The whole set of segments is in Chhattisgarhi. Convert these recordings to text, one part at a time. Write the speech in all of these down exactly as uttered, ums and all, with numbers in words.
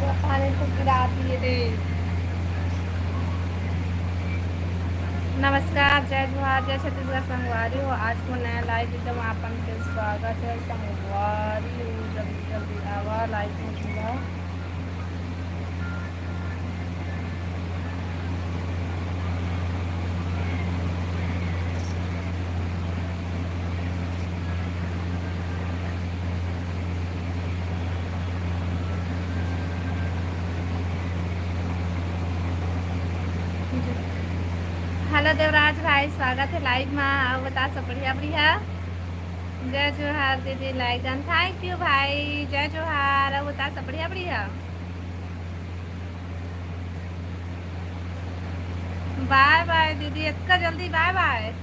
पानी तो गिरा दिए रे। नमस्कार, जय जोहार, जय छत्तीसगढ़ संगवारी हो। आज को नया लाइव एकदम आपन के स्वागत है संगवारी हो। जल्दी जल्दी आवा लाइव में जुड़ा। हेलो देवराज भाई, स्वागत है लाइव मा। अउ बता, सब बढ़िया बढ़िया? जय जोहार दीदी, लाइक डन, थैंक यू भाई, जय जोहार। अउ बता, सब बढ़िया बढ़िया? बाय बाय दीदी, इतना जल्दी बाय बाय?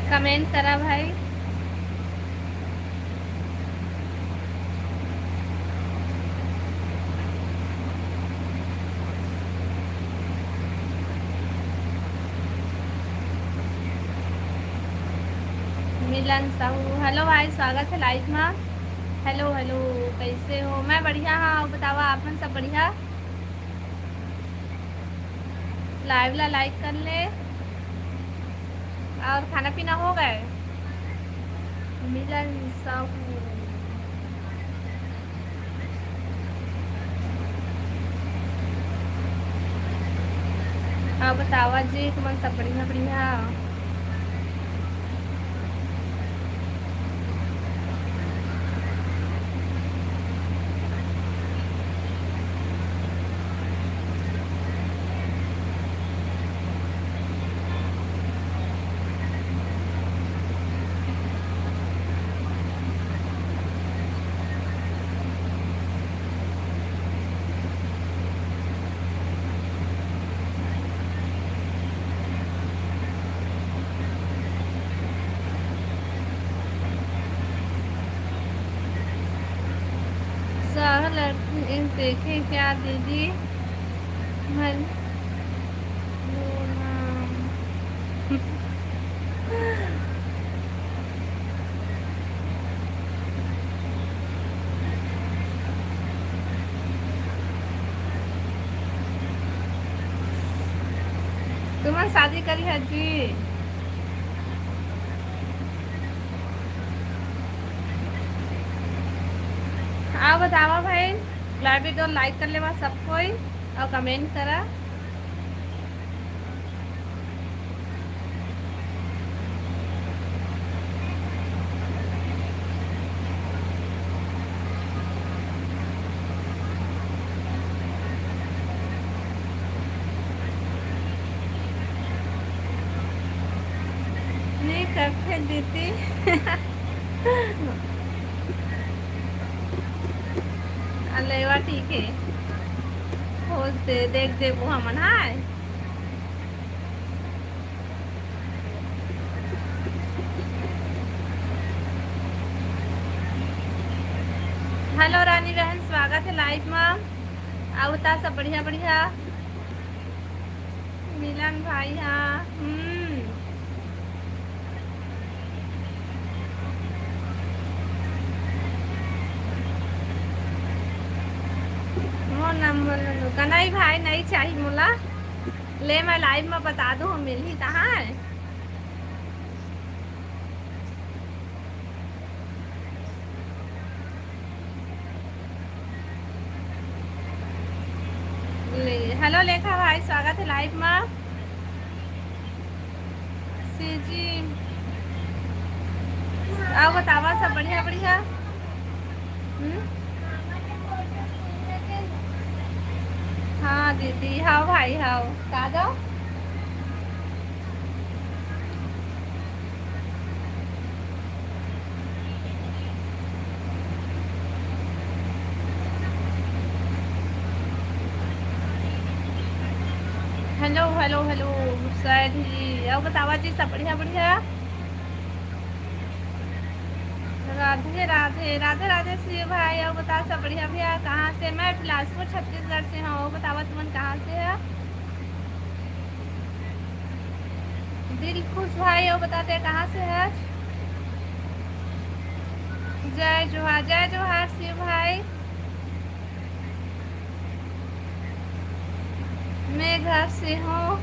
कमेंट करा भाई। मिलन साहू, हेलो भाई, स्वागत है लाइव मा। हेलो हेलो, कैसे हो? मैं बढ़िया हाँ, अउ बतावा, आप मन सब बढ़िया? लाइव ला लाइक कर ले। अउ खाना पीना हो गए? मिलन साहू। अउ बतावा जी, तुमन सब बढ़िया बढ़िया? सहल देखे क्या दीदी? मन तुमन शादी करी है जी? अउ बतावा भाई, लाइव वीडियो लाइक कर लेवा सब कोई अउ कमेंट करा। नहीं करते दीदी। अलेवा ठीक है, हो दे, देख देबो हमन, हाय। हेलो रानी बहन, स्वागत है लाइव मा। अउ बता, सब बढ़िया बढ़िया? मिलन भाई, हाँ, हम्म। नंबर ले लो। कनई भाई, नहीं चाही मोला। ले, मैं live में बता दूँ, मिलही तहाँ। ले, hello लेखा भाई, स्वागत है live में। सीजी, अउ बतावा, सब बढ़िया, बढ़िया? हम्म? हाँ दीदी, हाँ भाई, हाँ। का दो? Hello, hello, hello, सैड जी, अउ बतावा जी, सब बढ़िया, बढ़िया? राधे, राधे, राधे, राधे शिव भाई, अउ बता, सब बढ़िया भैया? कहाँ से? मैं बिलासपुर, छत्तीसगढ़ से हूँ। अउ बतावा, तुमन कहाँ से है? दिल खुश भाई, अउ बताते, कहाँ से है? जय जोहार, जय जोहार शिव भाई। मैं घर से हूँ।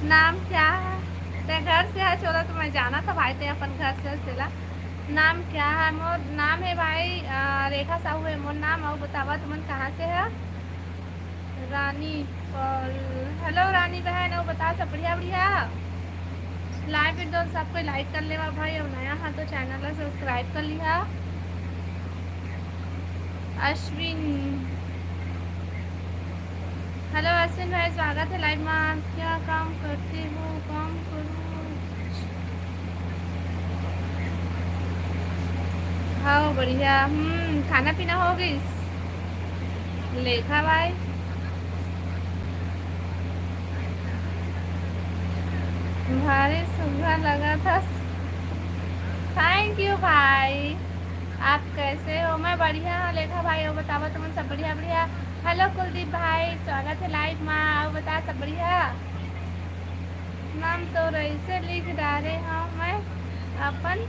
नाम क्या है? ते घर से है, चलो, तो मैं जाना था भाई, ते अपन घर से है, तेला। नाम क्या है? मोर नाम है भाई, अ, रेखा साहू है मोर नाम। अउ बतावा, तुमन कहाँ से है? रानी पॉल, hello रानी बहन, अउ बता, सब बढ़िया, बढ़िया? Live एकदम सब कोई like कर लेवा भाई, अउ नया हा तो channel ला subscribe कर लिहा। अश्विन, hello अश्विन भाई, स्वागत है live में। क्या काम करते हो? काम करो। हाँ, बढ़िया। हम्म, खाना पीना हो गइस? लेखा भाई, भारी सुघर लगा था। Thank you भाई, आप कैसे हो? मैं बढ़िया हूँ लेखा भाई, अउ बतावा, तुमन सब बढ़िया, बढ़िया? Hello कुलदीप भाई, स्वागत है live में। अउ बता, सब बढ़िया? नाम तो ऐसे लिख डारे हूँ मैं अपन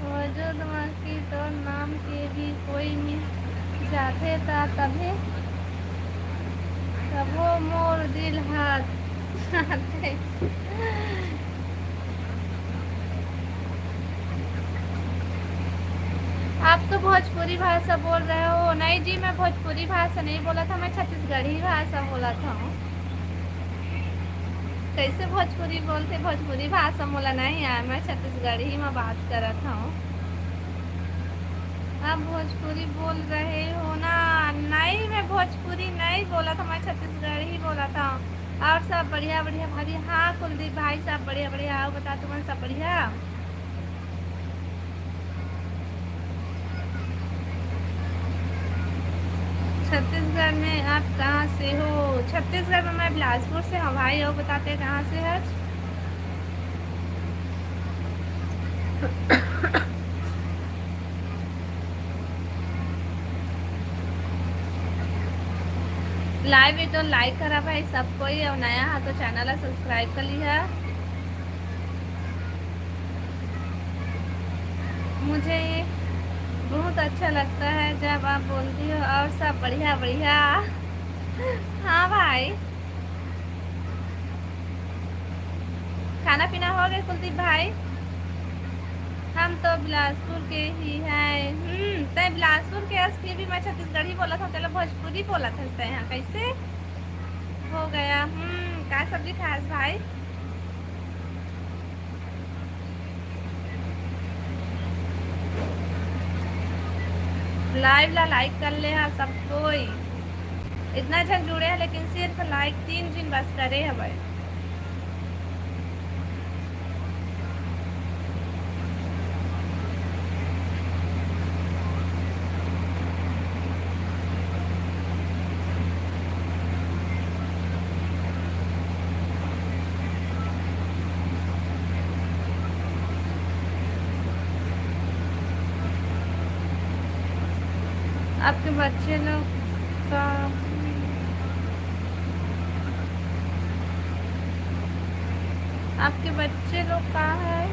वजूद में कि तोर नाम के भी कोई मिल जाथे ता तभे, तभो मोर दिल हाथ। आप तो भोजपुरी भाषा बोल रहे हो। नहीं जी, मैं भोजपुरी भाषा नहीं बोला था, मैं छत्तीसगढ़ी भाषा बोला था। कैसे भोजपुरी बोलते? भोजपुरी भाषा मोला नहीं आय, मैं छत्तीसगढ़ी में बात करत हूँ। आप भोजपुरी बोल रहे हो ना? नहीं, मैं भोजपुरी नहीं बोला था, मैं छत्तीसगढ़ी बोला था। और सब बढ़िया बढ़िया भाभी? हाँ कुलदीप भाई, सब बढ़िया बढ़िया। आओ बता, तुमन सब बढ़िया? छत्तीसगढ़ में आप कहाँ से हो? छत्तीसगढ़ में मैं बिलासपुर से हूँ भाई। और बताते, कहाँ से है? Live है तो like करा भाई सब कोई, और नया है तो channel ला subscribe कर लिहा। मुझे ये बहुत अच्छा लगता है जब आप बोलती हो। और सब बढ़िया बढ़िया। हाँ भाई, खाना पीना हो गए कुलदीप भाई? हम तो बिलासपुर के ही हैं। हम्म, तय बिलासपुर के अस, फिर भी मैं छत्तीसगढ़ी बोला था, तेला भोजपुरी बोला था तय यहाँ, कैसे हो गया? हम्म, का सब्जी खास भाई? Live ला like कर ले हा सब कोई। इतना झन जुड़े हैं, लेकिन सिर्फ like तीन झिन बस करे हवय। आपके बच्चे लोग का, आपके बच्चे लोग का है?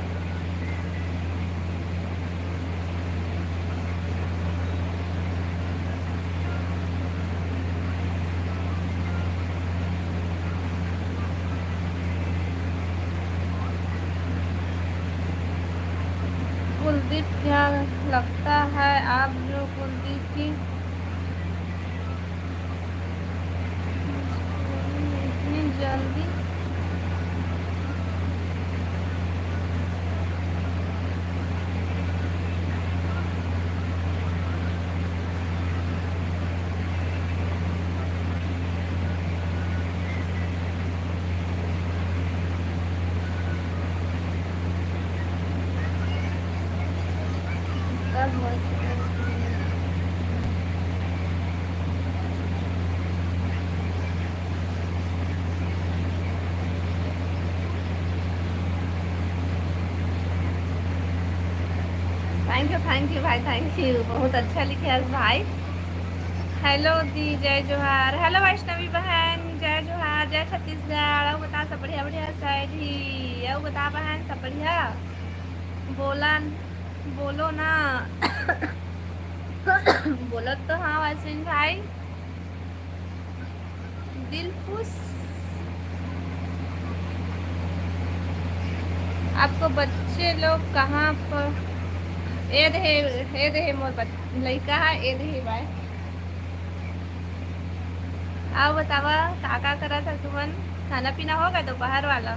कुलदीप, क्या लगता है आप जो कुलदीप की इतनी जल्दी थैंक यू, थैंक यू भाई, थैंक यू। बहुत अच्छा लिखे हस भाई। हेलो दी, जय जोहार। हेलो वैष्णवी बहन, जय जोहार, जय छत्तीसगढ़। अउ बता, सब बढ़िया? बढ़िया side ही। अउ बता बहन, सब बढ़िया? बोला, बोलो ना। बोलत तो हाँ वैष्णवी भाई। दिल खुश। आपको बच्चे लोग कहाँ पर? ए दे, ए दे मोर बच-, लइका है, ए दे बाय। अउ बतावा, का का करत है तुमन? खाना पीना होगा दोपहर वाला?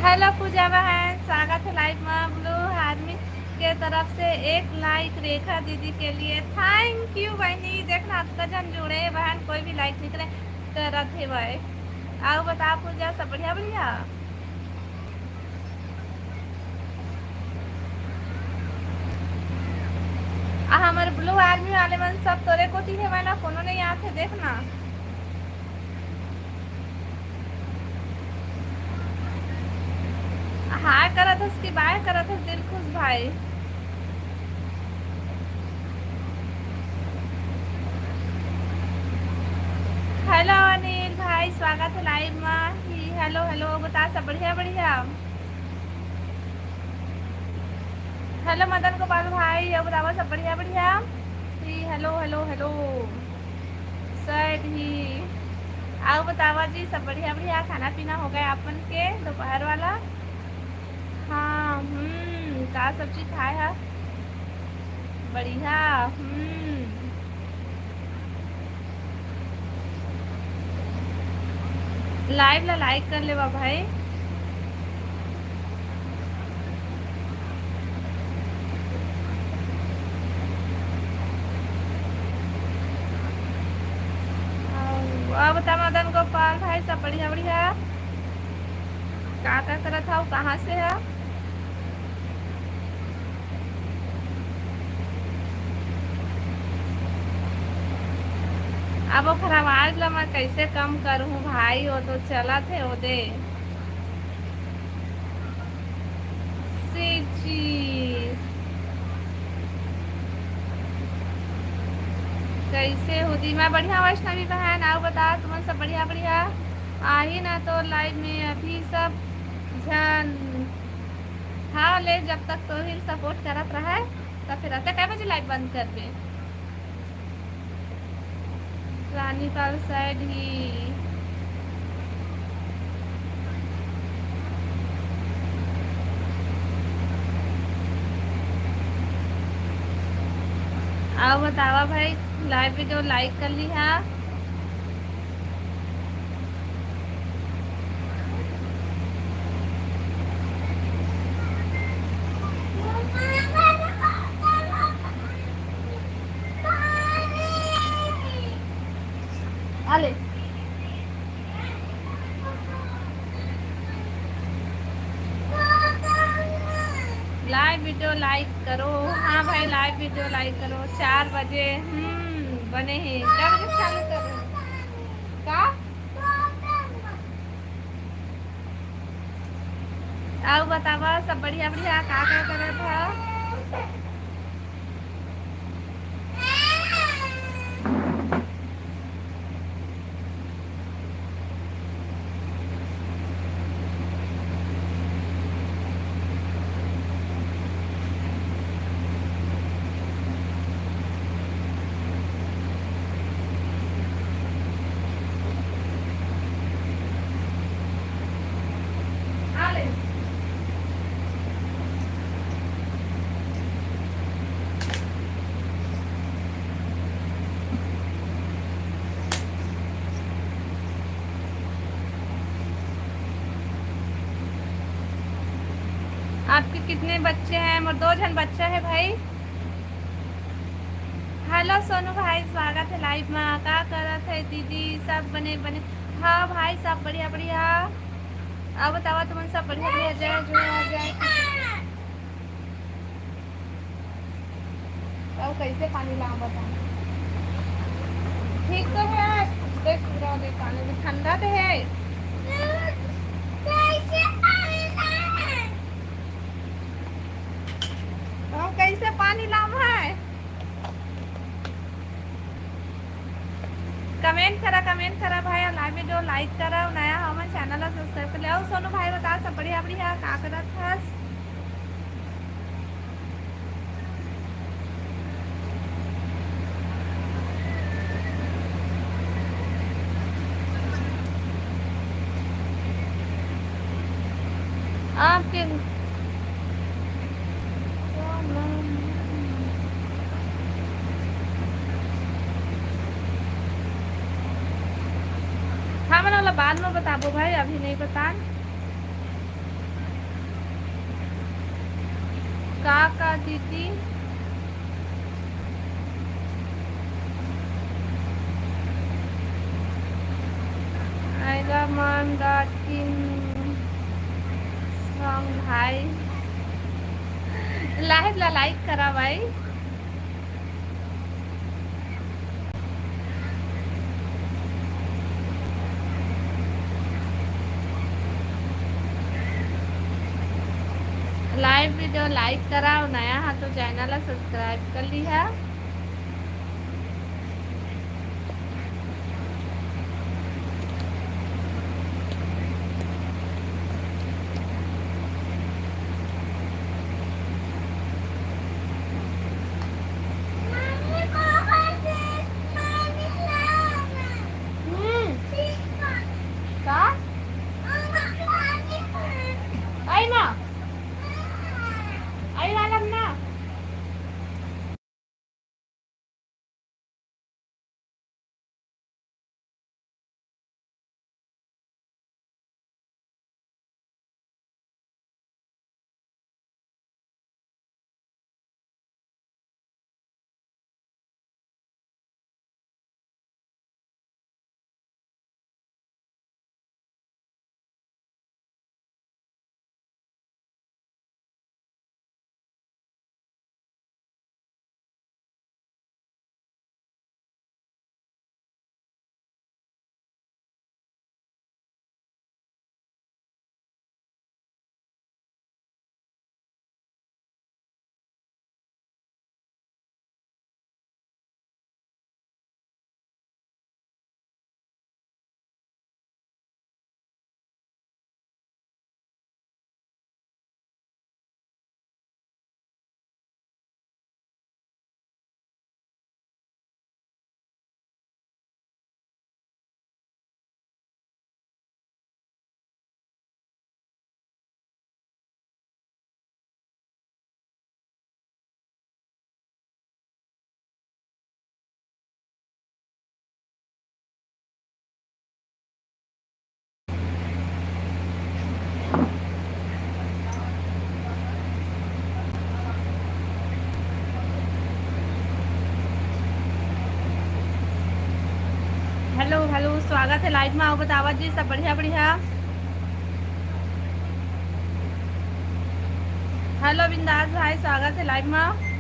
हेलो पूजा बहन, स्वागत है live में। Blue Army के तरफ से एक like रेखा दीदी के लिए। Thank you बहनी। देखना, अतका झन जुड़े बहन, कोई भी like नहीं करे, करत हे भाई। अउ बता पूजा, सब बढ़िया? बढ़िया। आ हमर Blue Army वाले मन सब तोरे कोती हे वाला, कोनो नहीं आथे, देखना। हाय करत हस कि बाय करत हस, दिल खुश भाई? हेलो अनिल भाई, स्वागत है live में। ही हेलो हेलो, बता सब बढ़िया? बढ़िया। हेलो मदन गोपाल भाई, अउ बतावा सब बढ़िया? बढ़िया। ही हेलो हेलो हेलो। Side ही। अउ बतावा जी, सब बढ़िया? बढ़िया। खाना पीना हो गया आप मन के दोपहर वाला? हाँ, हम्म, का सब्जी खाए हा? बढ़िया, हम्म। Live ला like कर लेवा भाई। अउ बता मदन गोपाल भाई, सब बढ़िया? बढ़िया। का का करत हव, कहाँ से है? अब ओखर आवाज ला मैं कैसे कम करूँ भाई, वो तो चलत हे ओदे। से चीज कैसे हो दी? मैं बढ़िया वैष्णवी बहन, अउ बता तुमन सब बढ़िया? बढ़िया। आही ना तो live में अभी सब झन। हाँ ले, जब तक तोहिल support करत रहे, त फिर अते कै बजे live बंद करबे? रानीपाल side ही। अउ बतावा भाई, live video like कर ली हा। आले। Live video like करो। हाँ भाई, live video like करो। चार बजे, हम्म, बने हैं। क्या बजे चालू करो? का? अउ बतावा, सब बढ़िया बढ़िया, का का करत ह? कितने बच्चे हैं? मोर दो झन बच्चा है भाई। हेलो सोनू भाई, स्वागत है लाइव में। का करत है दीदी? सब बने बने? हाँ भाई, सब बढ़िया बढ़िया। अब बतावा तुमन, सब बढ़िया बढ़िया? जय जोहार, जय। अब कैसे पानी लाऊं बता? ठीक तो है, देख पूरा देख पानी भी ठंडा तो है। तो हम कैसे पानी लाम है? कमेंट करा, कमेंट करा भाई, और लाइव वीडियो लाइक करा, और नया हमन चैनल ला सब्सक्राइब कर ले। और सोनू भाई बता, सब बढ़िया बढ़िया, का करत हस? आपके हमन ओला बाद में बताबो भाई, अभी नहीं बता। का का दीदी? आएगा मान डॉट इन सॉन्ग भाई। लाइव ला लाइक करा भाई। लाइव वीडियो लाइक करा, और नया हा तो चैनल ला सब्सक्राइब कर लिहा। हम्म। का? आई ना। आई वाला ना। हेलो हेलो, स्वागत है लाइव में। आओ बतावा जी, सब बढ़िया बढ़िया? हेलो बिंदास भाई, स्वागत है लाइव में।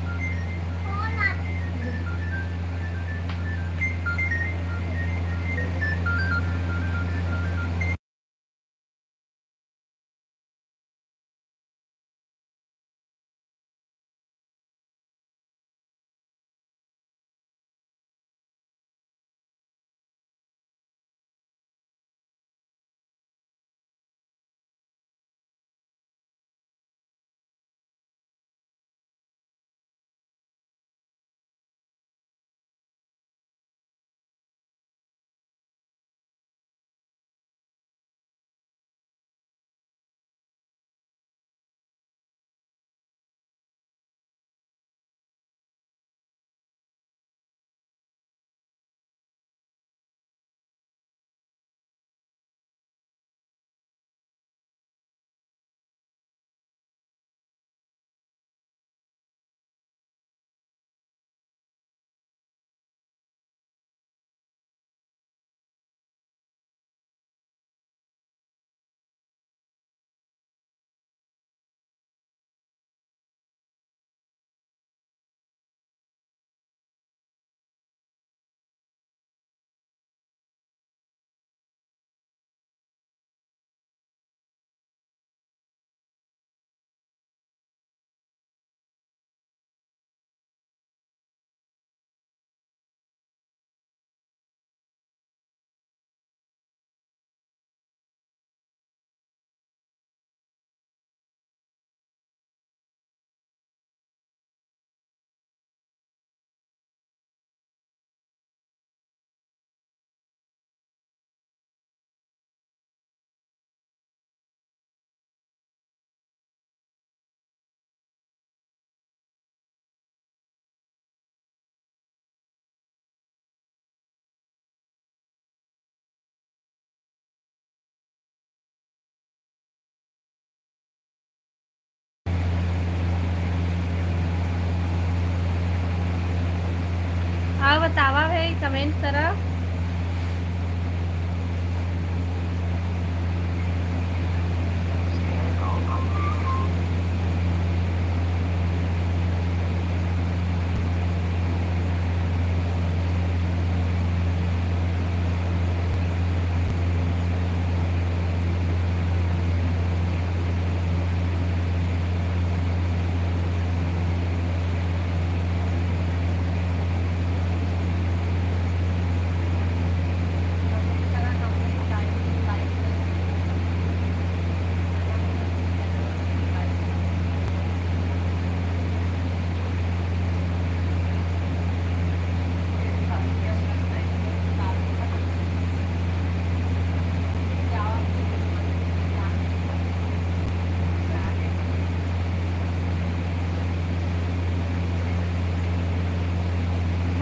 कमेंट करा।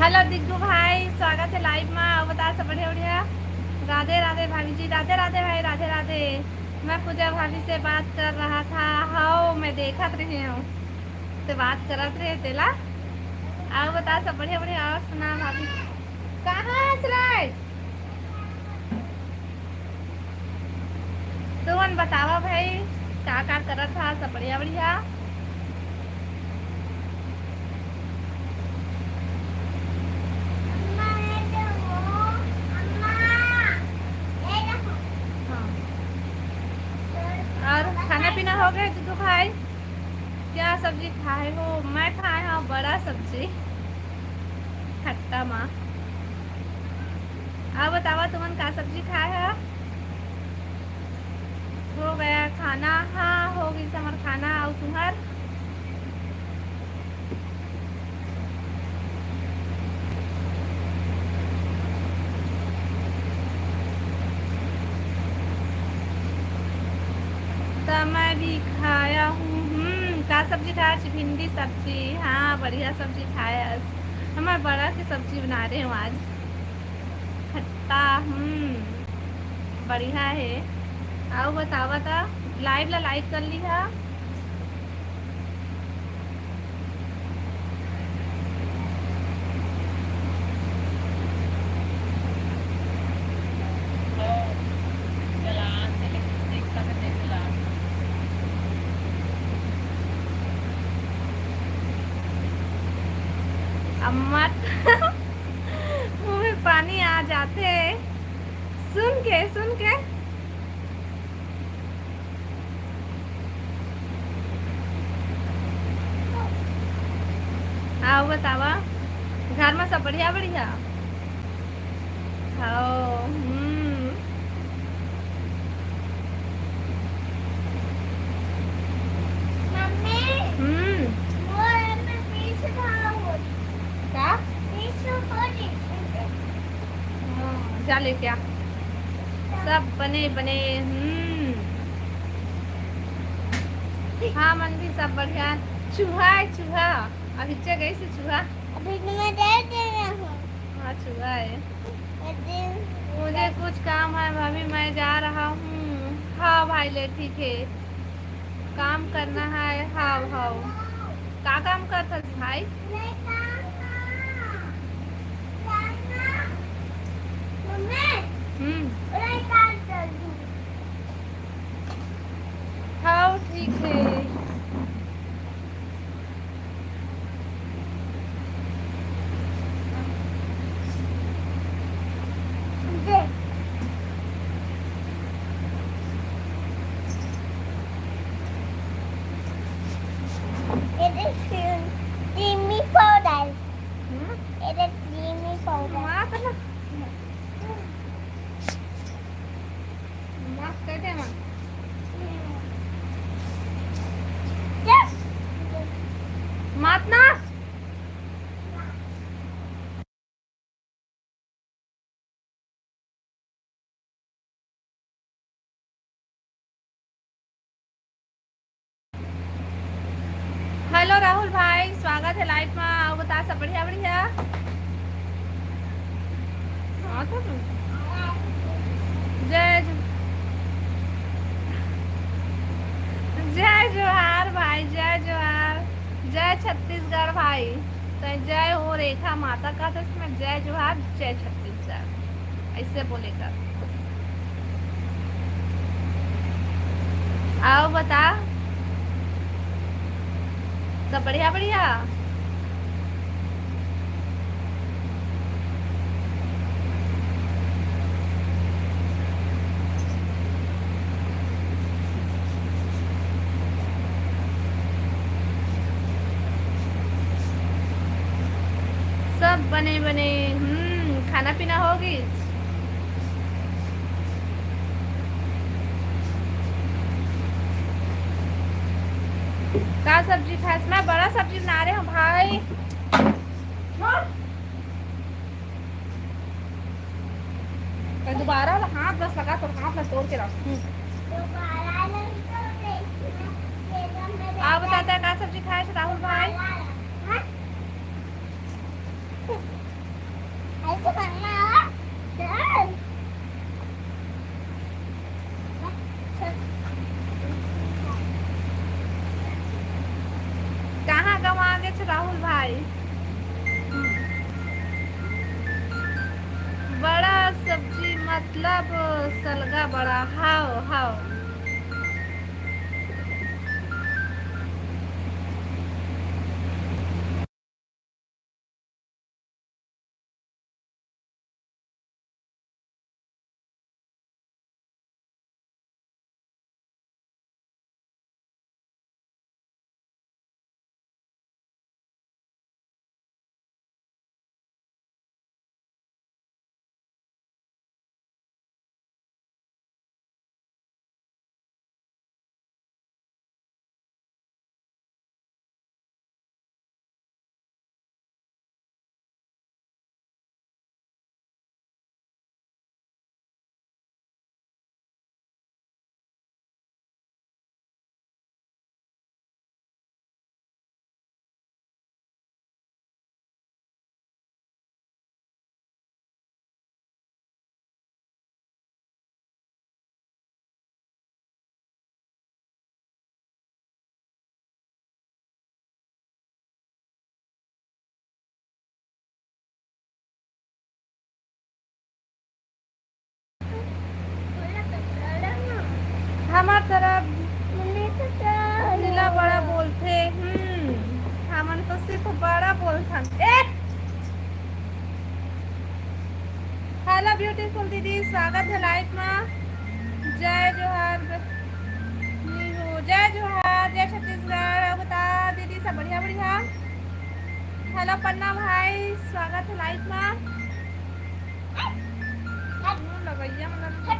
हेलो दिग्गू भाई, स्वागत है लाइव में। अउ बता, सब बढ़िया बढ़िया? राधे राधे भाभी जी, राधे राधे भाई, राधे राधे। मैं पूजा भाभी से बात कर रहा था। हाँ, मैं देखत रहे हूँ, ते बात करत रहे तेला। अउ बता, सब बढ़िया बढ़िया? अउ सुना भाभी, कहाँ हस रे? तुमन बतावा भाई, का का करत हा? सब बढ़िया बढ़िया? हाँ। अउ खाना पीना हो गए दुदू भाई? क्या सब्जी खाए हो? मैं खाए हूँ बड़ा सब्जी, खट्टा मा। अउ बतावा, तुमन का सब्जी खाए हा? हो गया खाना? हाँ, हो गई हमर खाना। अउ तुम्हार? त मैं भी खाया हूँ। हम्म, का सब्जी खाया? भिंडी सब्जी। हाँ, बढ़िया सब्जी खाया। हमर बड़ा के सब्जी बना रहे हूँ आज। खट्टा, हम्म, बढ़िया है। अउ बतावा त, लाइव ला लाइक कर लिहा। अम्मा, मुंह में पानी आ जाथे सुन के, सुन के। अउ बतावा, घर में सब बढ़िया बढ़िया? हाँ, हम्म। मम्मी, हम्म। वो एमे बीस भाव हो। का? बीस हो जी। हाँ, जा लेके आ। सब बने बने, हम्म। हाँ, मन भी सब बढ़िया। चूहा है, चूहा। अभी जगह से चूहा। अभी तो मैं दे दे रहा हूँ। हाँ, चूहा है। मुझे कुछ काम है भाभी, मैं जा रहा हूँ। हाँ भाई, ले, ठीक है, काम करना है। हाव, हाव। का काम करथस भाई? हम्म। हाव, ठीक है। It is creamy powder. Hmm? It is creamy powder. माँ, तो ना। माफ कर दे, माँ। मात ना। हेलो राहुल भाई, स्वागत है लाइव में। अउ बता, सब बढ़िया बढ़िया? हाँ, तो जय जो-, जय जोहार भाई, जय जोहार, जय छत्तीसगढ़ भाई। तैं जय हो रेखा माता का, तो इसमें जय जोहार, जय छत्तीसगढ़, ऐसे बोले कर। अउ बता, सब बढ़िया, बढ़िया। सब बने बने, हम्म, खाना पीना हो गई। का सब्जी खास? मैं बड़ा सब्जी बना रहे हूँ भाई। तो दोबारा वाला हाथ बस लगा, तो हाथ में तोड़ के रख। हम्म। दोबारा नहीं तो नहीं। आप बताते हैं, का सब्जी खाए थे राहुल भाई? हाँ? ऐसे करना है। चल। कहाँ गवा गे छ राहुल भाई? बड़ा सब्जी मतलब सलगा बड़ा, हाव, हाव। हमर तरफ नीला बड़ा बोलथे। हम्म, हमन तो सिर्फ बड़ा बोलथन। ए! Hello beautiful दीदी, स्वागत है live मा। जय जोहार ब-, नी हो, जय जोहार, जय छत्तीसगढ़। अब बता दीदी, सब बढ़िया, बढ़िया? Hello पन्ना भाई, स्वागत है live मा। लगइया मन ल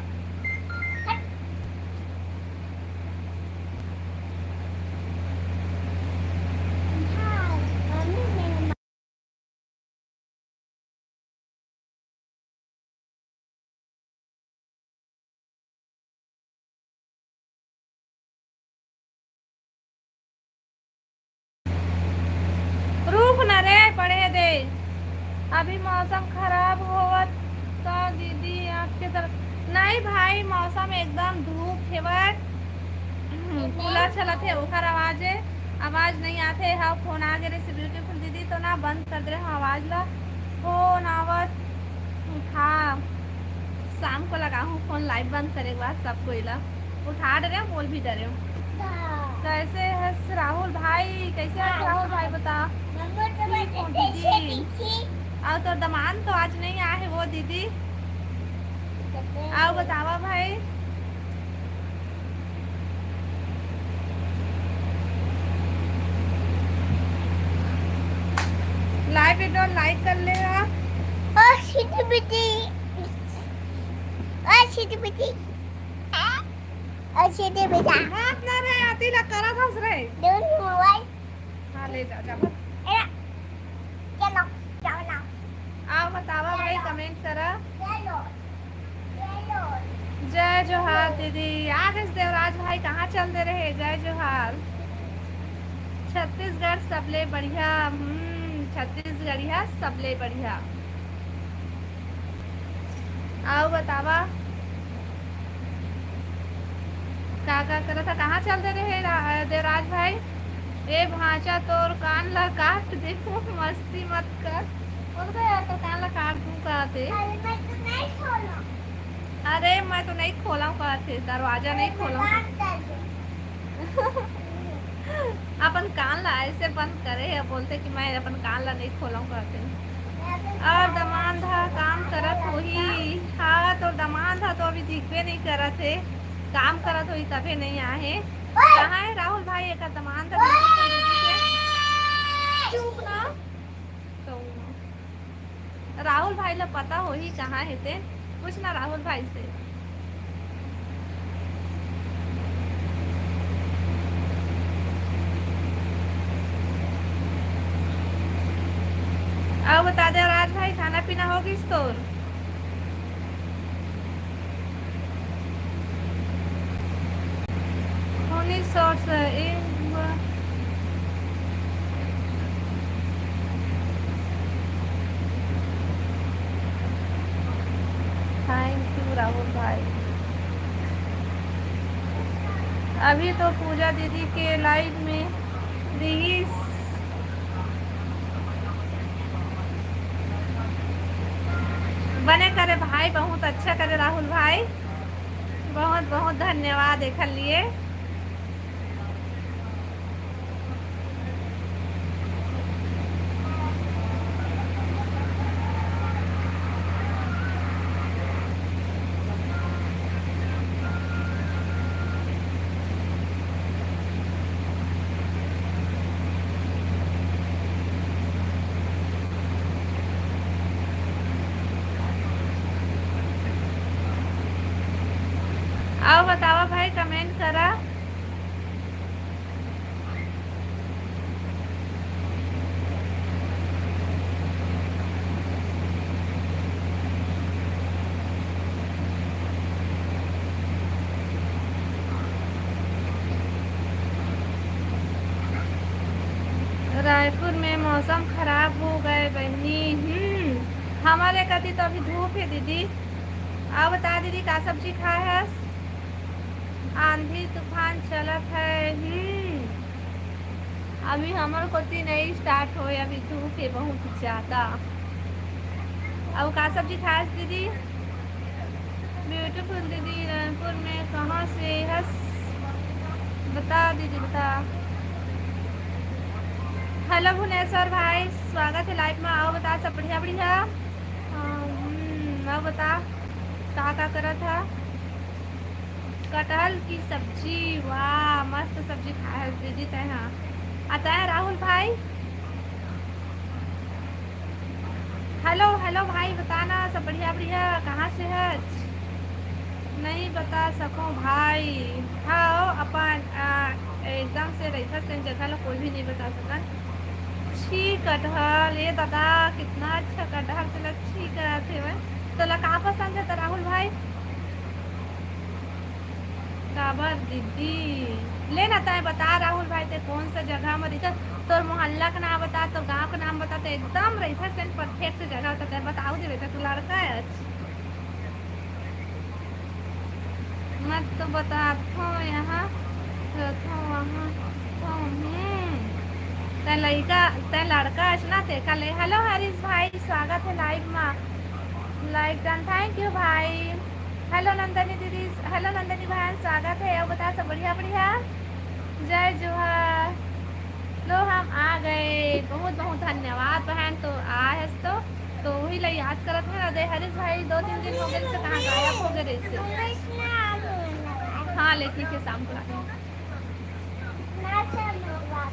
रुक ना रे, पढ़े दे। अभी मौसम खराब होवत का दीदी आपके तरफ? नहीं भाई, मौसम एकदम धूप हेवय। कूलर चलत हे, ओकर आवाज हे, आवाज नहीं आथे। हाँ, फोन आ गे रे beautiful दीदी, तो ना बंद कर दे रहे हो आवाज ला। फोन आवत उठा, शाम को लगाहूँ फोन, live बंद करे के बाद सब कोई ला उठा डरे हो, बोल भी डरे हो। हाँ। कैसे है राहुल भाई, कैसे है हाँ। राहुल भाई, बता। मम्मा तो ठीक हो बता, दीदी? कैसे, कैसे? और तो दमान तो आज नहीं आए है वो दीदी। कैसे? आओ बतावा भाई। Live video like कर लेना। ओ सीटी बेटी, ओ सीटी बेटी, ओ सीटी बेटा। माफ ना रे, आती ला करा था रे। Don't mobile। हाँ, ले जा, जा, बस। एरा, चलो, जाओ ना। आओ, बतावा भाई, चलो। Comment करा। चलो। जय जोहार दीदी। आ गइस देवराज भाई, कहाँ चल दे रहे? जय जोहार। छत्तीसगढ़ सबले बढ़िया, हम्म, छत्तीसगढ़िया सबले बढ़िया। आओ बतावा, का का करत हा? कहाँ चल दे रहे रा-, देवराज भाई? ए भांचा, तोर कान ला काट देहूं, मस्ती मत कर। बोल दे यार, तोर कान ला काट दूं कहत हे। अरे, मैं तो नहीं खोला। अरे, मैं तो नहीं खोला हूं कहत हे, दरवाजा नहीं खोला हूं। अपन कान ला ऐसे बंद करे हे, बोलथे कि मैं अपन कान ला नहीं खोला हूं कहत हे। अउ दमांद ह काम करत होही। हाँ, तोर दमांद ह तो अभी दिखबे नहीं करत हे, काम करत होही तभे नहीं आहे। कहाँ हे राहुल भाई? एकर दमांद ह बिल्कुल दीदी के। चुप ना। तो राहुल भाई ला पता होही कहाँ हे ते, पूछना राहुल भाई से। अउ बता दे राज भाई, खाना पीना हो गिस तोर? उन्नीस सौ से एक बार। Thank you राहुल भाई। अभी तो पूजा दीदी के live में रिहिस। बने करे भाई, बहुत अच्छा करे राहुल भाई, बहुत बहुत धन्यवाद एखर लिए। अउ बतावा भाई, comment करा। रायपुर में मौसम खराब हो गए बहिनी। हम्म, हमारे कति तो अभी धूप हे दीदी। अउ बता दीदी, का सब्जी खाए हस? आंधी तूफान चलत है। हम्म, अभी हमर कोती नहीं start होए, अभी धूप हे बहुत ज्यादा। अउ का सब्जी खाए हस दीदी? Beautiful दीदी, रायपुर में कहाँ से हस? बता दीदी, बता। Hello भुवनेश्वर भाई, स्वागत हे live में। अउ बता, सब बढ़िया, बढ़िया? हम्म, अउ बता, का का करत हा? कटहल की सब्जी, वाह, मस्त सब्जी खाए हस दीदी तैं हा। आ तैं राहुल भाई? Hello, hello भाई, बता ना, सब बढ़िया, बढ़िया, कहाँ से हच? नहीं बता सको भाई। हाँ, अपन, आ, एकदम से रहिथस तेन जगह ला कोई भी नहीं बता सकन। छी कटहल, ए दादा, कितना अच्छा कटहल, तेला छी कहत हेवय। तोला का पसंद हे त राहुल भाई? काबर दीदी? ले ना, तैं बता राहुल भाई, ते कौन सा जगह म रहिथस? तोर मोहल्ला के नाम बता, तोर गांव के नाम बता, ते एकदम रहिथस तेन perfect जगह, त तैं बताऊ देबे, त तू लड़का है। मैं तो बताथों यहाँ, रथों वहाँ, हम्म। तैं लड़का, तैं लड़का अस ना, ते का ले। Hello हरीश भाई, स्वागत है live मा। Like done, thank you भाई। Hello नंदनी दीदी, hello नंदनी बहन, स्वागत है। अउ बता, सब बढ़िया, बढ़िया? जय जोहार। लो, हम आ गए। बहुत, बहुत धन्यवाद बहन, तो आए हस तो, तो वही ला याद करत हूँ ना। दे हरीश भाई, दो तीन दिन हो गए से कहाँ गायब हो गए रहे से। हाँ, ले ठीक है, शाम को ला देंगे।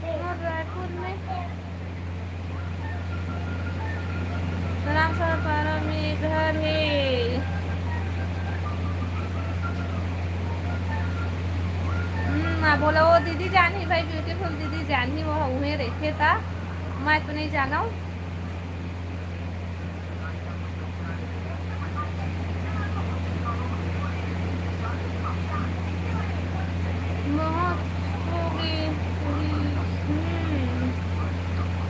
मोर रायपुर में रामसागर पारा में घर हे। हम्म, हाँ, बोला, वो दीदी जानही भाई, beautiful दीदी जानही, वो उहें रहिथे ता, मैं तो नहीं जानव। मोहक हो गए, हम्म,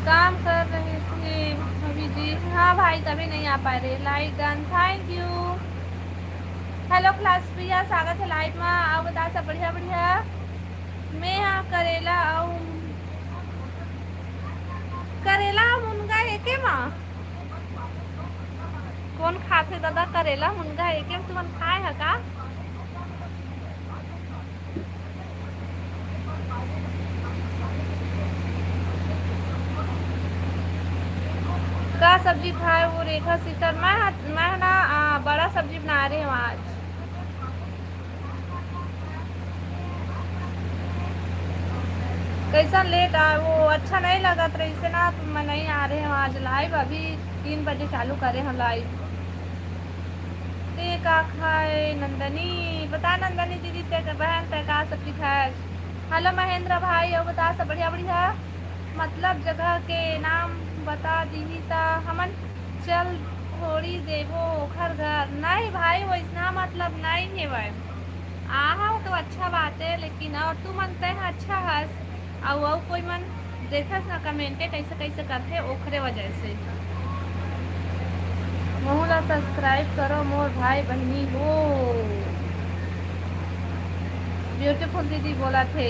काम कर रहे थे अभी जी। हाँ भाई, तभी नहीं आ पा रहे। Like done, thank you। Hello class प्रिया, स्वागत है live मा। अउ बता, सब बढ़िया, बढ़िया? मैं हा करेला अउ करेला मुनगा एके मा? कोन खाथे दादा करेला मुनगा एके मा? तुमन खाए ह का? का सब्जी खाए वो रेखा सिस्टर? मैं ह-, मैं ह ना, आ, बड़ा सब्जी बना रहे हूँ आज। कैसन लेट आ, वो अच्छा नहीं लगत रहिसे ना, तो मैं नहीं आ रहे हूँ आज लाइव। अभी तीन बजे चालू करे हूँ लाइव। ते का खाए नंदनी? बता नंदनी दीदी, ते का बहन, ते का सब्जी खाए? हेलो महेंद्र भाई, अउ बता सब बढ़िया बढ़िया? मतलब जगह के नाम बता दीही त हमन चल थोड़ी देबो ओखर घर। नहीं भाई, वैसना मतलब नहीं हेवय। आहा तो अच्छा बात है, लेकिन और तू मन तय अच्छा हस, अउ अउ कोई मन देखस ना कमेंटे कैसे कैसे करथे, ओखरे वजह से। मोहू ला सब्सक्राइब करो मोर भाई बहिनी हो। ब्यूटीफुल दीदी बोला थे।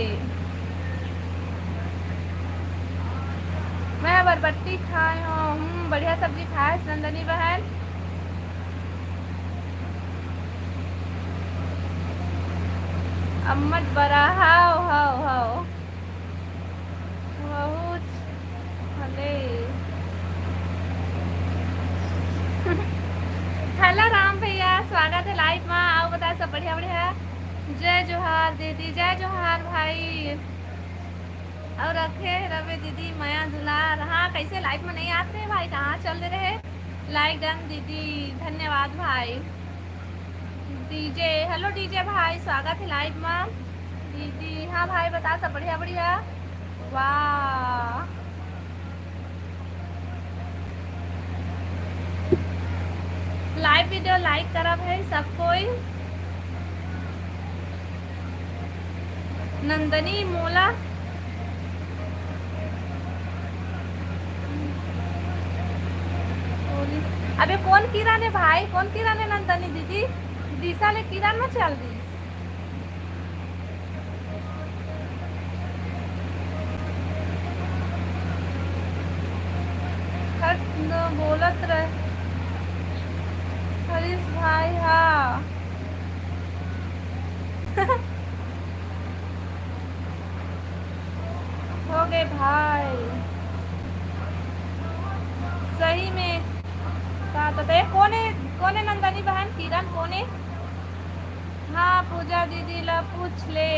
मैं बरबट्टी खाए हूँ। हम्म, बढ़िया सब्जी खाए नंदनी बहन। अम्मट बरा, हाव, हाव, हाव। बहुत भले। हेलो राम भैया, स्वागत है लाइव मा। अउ बता सब बढ़िया, बढ़िया। जय जोहार दीदी, जय जोहार भाई। अउ रखे रवे दीदी मया दुलार। हाँ, कैसे लाइव में नहीं आते रहे भाई, कहाँ चल दे रहे? लाइक डन दीदी, धन्यवाद भाई। डीजे, हेलो डीजे भाई, स्वागत है लाइव में। दीदी, हाँ भाई, बता सब बढ़िया, बढ़िया। वाह, लाइव वीडियो लाइक करब है सब कोई। नंदनी मोला, अबे कौन किरण है भाई, कौन किरण है नंदनी दीदी? दिशा ले किरण में चल दिस। हट न बोलत रह हरीश भाई, हाँ। हो गए भाई, सही में। का तो ते कोने, कोने नंदनी बहन, किरण कोने? हाँ, पूजा दीदी ला पूछ ले।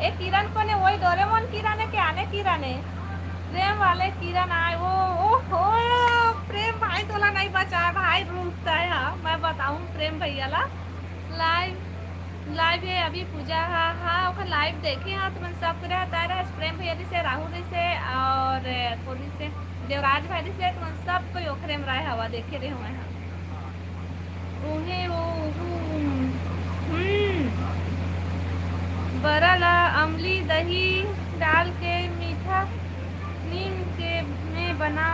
ए किरण कोने, वही डोरेमोन किरण है कि आने किरण है? प्रेम वाले किरण आए वो। ओहो, प्रेम भाई तोला नहीं बचाए भाई, रुकता है। हाँ, मैं बताऊँ प्रेम भैया ला। लाइव, लाइव है अभी पूजा। हाँ, हाँ, ओकर लाइव देखे हाँ, तुमन सब के रहता रहे, प्रेम भैया जी से, राहुल जी से और कोरी से, देवराज भाई जी से, तुमन सब कोई ओखरे में रहे हवा, देखे रहे हुए हैं। उहे वो, हम्म, बरा ला अमली दही डाल के मीठा नीम के में बना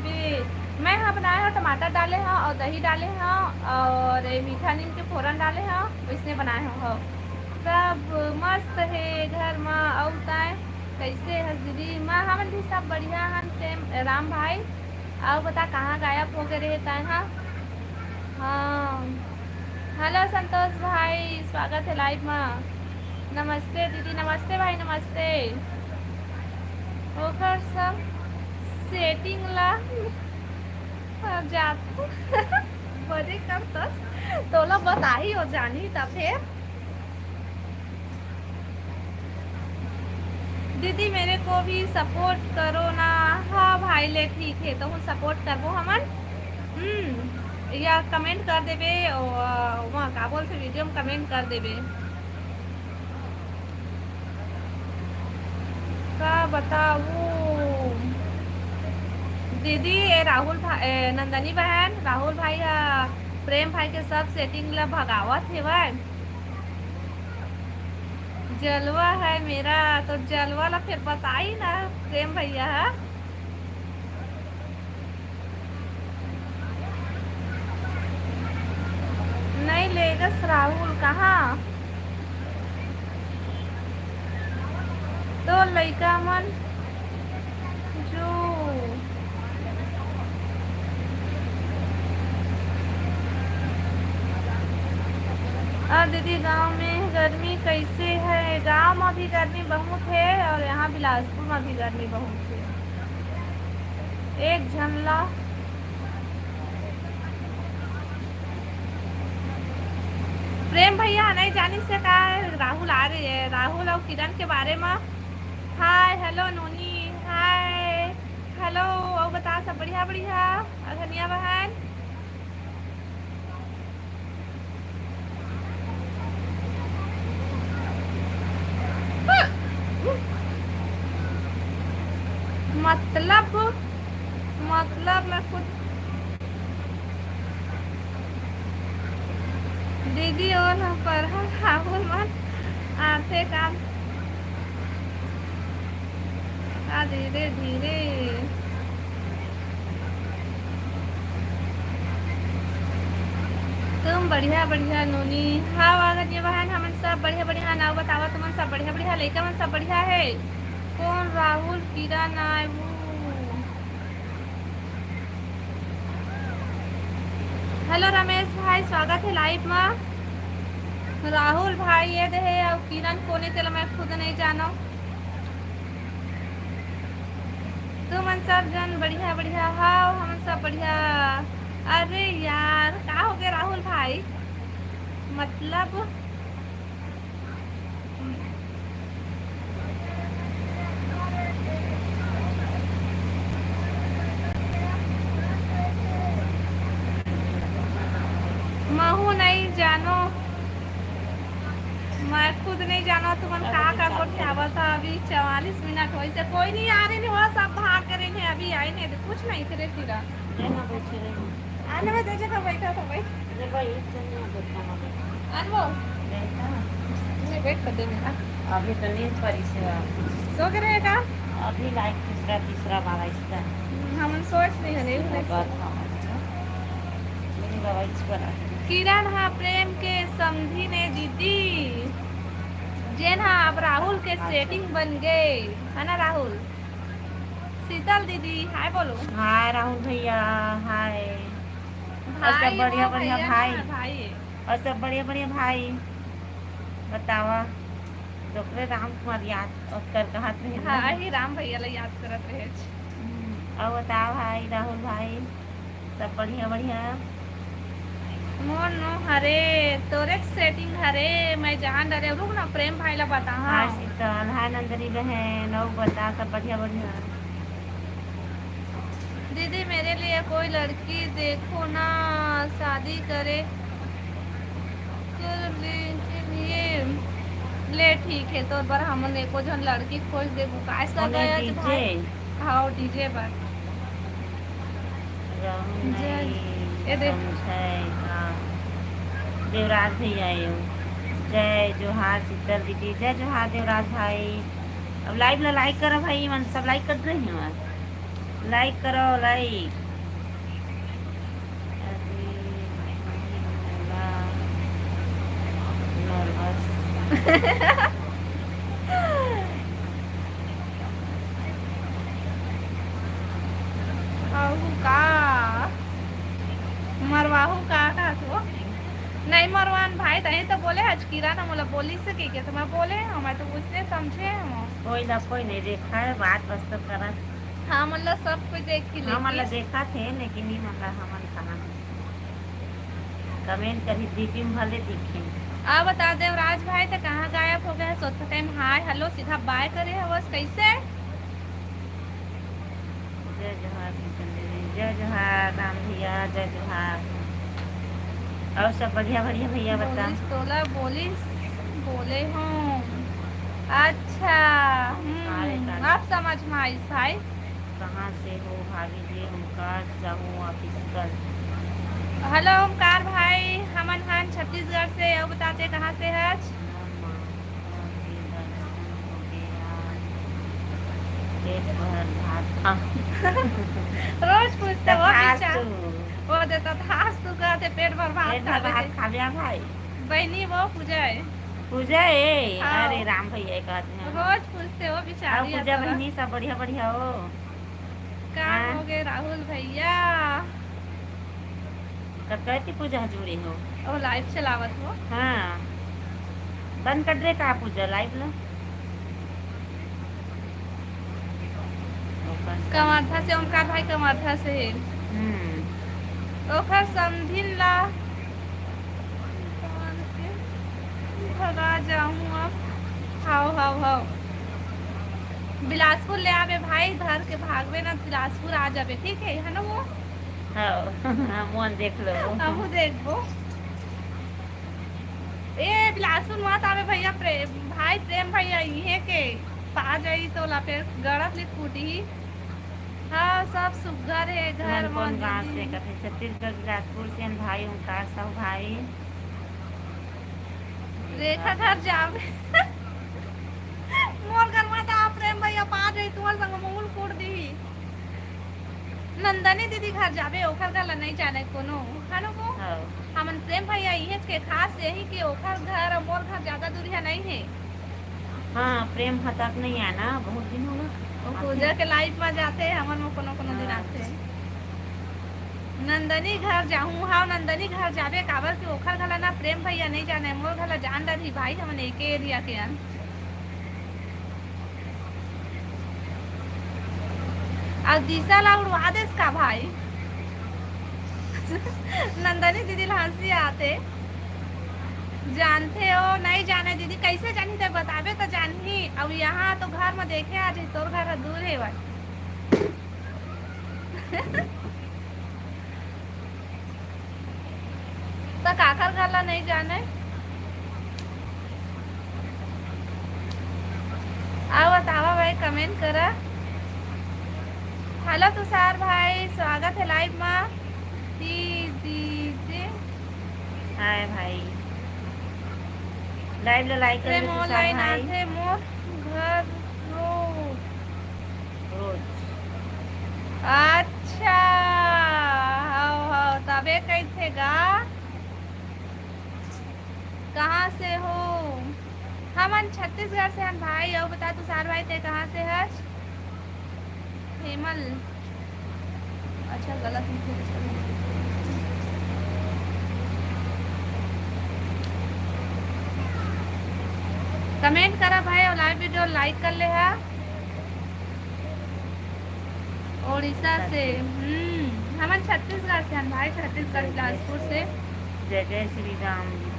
दे। मैं हाँ बनाए हूँ, टमाटर डाले हूँ और दही डाले हूँ और ये मीठा नीम के फोरन डाले हूँ, इसने बनाए हूँ। हाँ, सब मस्त है घर में। अउ ताए कैसे हस दीदी? मैं हमन भी सब बढ़िया हन। प्रेम राम भाई, अउ बता, कहाँ गायब हो गए रहे तैं हा? हाँ। हेलो संतोष भाई, स्वागत है लाइव में। नमस्ते दीदी, नमस्ते भाई, नमस्ते। ओकर सब सेटिंग ला जात बने करतस, तोला बताही हो जानी त फेर। दीदी मेरे को भी सपोर्ट करो ना। हाँ भाई ले ठीक है, तो हम सपोर्ट करबो हमन। हम्म, या कमेंट कर देबे, वहाँ का बोलते वीडियो में कमेंट कर देबे। का बताऊ दीदी, ए राहुल भाई, ए नंदनी बहन, राहुल भाई हा प्रेम भाई के सब सेटिंग ला भगावत हेवय। जलवा है मेरा, तो जलवा ला फिर बताई ना प्रेम भैया हा। नहीं लेगस राहुल कहाँ? तो लइका मन जो और दीदी, गांव में गर्मी कैसे है? गांव में भी गर्मी बहुत है और यहाँ बिलासपुर में भी गर्मी बहुत है। एक झन ला प्रेम भैया नहीं जानिस हे का? राहुल आ रहे है, राहुल और किरण के बारे में। हाय, हेलो नोनी, हाय, हेलो। और बता, सब बढ़िया? बढ़िया। और धनिया बहन? मतलब, मतलब मैं खुद दीदी, ओ न परहा राहुल मन आथे का? आ धीरे धीरे। तुम बढ़िया बढ़िया नोनी। हाँ, अगर ये बहन, हमन सब बढ़िया बढ़िया। नाव बतावा, तुमन सब बढ़िया बढ़िया? लइका मन सब बढ़िया है? कौन राहुल किरण आए वो? हेलो रमेश भाई, स्वागत है लाइव में। राहुल भाई ये दे है, और किरण कोने, तेला मैं खुद नहीं जानो। तुमन सब जन बढ़िया बढ़िया हव, हमन सब बढ़िया। अरे यार, का हो गया राहुल भाई? मतलब, महू नहीं जानो, मैं खुद नहीं जानो तुमन का का गोठियावत हा। अभी चवालीस मिनट होइस हे, कोई नहीं आ रहे ने, वो सब भाग गए ने, अभी आए ने, कुछ नहीं करे पूरा। आने में दो जगह बैठा था भाई। अनुभव। नहीं, बैठ कर दे बेटा। अभी तो नींद पड़ी से बा। सो के रहे का? अभी लाइक तीसरा, तीसरा बार इसका। हम्म, हमन सोच नहीं है, नहीं उठे। बात हमन, मेरी बाबा इस पर आ। किरण हा प्रेम के समधी ने दीदी, जेन हा अब राहुल के सेटिंग बन गए, है ना राहुल? शीतल दीदी, हाय बोलो। हाय राहुल भैया, हाय। और सब भाई बढ़िया, हो बढ़िया भैया, भाई। हाँ, भाई है। और सब बढ़िया, बढ़िया भाई। बतावा, डॉक्टर राम कुमार याद और कर कहत रहे ना। हाँ, ही राम भैया ला याद करत रहे। हम्म, और बताओ भाई, राहुल भाई, सब बढ़िया, बढ़िया। मोर नो हरे, तोरे सेटिंग हरे, मैं जान डरे। रुक ना, प्रेम भाई ला बता। हाँ, हाँ। शीतल, हाय नंदनी बहन, और बता, सब बढ़िया, बढ़िया। दीदी, मेरे लिए कोई लड़की देखो ना, शादी करे के लिए। ले, ठीक है, तो बर हमन एको झन लड़की खोज देबो। काय सब ओने गया आज डीजे? भाई? हाँ, डीजे बर। राहुल जय। नहीं ये देख। समझे, हाँ। देवराज भैया आयो। जय जोहार शीतल दीदी, जय जोहार देवराज भाई। अब लाइव ला लाइक करो भाई, मन सब लाइक कर रहे हैं। लाइक करो, लाइक। अरे, नर्वस। अहू का? मरवाहू का कहत हो? नहीं मरवान भाई, तहीं तो बोले हच किरण मोला बोलिस हे कहिके, तो मैं बोले हूँ, मैं तो उसने समझे हूँ। कोई ना, कोई नहीं देखा है, बात बस तो करत। हाँ, मतलब सब कुछ देख के हाँ, लेके। मतलब देखा थे, लेकिन ये मतलब हमन कहाँ कमेंट करही, डीपी में भले दिखे। आ बता देवराज भाई, तो कहाँ गायब हो गए? सोते टाइम हाय हेलो सीधा बाय करे हवस, कैसे? जय जोहार शीतल दीदी, जय जोहार राम भैया, जय जोहार। और सब बढ़िया बढ़िया भैया बता। बोलिस तोला बोलिस, बोले हूँ। अच्छा, हम्म, अरे का आप समझ में आइस भाई। कहाँ से हो भाभी जी? ओमकार साहू ऑफिशियल। हेलो ओमकार भाई, हमन हन छत्तीसगढ़ से। और बताते कहाँ से हच? पेट भर भात खा। रोज पूछते हो बेचारा। वो देता था, आज तू कहते पेट भर भात पेट भर भात खा लिया भाई। बहनी वो पूजा है। पूजा है? हाँ। अरे राम भैया कहते हैं। रोज पूछते हो बेचारी। पूजा बहनी सब बढ़िया बढ़िया हो? का हाँ। हो गए राहुल भैया? कतका की पूजा जुड़े हो? ओ, live चलावत हो? हाँ, बंद कर दे का पूजा live ला? ओकर से ओमकार भाई कवर्धा से हे। हम्म। ओकर समधिन ला भगा जाहूँ अब। हाव, हाव, हाव। बिलासपुर ले आबे भाई, धर के भागबे ना, बिलासपुर आ जाबे, ठीक है, है ना वो? हाँ, हमन देख लो। हमू देखबो। ए, बिलासपुर मत आवे भैया, प्रे-, भाई प्रेम भैया इहे के पा जाई तोला, फेर गड़त ले फूटी। हाँ, सब सुग्घर हे घर मन म कौन गाँव से दीदी। कथे? छत्तीसगढ़ बिलासपुर से हन भाई ओंकार साहू भाई। रेखा घर जावे। मोर घर म त आप प्रेम भैया पा जाई, तुमर संग मूल कूट दीही। नंदनी दीदी घर जाबे, ओखर घर ला नहीं जाने कोनो, है ना वो? हाँ। हमन प्रेम भैया इहेच के खास यही कि ओखर घर और मोर घर ज्यादा दूरिया नहीं है। हाँ, प्रेम ह तक नहीं आना, बहुत दिन हो गए। वो पूजा के live में जाते हैं, हमन वो कोनो कोनो दिन हाँ। आते हैं। नंदनी घर जाहूँ, हाँ, नंदनी घर जाबे, काबर कि ओखर घर ला ना प्रेम भैया नहीं जाने, मोर घर ला जान डरही भाई, हमन एके area के हन। अउ दिशा ला उड़वा देस का भाई? नंदनी दीदी ला हंसी आते। जानते हो, नहीं जाने दीदी, कैसे जानी? ते बताबे तो जानही। अब यहाँ तो घर में देखे आ जाए, तोर घर दूर है भाई। त काकर घर ला नहीं जाने? आओ बतावा भाई, comment करा। Hello तुषार भाई, स्वागत है live मा। दीदी, हाय भाई, live ला like कर दे तुषार भाई। आथे मोर घर रोज। अच्छा, हव, हव, तबे कहिथे गा। कहाँ से हो? हमन छत्तीसगढ़ से हन भाई। अउ बता तुषार भाई, ते कहाँ से हस? हेमल। अच्छा, गलत लिखे हे। Comment करा भाई अउ live video like कर ले हा। ओडिशा से, हम्म, हमन छत्तीसगढ़ से हन भाई, छत्तीसगढ़ बिलासपुर से। जय जय श्री राम जी।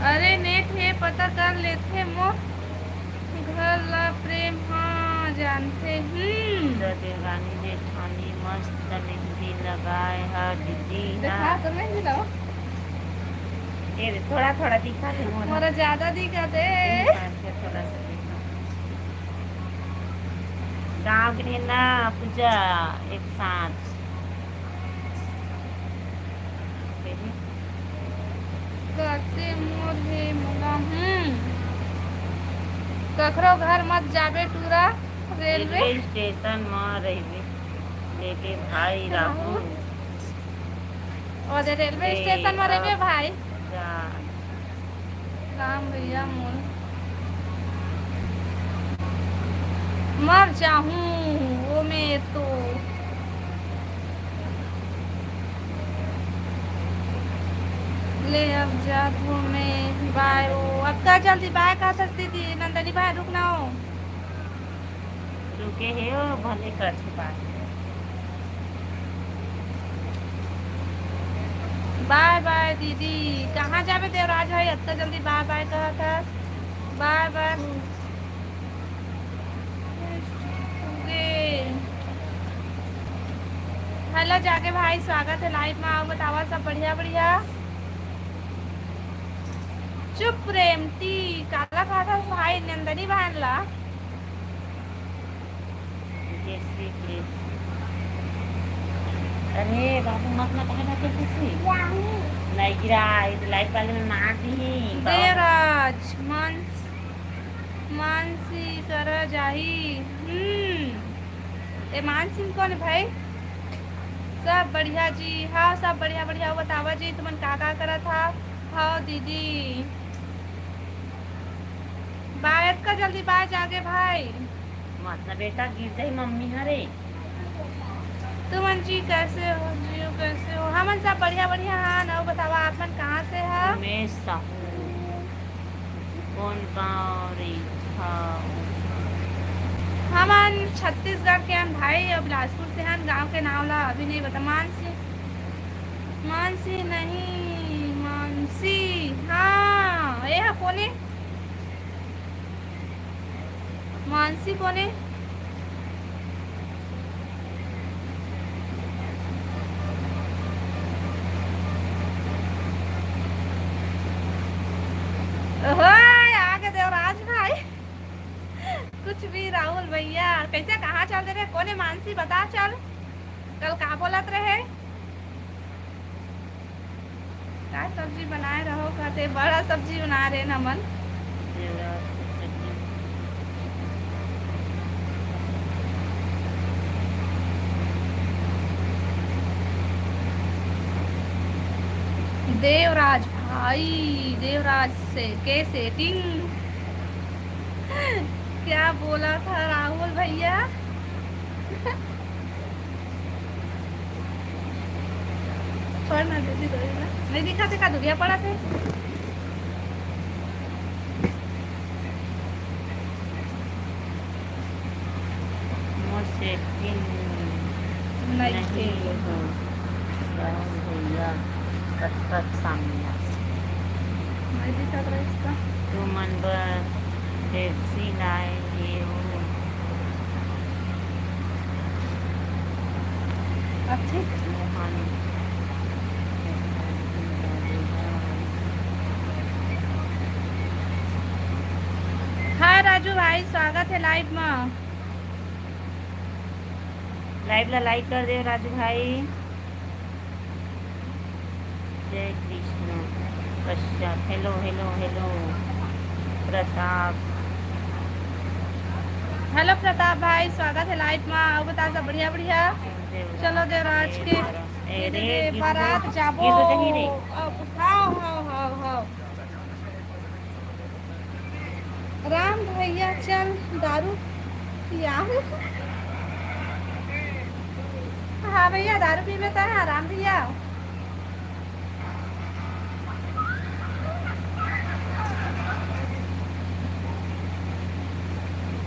अरे net हे, पता कर लेथे मोर घर ला प्रेम, हाँ, जानथे, हम्म। त देवरानी जेठानी मस्त मेहंदी लगाए ह दीदी ह। देखा तो मेहंदी ला। ये दे, थोड़ा थोड़ा दिखा थे मोर। मोरा ज्यादा दिखा थे। दिखा थे, थोड़ा सा दिखा। गाँव के ना पूजा एक साथ। कते मोर हे मोला, हम्म। कखरो घर मत जाबे टूरा, रेलवे। रेलवे स्टेशन म रहिबे, लेके भाई राहु। ओदे रेलवे स्टेशन म रहिबे भाई। जा। राम भैया मोर मर जाहूँ, वो में तो ले अब जात हूँ मैं। बाय। ओ, अब का जल्दी बाय कहत हस दीदी? नंदनी बाय, रुक ना हो। रुके हे ओ, भले करथे बात। बाय बाय दीदी। कहाँ जाबे देवराज भाई, अतना जल्दी बाय बाय कहत हस? बाय बाय। हेलो जागे भाई, स्वागत है लाइव में। आओ बतावा, सब बढ़िया बढ़िया? चुप प्रेमती, काला खाथस भाई नंदनी बहन ला। जय श्री कृष्ण। अरे बाबू, मत ना कहे ना कैसे। नहीं गिरा, ये तो लाइव वाले में मार दी। देवराज, मानस, मानसी करा जाही। हम्म। ए मानसिंह कौन है भाई? सब बढ़िया जी, हाँ सब बढ़िया बढ़िया। बतावा जी, तुमन का का करत हा? हाँ दीदी। बाय, अतका जल्दी बाय जागे भाई? मत ना बेटा, गिर जाही मम्मी हरे। तुमन जी कैसे हो, जियो कैसे हो? हमन सब बढ़िया, बढ़िया हन। अउ बतावा, आप मन कहाँ से ह? उमेश साहू, कौन गाँव रे? हाँ। हमन छत्तीसगढ़ के हन भाई, अउ बिलासपुर से हन। गाँव के नाव ला अभी नहीं बता। मानसी, मानसी नहीं, मानसी। हाँ, ये ह कोने? मानसी कोने? ओहो, आ गे देवराज भाई। कुछ भी राहुल भैया, कैसे कहाँ चल दे रहे? कोने मानसी बता चल, कल का बोलत रहे? का सब्जी बनाए रहो? कहते बड़ा सब्जी बना रहे न मन। देवराज भाई, देवराज से के सेटिंग। क्या बोला था राहुल भैया? छोड़ ना दीदी, दो ना। नहीं दिखा थे का दुधिया पड़ा थे? मोर सेटिंग नहीं नहीं थे। हो। राहुल भैया, कतक सामने। नहीं दिखा रहा इसका। तुमन बर पेप्सी लाए हे ओ। अच्छी। मोहन। हाय राजू भाई, स्वागत है लाइव में। लाइव ला लाइक कर देव राजू भाई। जय Krishna Kashyap, hello, hello, hello. Pratap. Hello Pratap भाई, स्वागत है लाइव में। अउ बता, सब बढ़िया, बढ़िया। देवराज चलो देवराज के बारात। ए रे, ये दे, गिर बारात गई। जाबो। गिर तो जाही रे। अब, हाँ, हाँ, हाँ, हाँ। राम भैया चल दारू पिया। हाँ भैया, दारू पीबे त, हाँ राम भैया।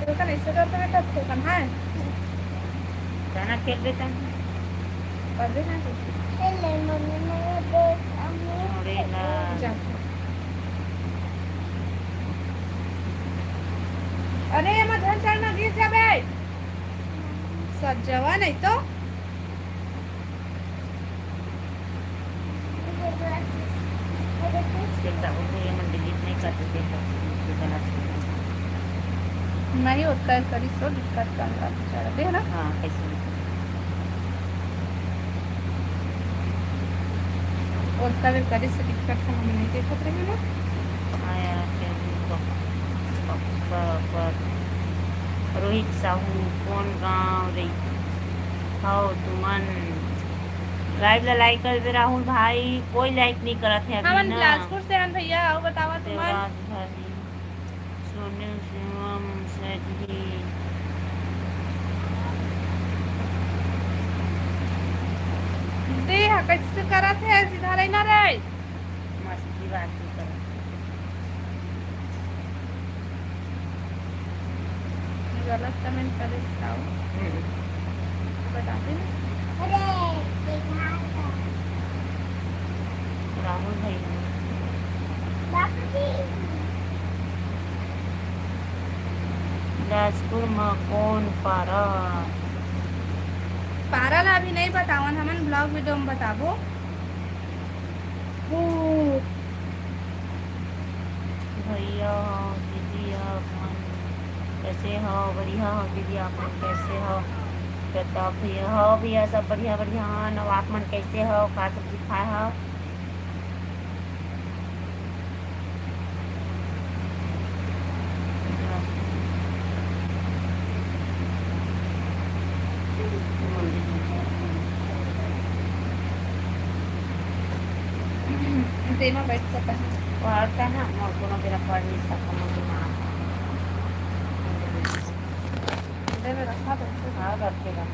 तो कल ऐसे करते बेटा, तो कल है। गाना खेल बेटा। कर दे ना। खेल ले मम्मी, मैं देख अम्मी। छोड़े ना। जा। अरे, एमा झन चढ़ ना, गिर जाबे। सजवा नहीं तो। नहीं, ओतका करिस तो दिक्कत का अंदर चढ़ दे ना। हाँ, कैसे? ओतका बेर करे से दिक्कत का हम नहीं देखत रहे ना। हाँ यार, क्या भी प-, प-, प-, प-, रोहित साहू, कौन गाँव रे? हव तुमन। लाइव ला लाइक कर दे राहुल भाई, कोई लाइक नहीं करत है अभी हमन ना। बिलासपुर से हन भैया, अउ बतावा तुमन। देवराज भाई। सोनू शिवम सेठ जी। दे हा, कैसे करत है, सीधा रही ना रे। मस्ती बात नहीं करत। गलत कमेंट करे, बताओ। हम्म। बताते ना। अरे, देखा था। राहुल भाई। बापू जी। बिलासपुर म कौन पारा? पारा ला अभी नहीं बतावन, हमन ब्लॉग वीडियो में बताबो। ओ। भैया हो, दीदी हो, अपन कैसे हो? बढ़िया हो दीदी, आप मन कैसे हो? प्रताप भैया हो, भैया सब बढ़िया, बढ़िया हो। अउ आप मन कैसे हो? का सब्जी खाए हो? तेमा बैठ सकत हे। पढ़ता ना, मोर कोनो बेरा पढ़ नहीं सकत, मोर दिमाग। में रखा तो ऐसे हाँ, रखेगा।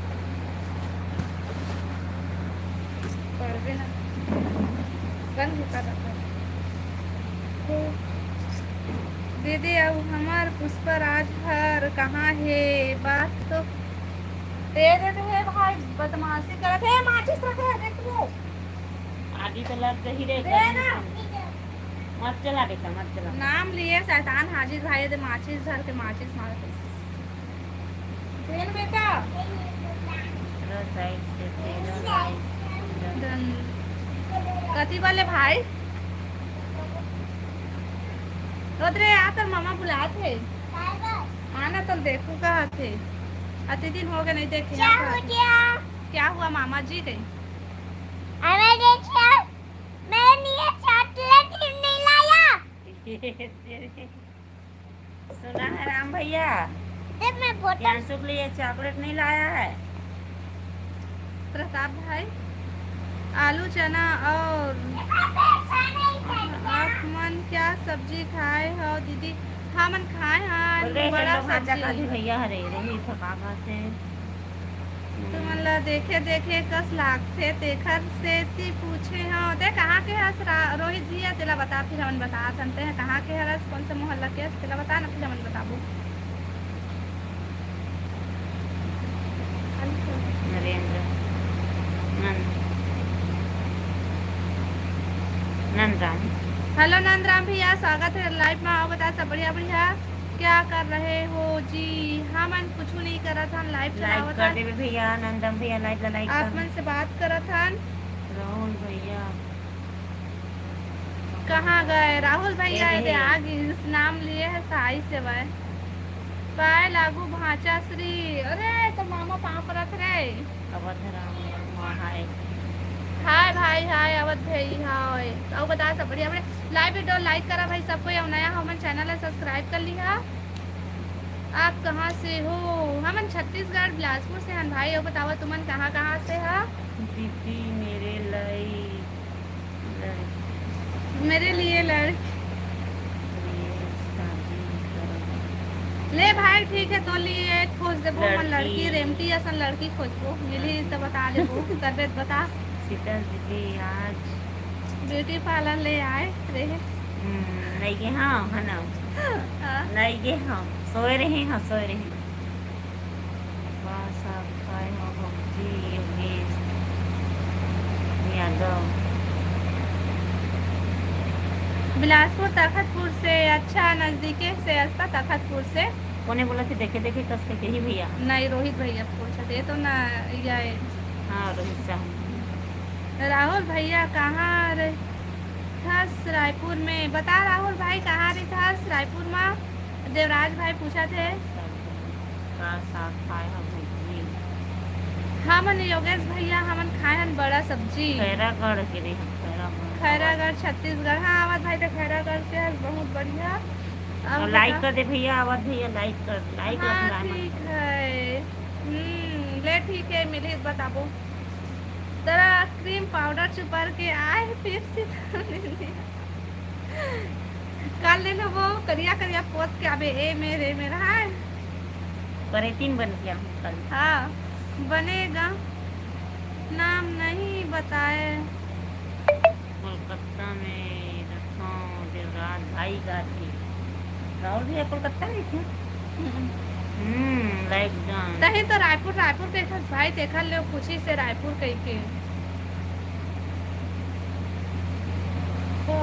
पड़बे ना। गंध का रखा। दीदी, अब हमार पुष्पराज हर कहाँ हे? बात तो दे देते हे भाई, बदमाशी करत हे। माचिस रखे हे, देख लो। आगी तो लग गई रे, दे गर्मी ना। से। मत चला बेटा, मत चला। नाम लिए शैतान हाजिर भाई, दे माचिस धर के माचिस मारत हे। तेल बेटा। दूसरा side से तेरा light। डन। कथी वाले भाई? रोद रे, आ, तोर मामा बुलात हे। आना, तो देखू कहत हे। अति दिन हो गए नहीं देखे। क्या हो गया? क्या हुआ मामा जी कहीं? अरे देखिए, मेरे लिए chocolate ही नहीं लाया। सुना है राम भैया, देख, मैं बोतल प्रियांशु के लिए chocolate नहीं लाया है। प्रताप भाई, आलू, चना और आप मन क्या सब्जी खाए हो दीदी? हमन खाए हैं बोल रहे, बड़ा hello, भांजा सब्जी। काजू भैया हरे, रोहित ह का बात है? तुमन ला देखे देखे कस लागथे, तेखर सेती पूछे हंव। ते कहाँ के हस रा-, रोहित भैया, तेला बता, फिर हमन बतात हन। ते कहाँ के हरस, कौन से मोहल्ला के हस, तेला बता ना, फिर हमन बताबो। नरेंद्र, नंद, नंदराम। Hello नंदराम भैया, स्वागत है live में। आओ, बता सब बढ़िया बढ़िया। क्या कर रहे हो जी? हमन कुछु नहीं करत हन, live like चलावत कर हन। देवे भैया, नंदम भैया, live ला like आप कर। मन से बात करत हन। राहुल भैया। कहाँ गए राहुल भैया? ए ये दे रे। आ गिस, नाम लिए है साई से भाई। पाए लागू भांचा श्री। अरे, तो मामा पाँव परत रे। अवध राम वर्मा, हाय। हाय भाई, हाय अवध भाई, हाय। अउ बता सब बढ़िया, बढ़िया। Live video like करा भाई सब कोई, अउ नया हमन channel ला subscribe कर लिहा। आप कहाँ से हो? हमन छत्तीसगढ़ बिलासपुर से हन भाई। अउ बतावा तुमन कहाँ, कहाँ से हा? दीदी मेरे लाई लड़की मेरे लिए लड़की। लिए शादी करो। ले भाई, ठीक है, तो लिए खोज देबो, हमन लड़की। लड़की, रेमटी असन लड़की खोजबो, मिली तो बता देबो, तबियत बता। शीतल दीदी आज beauty parlour ले आए रहे। हम्म, नहीं गे हाँ, है ना? हाँ। नहीं गे हाँ, सोए रहे हाँ, सोए रहे। का साग खाए हो भौजी? योगेश यादव। बिलासपुर तखतपुर से, अच्छा, नजदीके से असता तखतपुर से। कोने बोला थे देखे देखे कस के कही भैया? नहीं, रोहित भैया पूछत हे तो ना, या हाँ, रोहित साहब। राहुल भैया कहाँ रहिथस रायपुर में? बता राहुल भाई, कहाँ रहिथस रायपुर में? देवराज भाई पूछत हे। का साग खाए हो भौजी? हमन योगेश भैया, हमन खाए हन बड़ा सब्जी। खैरागढ़ के रहे हम, खैरागढ़। खैरागढ़, छत्तीसगढ़। हाँ, अवध भाई तो खैरागढ़ से है, बहुत बढ़िया। और और like बता। कर दे भैया, अवध भैया, like कर, like हाँ, रखना है। ठीक है। हम्म, ले ठीक है, मिली बताबो। तेरा cream powder चुपर के आए, फिर से कर लेना वो करिया करिया पोत के आबे, ए मेरे, मेरा है। करेतीन बन के आहूँ कल। हाँ, बनेगा। नाम नहीं बताए। कोलकाता में रखो देवराज भाई गाथे। राहुल भैया कोलकाता में थे? हम्म। हम्म, like done। तही तो रायपुर, रायपुर के खस भाई देखा ले खुशी से रायपुर कही के। ओ,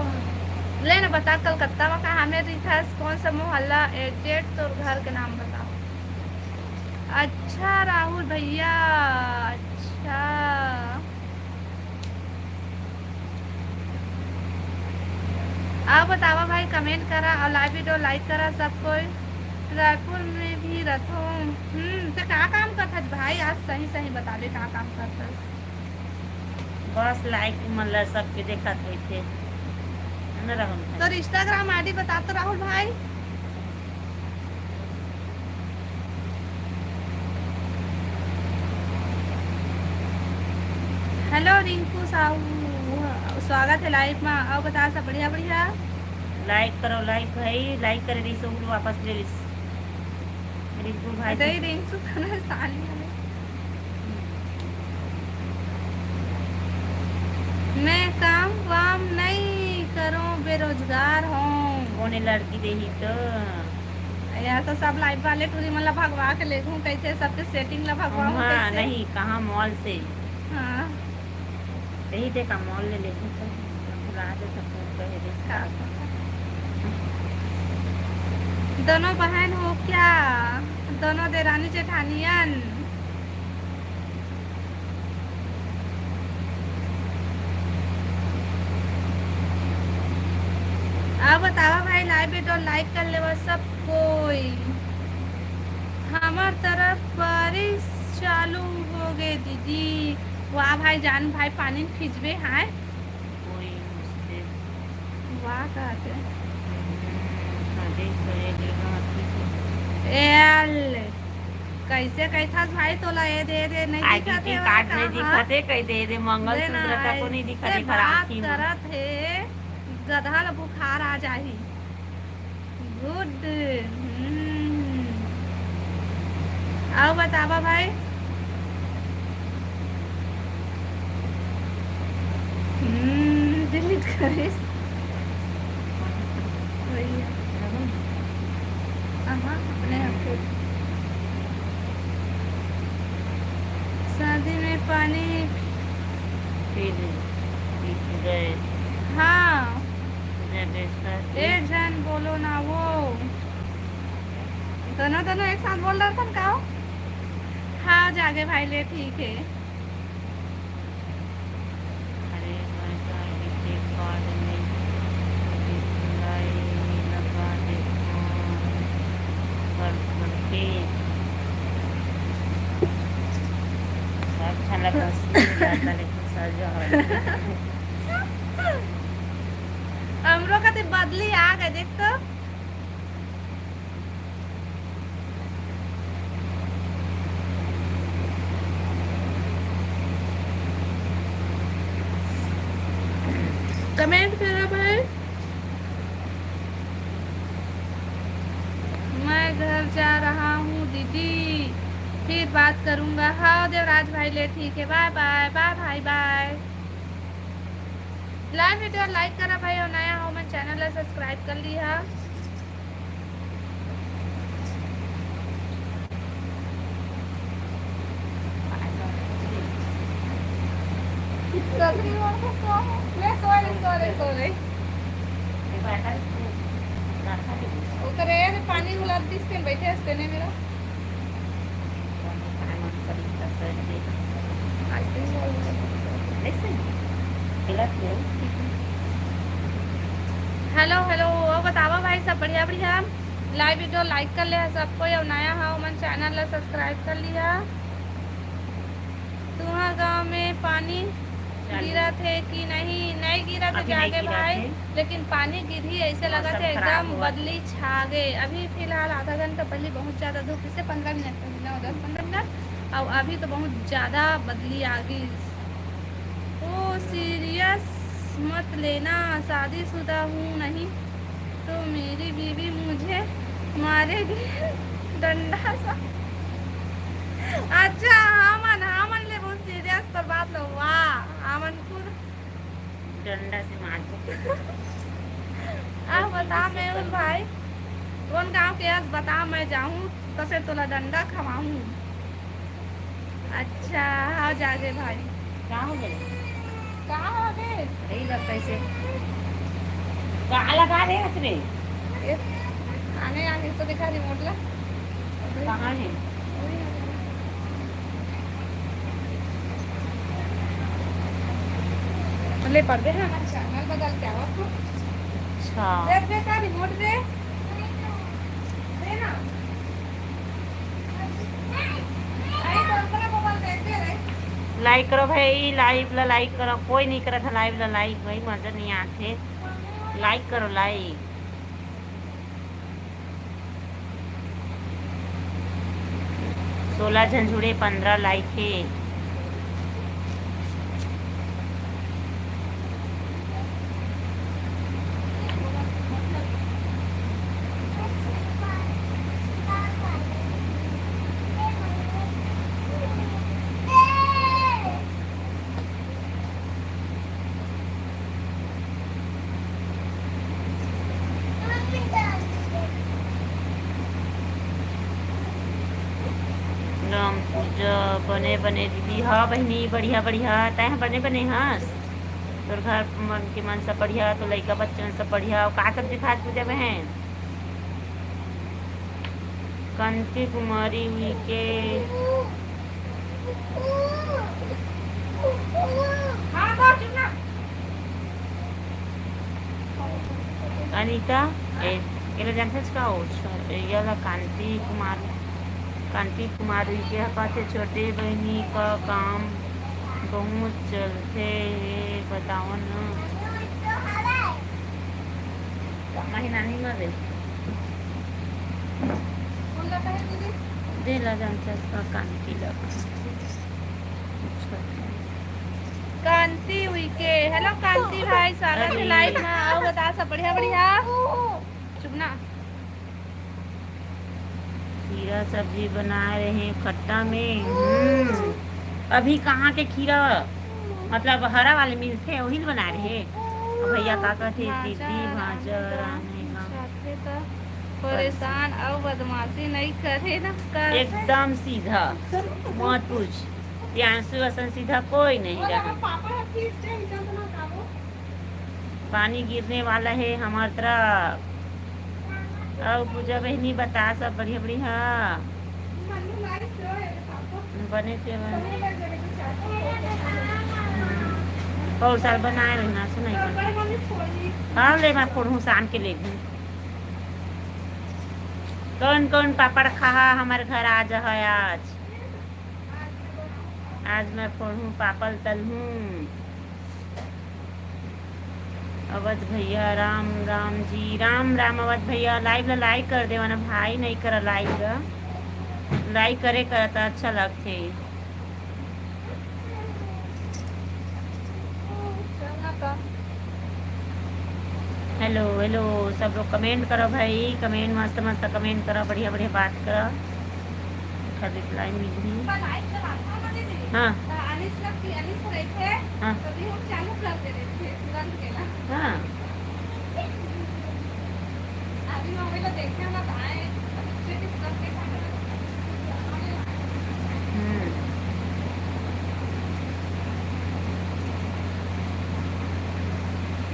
ले ना बता, कलकत्ता में कहाँ में रहिथस, कौन सा मोहल्ला, exact तोर घर के नाम बता। अच्छा राहुल भैया, अच्छा। अउ बतावा भाई, comment करा अउ live video like करा सब कोई। रायपुर में भी रथो। हम्म, तो का काम करथस भाई? आज सही सही बता दे, का काम करथस? बस like मन ला सबके देखत होइथे, है ना राहुल भाई? तोर Instagram ID बता तो राहुल भाई। Hello रिंकू साहू, स्वागत है live में। अउ बता सब बढ़िया बढ़िया? Like करो, like भाई, like करे रही सब वापस ले लिस। रिंकू भाई दे रिंकू खाना साली हमें। मैं काम वाम नहीं करूं, बेरोजगार हूं। कोने लड़की देही तो? यार, तो सब लाइव वाले टूरी मन ला भगवा के लेगहूं, कैसे सबके सेटिंग ला भगवा हूं, हाँ, कैसे? नहीं, कहाँ मॉल से? हाँ। यही देखा, मॉल ले लेगहूं तो भुला दे तो फोन कहे दे। का? दोनों बहन हो क्या? दोनों देरानी जेठानियन? अब बतावा भाई, लाइव वीडियो लाइक कर लेवा सब कोई। हमर तरफ बारिश चालू हो गए दीदी। वाह भाई जान, भाई पानी में खींचबे हाय। कोई मुझसे वाह कहते। हम्म, हदे करे देगा आपकी। ए ले, कैसे कैथस भाई तोला ए दे दे, नहीं ID दिखत हे, कार्ड नहीं कहाँ? दिखत हे, कह दे दे, मंगलसूत्र तक को नहीं दिखत हे, खराब बात करत हे, गधा ला बुखार आ जाही। गुड। हम्म। अउ बतावा भाई। हम्म, डिलीट करिस। वही है। हाँ, हाँ, अपने आप को। शादी में पानी पी ले, पी गए। हाँ। जय बेस्ता जी। एक जन बोलो ना वो। दोनों, दोनों एक साथ बोल रहा था ना, का हो? हाँ, जागे भाई ले, ठीक है। अरे, मैं तो अभी के बाद में रिप्लाई लगा देता हूँ, कर करके। सब छलक हंसी जाता, लेकिन सर जो है। हमरो कते बदली आ गए, देख तो। कमेंट करा भाई। मैं घर जा रहा हूँ दीदी, फिर बात करूँगा। हाँ देवराज भाई ले, ठीक है, बाय बाय, बाय भाई, बाय। लाइव वीडियो लाइक करा भाई, और नया हो मन चैनल ला सब्सक्राइब कर लिहा। Sorry, sorry, sorry. ओकरे पानी उलार दिस तेन बैठे हस तेने मेरा। हेलो, हेलो, अउ बतावा भाई, सब बढ़िया, बढ़िया? लाइव वीडियो लाइक कर ले सब कोई, अउ नया हा ओमन चैनल ला सब्सक्राइब कर लिहा। तुंहर गांव में पानी गिरत हे कि नहीं? नहीं गिरत हे जागे भाई, लेकिन पानी गिरही ऐसे लगत हे, एकदम बदली छा गे। अभी फिलहाल आधा घंटा पहले बहुत ज्यादा धूप, इसे पंद्रह मिनट पहले, नौ, दस, पंद्रह मिनट, और अभी तो बहुत ज्यादा बदली आ गई। ओ सीरियस मत लेना, शादीशुदा हूँ नहीं तो मेरी बीवी मुझे मारेगी डंडा सा। अच्छा, हमन, हमन ले बहुत सीरियस तो बात लो, वाह, हमन खुद डंडा से मारबो। आ बता मेहुल भाई, कौन गांव के हस? बता, मैं जाहूं तो फिर तोला डंडा खवाहूं। अच्छा, हाँ जागे भाई। का हो गए? का हो गए? यही लग कैसे? का लगा दे हस रे? ये आने आने से दिखा रिमोट ला। कहाँ है? ले पड़ दे, हाँ। चैनल बदल के आवा तू। अच्छा। देख दे का रिमोट दे। दे ना। लाइक करो भाई, लाइव ला लाइक करो। कोई नहीं करत है लाइव ला लाइक भाई, मजा नहीं आते। लाइक करो, लाइक। सोलह झन जुड़े, पंद्रह लाइक हे। ज-, बने बने दीदी। हाँ बहिनी, बढ़िया बढ़िया। तैं ह बने बने हस? तोर घर मन के मन सब बढ़िया, तो लइका बच्चन सब बढ़िया। अउ का सब्जी खात पूजा बहन? कांति कुमारी उइके। अनिता, ए, एला जानथस का? ओ, स-, ए, एला कांति कुमार, कांति कुमार उइके ह कथे, "छोटे बहिनी का काम बहुत चलथे, बताओ न।" महीना नहीं मर रही। दे ला जानथस का कांति ला। कांति उइके। Hello कांति भाई, स्वागत है अरे। Live में। अउ बता सब बढ़िया बढ़िया। चुप ना। खीरा सब्जी बनाए रहे खट्टा में। हम्म। अभी कहाँ के खीरा? मतलब हरा वाले मिलथे, वही ल बनाए रहे। अब भैया का कहथे, भाजा "दीदी, भाजा रांधे गा।" रांधे गा। साथे त परेशान अउ बदमाशी नहीं करे ना कर। एकदम सीधा, मत पूछ। प्रियांशु असन सीधा कोई नहीं रहा। पानी गिरने वाला है हमार तरफ। अउ पूजा बहिनी बता, सब बढ़िया बढ़िया? बने के बने। हम्म। पौर साल बनाए रही ना, सुनाई पड़ी। हाँ, ले मैं फोड़हूँ, शाम के ले लूँ। कौन कौन पापड़ खाहा हमारे घर आ जा है आज। आज मैं फोड़हूँ, पापड़ तलहूँ। अवध भैया, राम राम जी, राम राम अवध भैया। Live ला like कर देवा ना भाई, नहीं करा like ला। Like करे करा त अच्छा लगथे। Hello hello, सब लोग comment करो भाई, comment मस्त मस्त comment करो, बढ़िया बढ़िया बात करो। अच्छा reply मिलही। हाँ। हाँ। हाँ। हम्म।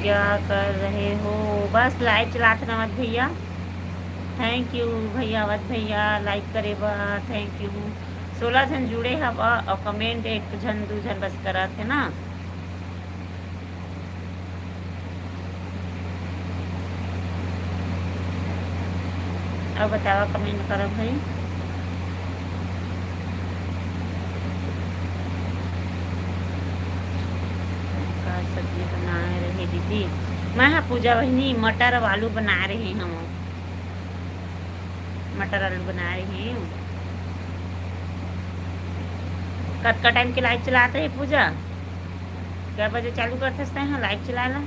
क्या कर रहे हो? बस live चलात हन अवध भैया। Thank you भैया, अवध भैया, like करे बर thank you। सोलह झन जुड़े हवा अउ comment एक झन दू झन बस करत हे ना। अउ बतावा, comment करो भाई। का सब्जी बनाए रहे दीदी? मैं हा पूजा बहिनी मटर अउ आलू बनाए रहे हूँ। मटर आलू बनाए रहे हूँ। कतका time के live चलात रहे पूजा? क्या बजे चालू करथस तैं ह live चलाना?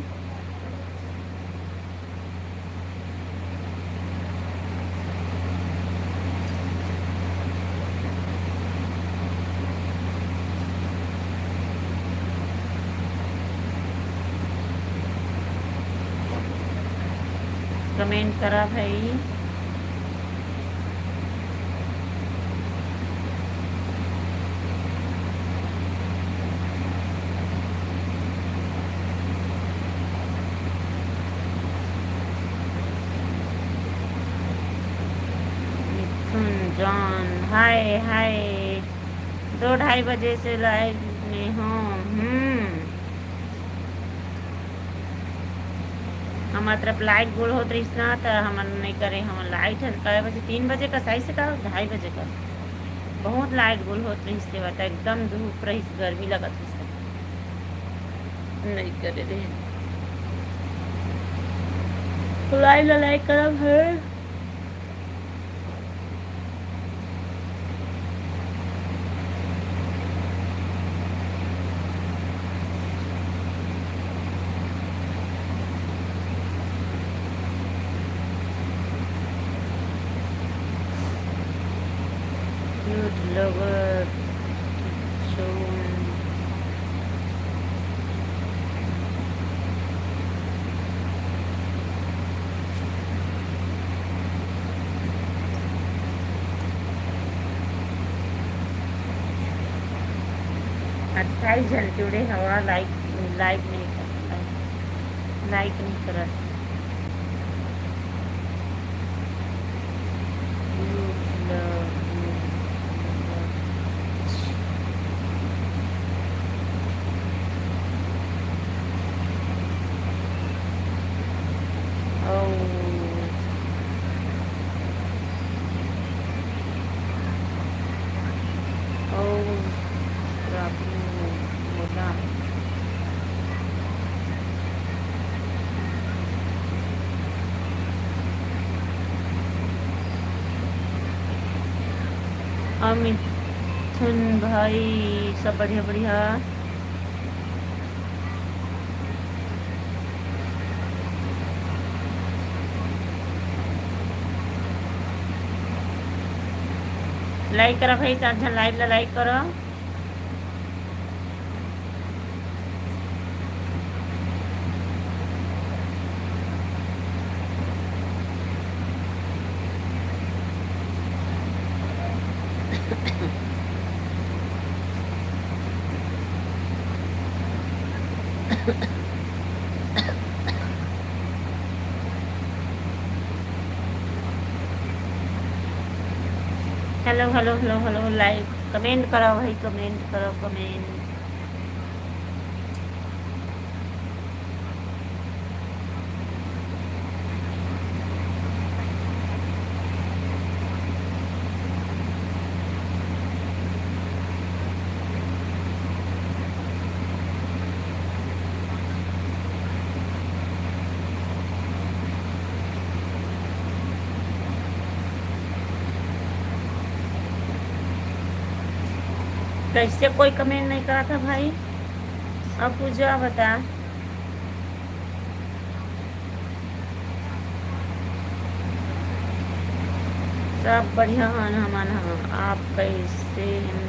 Comment करा भाई। मिथुन जॉन, हाय हाय। दो ढाई बजे से live में हूँ। हम्म। हमर तरफ live गोल होत रहिस ना, त हमन नइ करे। हमन live ह काय बजे, तीन बजे का साइज से का, ढाई बजे का, बहुत live गोल होत रहिस। तेवा त एकदम धूप रहिस, गर्मी लगत रहिस, नइ करे रहे। Live ला like करब है। Good lover, good show। अट्ठाईस झन जुड़े हवा, लाइक, लाइक नहीं करत, लाइक नहीं करत। और मिथुन भाई, सब बढ़िया बढ़िया। लाइक करा भाई, चार झन लाइव ला लाइक करा। Hello, hello, hello, hello, live comment करो भाई, कमेंट करो, कमेंट। कैसे कोई कमेंट नहीं करा था भाई? अब पूजा बता। सब बढ़िया हन हमन ह। आप कैसे हन,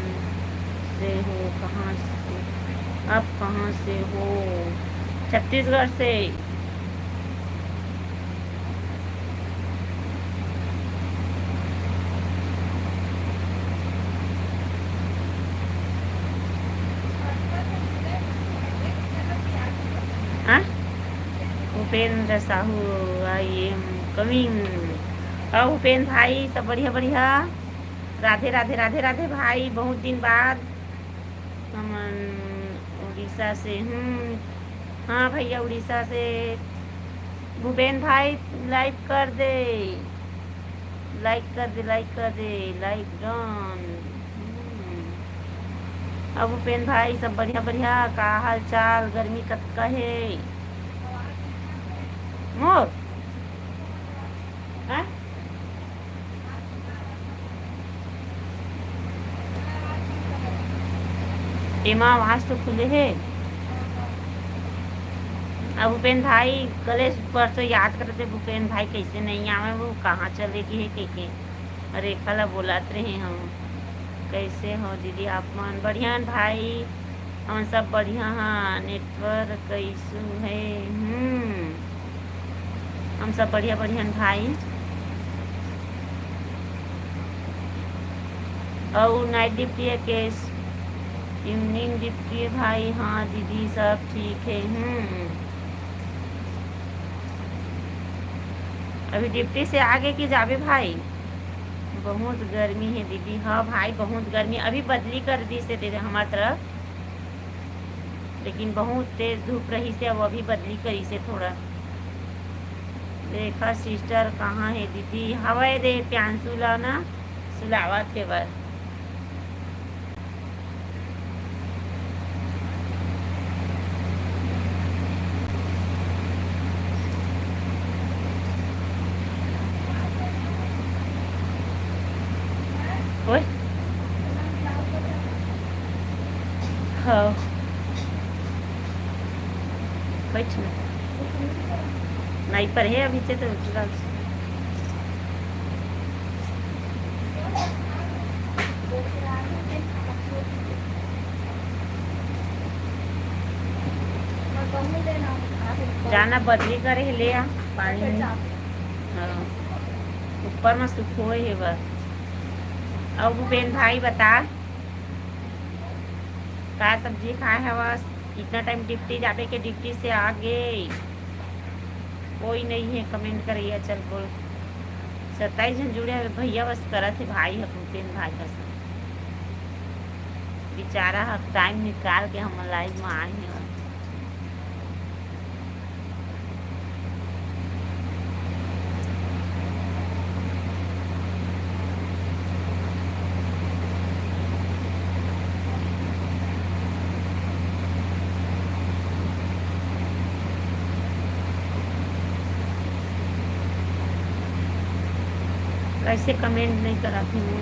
से हो, कहाँ से, आप कहाँ से हो? छत्तीसगढ़ से। हाँ? Upendra Sahu, I am coming। और उपेंद्र भाई, सब बढ़िया बढ़िया? राधे राधे, राधे राधे भाई, बहुत दिन बाद। हमन उड़ीसा से। हम्म, हाँ भैया, उड़ीसा से। भूपेन भाई, लाइक कर दे, लाइक कर दे, लाइक कर दे, लाइक डन। हम्म। अब भूपेन भाई, सब बढ़िया बढ़िया? का हाल चाल? गर्मी कतका हे मोर? हाँ? एमा आवाज तो खुले हे। अब भूपेन भाई, कले परसों याद करते, भूपेन भाई कैसे नहीं आवे, वो कहाँ चले गए हे कह के। रेखा ला बोलत रहे हम। कैसे हो दीदी आप मन? बढ़िया हन भाई, हमन सब बढ़िया हाँ। Network issue है। हम्म, हम सब बढ़िया बढ़िया हन भाई। और night duty है के evening duty है भाई? हाँ दीदी, सब ठीक है। हम्म, अभी duty से आगे कि जाबे भाई? बहुत गर्मी है दीदी। हाँ भाई, बहुत गर्मी। अभी बदली कर दिस हे दीदी हमार तरफ, लेकिन बहुत तेज धूप रहिस हे, अब अभी बदली करिस हे थोड़ा। रेखा sister कहाँ है दीदी? हवय दे, प्रियांशु ला ना सुलावत हे बर। ओए। हाँ। बैठ ना। नहीं पर है अभी ते तो। जाना बदली करे हे, ले आ पानी में। हाँ। ऊपर में सुखोए हे बस। अब भूपेन भाई बता। का सब्जी खाए हवस? कितना टाइम ड्यूटी जाबे के, ड्यूटी से आगे कोई नहीं है कमेंट करइया। चल बोल, सत्ताईस जन जुड़े हवे भैया, बस करत हे भाई ह, भूपेन भाई ह सब। बेचारा ह टाइम निकाल के हमर लाइव में आए हे। कैसे कमेंट नहीं कराती हूँ?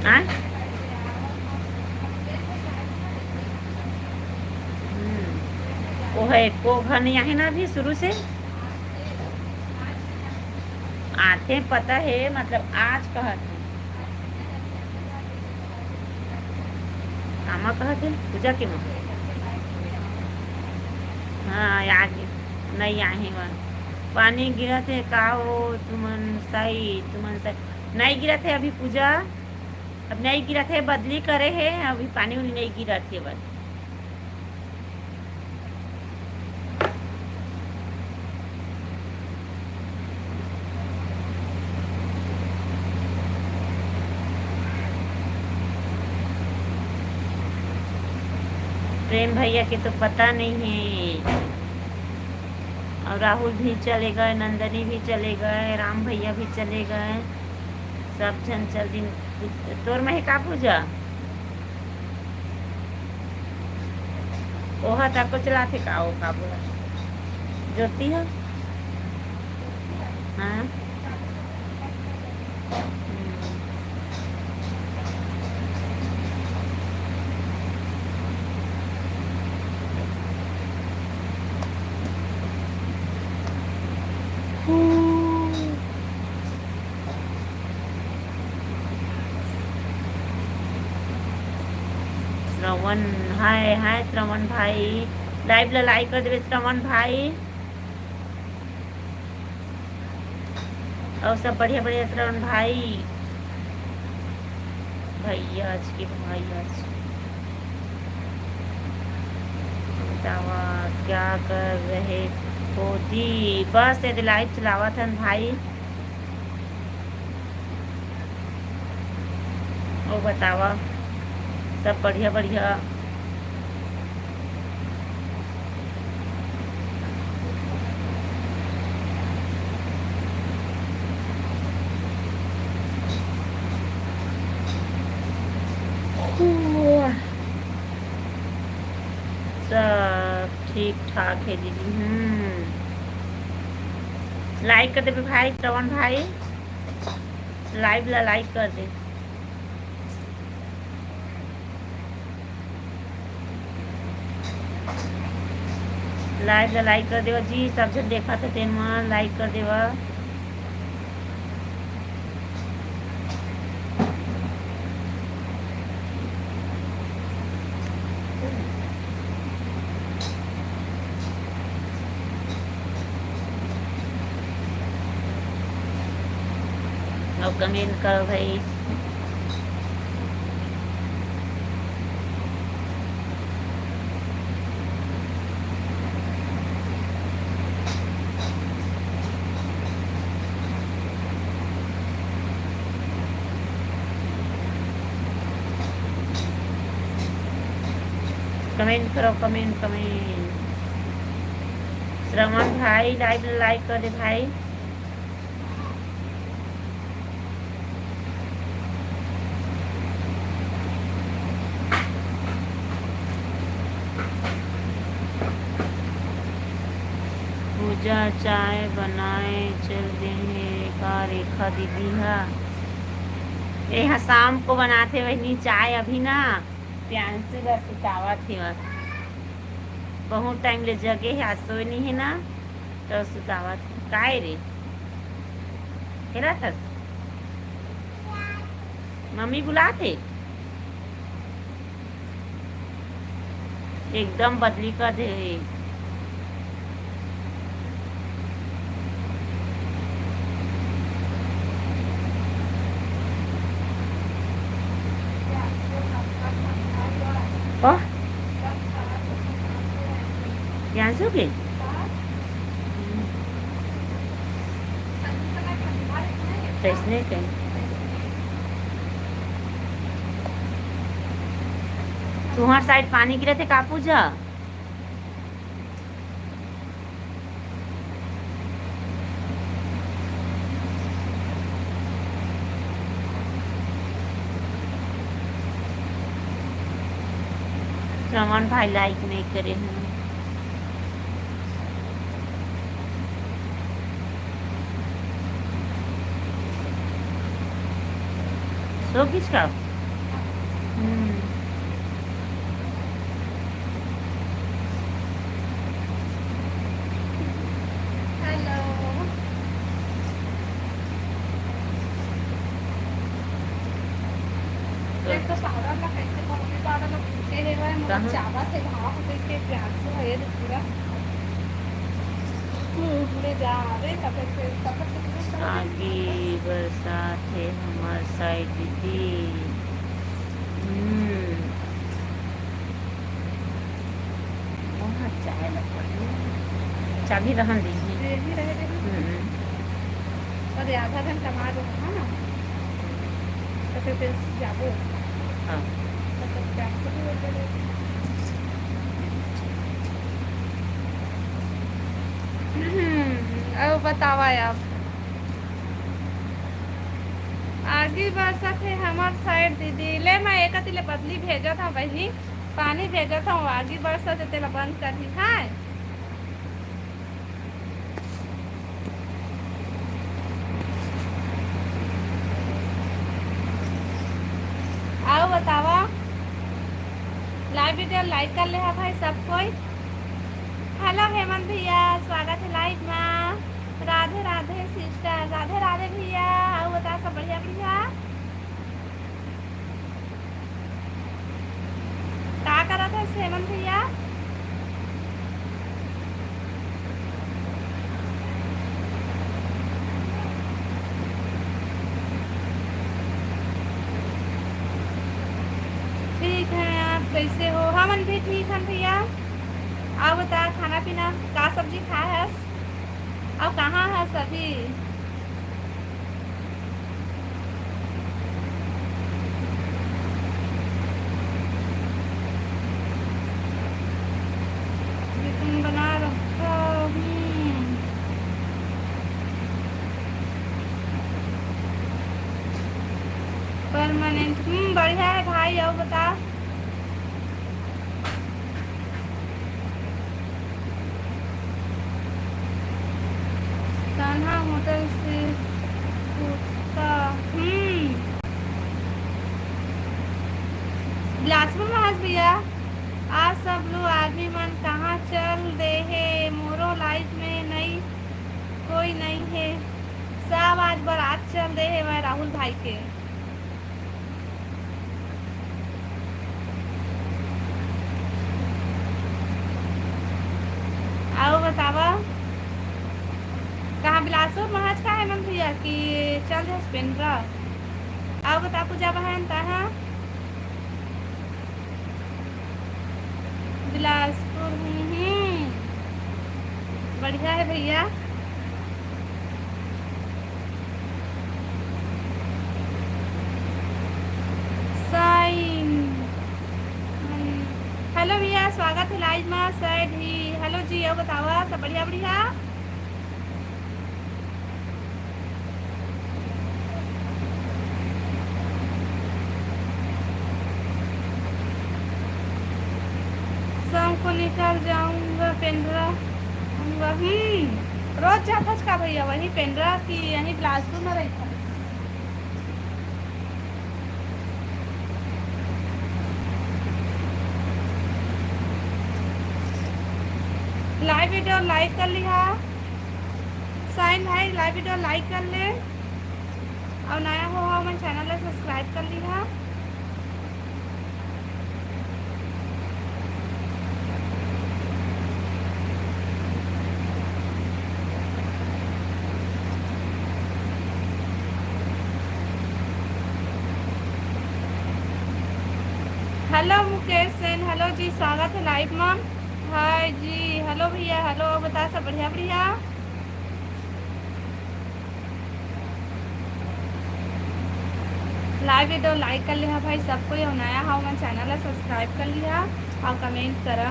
आय? हम्म। वो है, को घर नहीं आहे ना अभी शुरू से? आते पता है, मतलब आज कहत हे। कामा कहत हे? पूजा के माँ। हाँ, आगे नहीं आहे वहाँ। पानी गिरत हे का हो तुमन साई, तुमन साई। नहीं गिरत हे अभी पूजा, अब नहीं गिरत हे, बदली करे हे, अभी पानी उनी नहीं गिरत हे बस। प्रेम भैया के तो पता नहीं है। और राहुल भी चले गए, नंदनी भी चले गए, राम भैया भी चले गए, सब झन चल दिन। तोर में है का पूजा? ओहा तको चलाथे का, ओ का बोला? ज्योति ह? हाँ। श्रवण, हाय, हाय श्रवण भाई, लाइव ला लाइक कर देवे श्रवण भाई। और सब बढ़िया बढ़िया श्रवण भाई, भैया आज के भाई आज बतावा क्या कर रहे हो दी? बस यदि लाइव चलावत हन भाई। और बतावा सब बढ़िया बढ़िया। सब ठीक ठाक है दीदी। हम्म, लाइक कर देबे भाई, श्रवण भाई, लाइव ला लाइक कर दे। लाइव ला लाइक कर देवा जी, सब झन देखत हे तेन मन लाइक कर देवा। और कमेंट करो भाई। कमेंट करो, कमेंट, कमेंट। श्रवण भाई, लाइव लाइक कर दे भाई। पूजा चाय बनाए चल दे हे का रेखा दीदी हा? ए हा शाम को बनाथे बहिनी चाय, अभी ना प्रियांशु ला सुतावत हे। बहुत टाइम ले जगे हे, आज सोए नहीं है ना, तो सुतावत हे। काय रे? खेलत हस? मम्मी बुलात हे। एकदम बदली कर दे हे। अइसने कहीं। तुंहर side पानी गिरत हे का पूजा? श्रवण भाई like नहीं करे हैं। सो किसका? हम्म। हेलो। एक तो पाउडर ला कैसे पाउडर, पाउडर ला भूखे हे, वह मुझे कहाँ? चावत हे, भाव हो गई के प्यास से है पूरा। हम्म, ले जा रे, तब तक, तब तक से पूरा सब आगे बरसात हे हमर side दीदी। हम्म। वहाँ चाय ला पड़ी। चाबी रहन दीजिए। ये भी रह गई। हम्म। अरे आधा घंटा बाद होगा ना, तो फिर, फिर जाबो। हाँ। तो फिर कैंसिल हो जाएगा। हम्म, अब बतावा आप। आगी बरसत हे हमर side दीदी। ले, मैं एक अति ले बदली भेजत हूँ बहिनी, पानी भेजत हूँ। आगी बरसत हे, तेला बंद करही, हाँ। आओ बतावा, live video like कर ले हा भाई सब कोई। हेलो हेमंत भैया, स्वागत है live मा। राधे राधे sister, राधे राधे भैया। आओ बता, सब बढ़िया बढ़िया। का करत है हेमंत भैया? ठीक है, आप कैसे हो? हमन भी ठीक हन भैया। आप बता, खाना पीना का सब्जी खाए हस? अउ कहाँ हस अभी? ये तुम बना रखा हूँ। Permanent। हम्म, बढ़िया है भाई। अउ बता। कान्हा होटल से कुत्ता। हम्म। बिलासपुर महाराज भैया, आज सब लोग आदमी मन कहाँ चल दे हे? मोरो live में नई, कोई नई हे। सब आज बारात चल दे हे वह राहुल भाई के। अउ बतावा, कहाँ बिलासपुर महाराज का है मंदिर या कि चल दे पेंड्रा? अउ बता पूजा बहन, कहाँ? बिलासपुर। हम्म, हम्म। बढ़िया है भैया। साइन। हेलो भैया, स्वागत है live मा। सैड ही। हेलो जी, अउ बतावा, सब बढ़िया, बढ़िया? शाम को निकल जाऊंगा पेंड्रा। हम्म, रोज जाथस का भैया वही पेंड्रा कि यहीं बिलासपुर में रहता? Live video like कर लिहा। साइन भाई, live video like कर ले, अउ नया हो, हो मन channel ला subscribe कर लिहा। हेलो मुकेश सेन, हेलो जी, स्वागत है live मा। हाय जी, हेलो भैया, हेलो, बता सब बढ़िया, बढ़िया? लाइव video like कर लिहा भाई सब कोई, अउ नया हव मन channel ला subscribe कर लिहा अउ comment करा।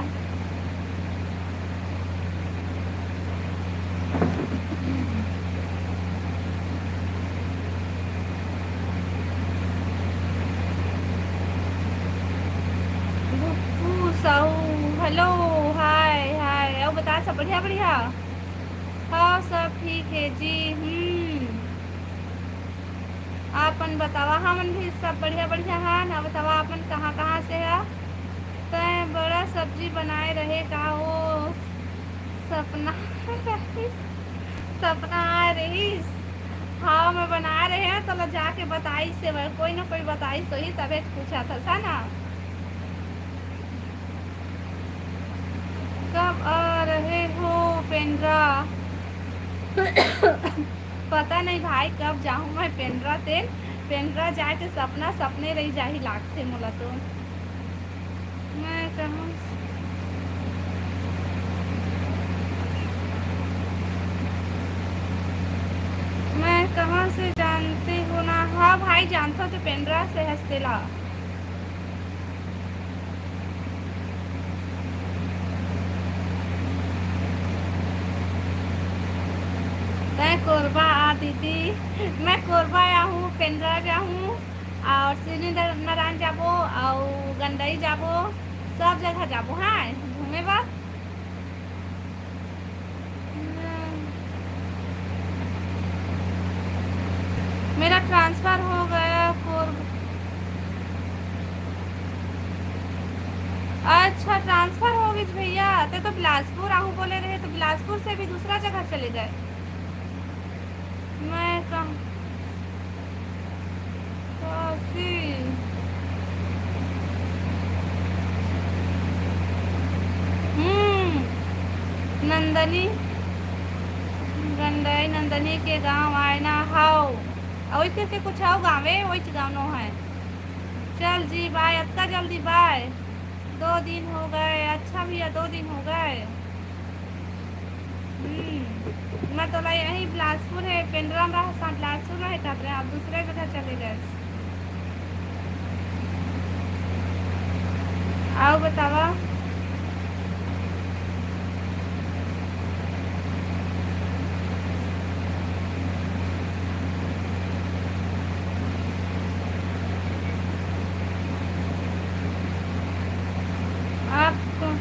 Guppu Sahu, hello, hi, hi। अउ बता, सब बढ़िया, बढ़िया? हाँ, सब ठीक है जी। हम्म, आपन बतावा, हमन भी सब बढ़िया, बढ़िया हन। अब बतावा, आपन कहाँ, कहाँ से ह? तैं बड़ा सब्जी बनाए रहे का? ओ, सपना रहिस, सपना आए रहिस। हाँ, मैं बनाए रहे हंव, तोला जाके बताइस हे, कोई ना कोई बताइस होही, तभे पूछत हस, है ना? कब आ रहे हो पेंड्रा? पता नहीं भाई, कब जाहूँ मैं पेंड्रा तेन। पेंड्रा जाए के सपना सपने रही जाही लागथे मोला तो। मैं कहाँ, मैं कहाँ से जानती हूँ ना? हाँ भाई, जानथव तो पेंड्रा से हस तेला। तैं कोरबा आ दीदी। मैं कोरबा आहूँ, पेंड्रा जाहूँ, अउ शिवरीनारायण जाबो, अउ गंडई जाबो, सब जगह जाबो, हाँ, घूमे बर। मेरा transfer हो गया कोर-, अच्छा, transfer हो गई भैया। तैं तो बिलासपुर आहूँ बोले रहे, तो बिलासपुर से भी दूसरा जगह चले गए। मैं कहाँ? काशी। हम्म, नंदनी, गंडई नंदनी के गांव आय ना, हाव। अउ इधर के कुछ अउ गांव हे, वही गांव नो है। चल जी, bye, अतका जल्दी bye। दो दिन हो गए। अच्छा भैया, दो दिन हो गए। हम्म, मैं तोला यही बिलासपुर हे, पेंड्रा में रहस, बिलासपुर में हे कहत रहे, अब दूसरे जगह चले गए। अउ बतावा। आप कौन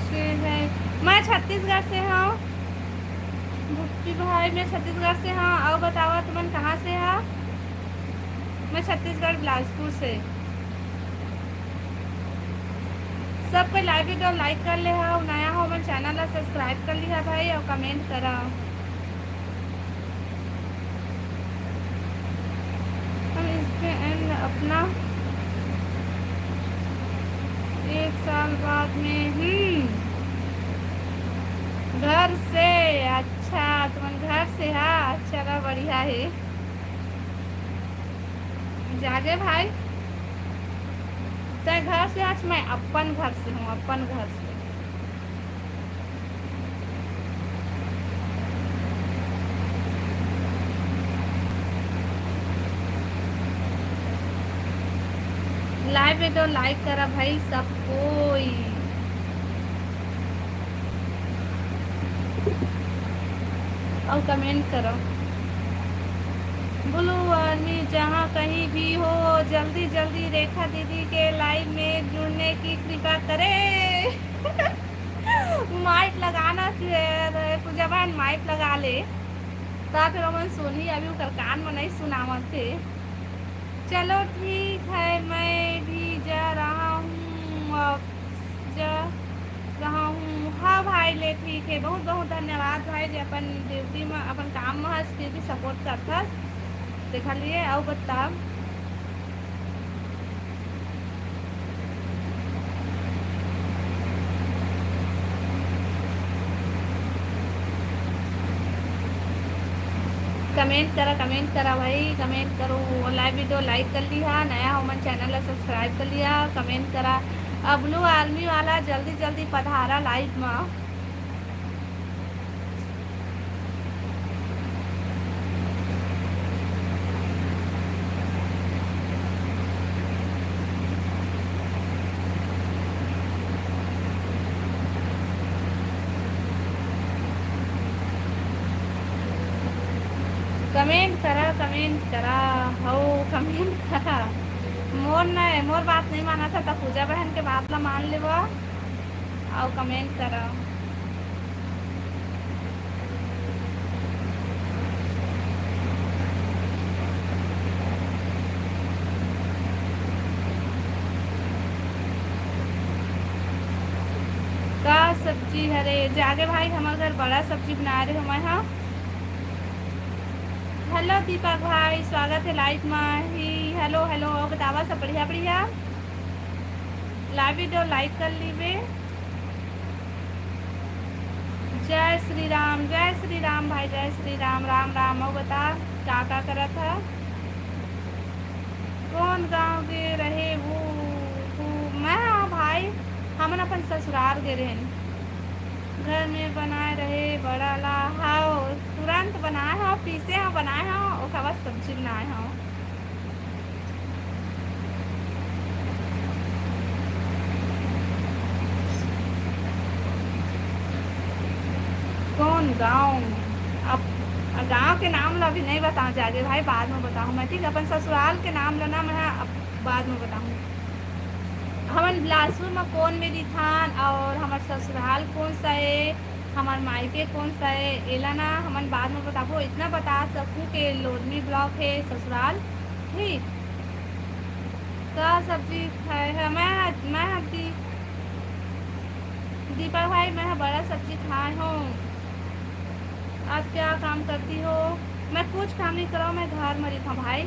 से है? मैं छत्तीसगढ़ से हूँ। भक्ति भाई, मैं छत्तीसगढ़ से हूँ। अउ बतावा, तुमन कहाँ से हा? मैं छत्तीसगढ़, बिलासपुर से। सब कोई live video like कर ले हा, नया हो मन channel ला subscribe कर लिहा भाई, अउ comment करा। हम इस पे end अपना एक साल बाद में, हम्म, घर से। अच्छा, तुमन घर से हा? चला, बढ़िया हे। जागे भाई, तै घर से? आज मैं अपन घर से हूँ, अपन घर से। Live video like करा भाई सब कोई। अउ comment करो। Blue Army जहाँ कहीं भी हो, जल्दी जल्दी रेखा दीदी के live में जुड़ने की कृपा करें। Mic लगाना फिर, पूजा बहन mic लगा ले, ता फिर ओमन सुनही, अभी ओकर कान में नहीं सुनावत हे। चलो ठीक है, मैं भी जा रहा हूँ, अब जा रहा हूँ। हाँ भाई, ले ठीक है, बहुत बहुत धन्यवाद भाई, जे अपन duty में, अपन काम में हस, फिर भी support करथस। देखा लिए, अउ बताओ। Comment करा, comment करा भाई, comment करो। Live video like कर लिहा, नया हो मन channel ला subscribe कर लिहा, comment करा। अब Blue Army वाला जल्दी जल्दी पधारा live में। कमेंट करा, कमेंट करा, हो कमेंट करा। मोर न, मोर बात नहीं मानत ह, त पूजा बहन के बात ला मान लेवा। अउ कमेंट करा। का सब्जी हरे? जागे भाई, हमर घर बड़ा सब्जी बनाए रहे मैं हा। हेलो दीपक भाई, स्वागत है लाइव में ही। हेलो, हेलो, बतावा सब बढ़िया, बढ़िया। लाइव वीडियो लाइक कर लीबे। जय श्री राम, जय श्री राम भाई, जय श्री राम, राम राम। अउ बता, का का करत ह? कौन गांव के रहे वो? वो मैं, हाँ भाई, हमन अपन ससुराल गे रहेन। घर में बनाए रहे बड़ा ला, हाव, तुरंत बनाए हो, पीसे हो, बनाए हो, ओकर बाद सब्जी बनाए हो। कौन गांव? अब गांव के नाम ला अभी नहीं बताऊं जागे भाई, बाद में बताऊं मैं, ठीक है? अपन ससुराल के नाम ला ना मैं अब बाद में बताऊं। हमन बिलासपुर में कौन में रिथन और हमर ससुराल कौन सा है, हमर मायके कौन सा है, एला ना हमन बाद में बताबो। इतना बता सकूं कि लोरमी ब्लॉक है ससुराल, ठीक। का सब्जी खाए है? मैं, मैं ह दी-, दीपक भाई, मैं ह बड़ा सब्जी खाए हूँ। आप क्या काम करती हो? मैं कुछ काम नहीं करो, मैं घर में रहिथंव भाई।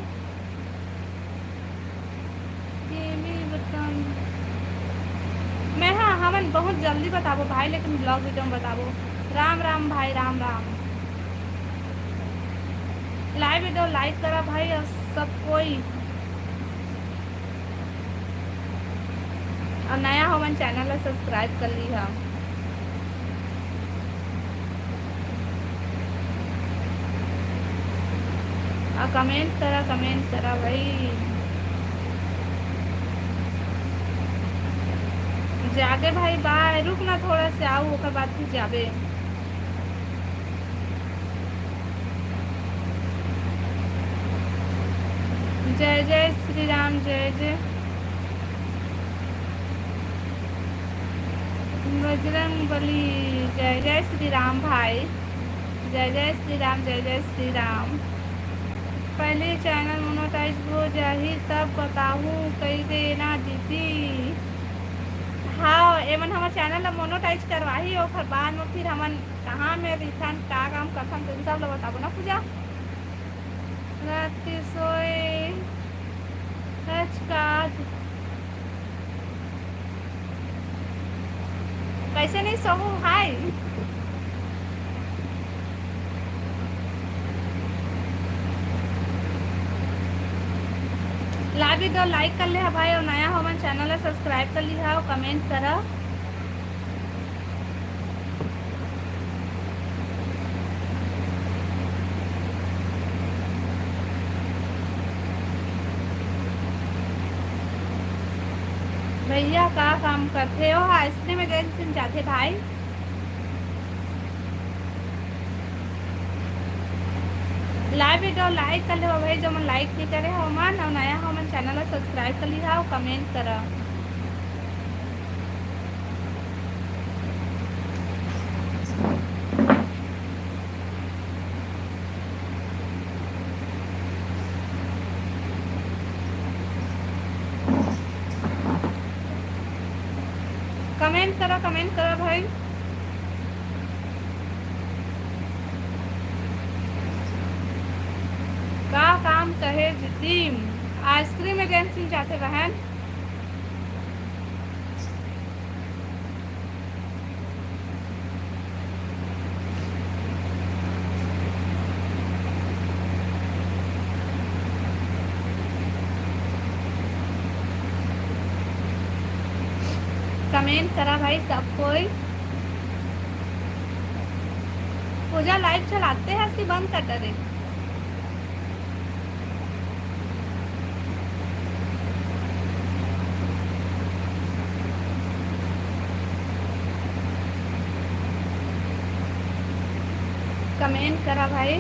ये भी बता, मैं, हाँ, हमन बहुत जल्दी बताबो भाई, लेकिन ब्लॉग वीडियो में बताबो। राम राम भाई, राम राम। लाइव वीडियो लाइक करा भाई, और सब कोई, और नया हो मन चैनल ला सब्सक्राइब कर ली हा। आ कमेंट करा, कमेंट करा भाई। जागे भाई, बाय, रुक ना, थोड़ा से आऊ, ओकर बाद फिर जाबे। जय जय श्री राम, जय जय बजरंग बली, जय जय श्री राम भाई, जय जय श्री राम, जय जय श्री राम। पहले चैनल मोनेटाइज हो जाही तब बताहूँ, कई देना दीदी। हाँ, एमन हमर चैनल ला मोनेटाइज करवाही, ओकर बाद में फिर हमन कहाँ में रिथन, का काम करथन, तेन सब ला बताबो ना पूजा। रात के सोए हच का? कैसे नहीं सोहू भाई? लाइव वीडियो लाइक कर ले हा भाई, और नया हो मन चैनल ला सब्सक्राइब कर ली हा, और कमेंट करा। भैया का काम करथे? ओ, आइसक्रीम एजेंसी में जाथे भाई। लाइव वीडियो लाइक कर लेवा भाई, जो मन लाइक नहीं करे हो मन, और नया हो मन चैनल ला सब्सक्राइब कर लिहा और कमेंट करा। कमेंट करा, कमेंट करा भाई। का काम कहे दीदी? आइसक्रीम एजेंसी में जाथे बहन। कमेंट करा भाई सब कोई। पूजा लाइव चलाते हैं कि बंद कर डरे? कमेंट करा भाई।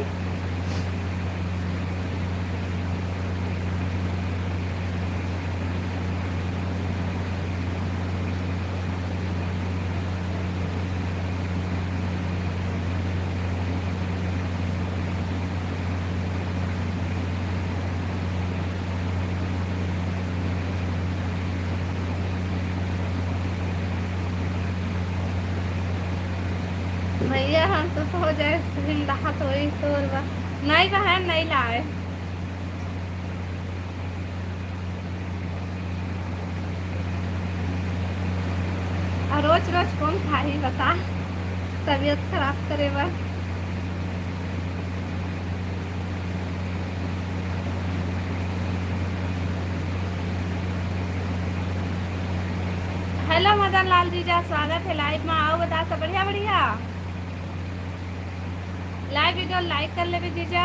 ये हम तो हो जाए, स्क्रीन डाहत होई तोर बा। नहीं बहन, नहीं लाए। आ, रोज रोज कौन खाही बता, तबीयत खराब करे बर। हेलो मदन लाल जीजा, स्वागत है लाइव में। आओ बता, सब बढ़िया? बढ़िया। लाइव वीडियो लाइक कर लेबे जीजा।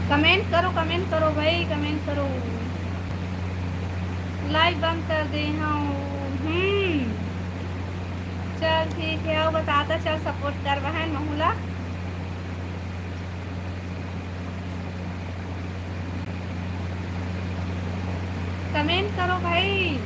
कमेंट करो, कमेंट करो भाई, कमेंट करो। लाइव बंद कर दे हूँ। हम्म, चल ठीक है, आओ बता ता, चल सपोर्ट कर बहन महू ला। कमेंट करो भाई।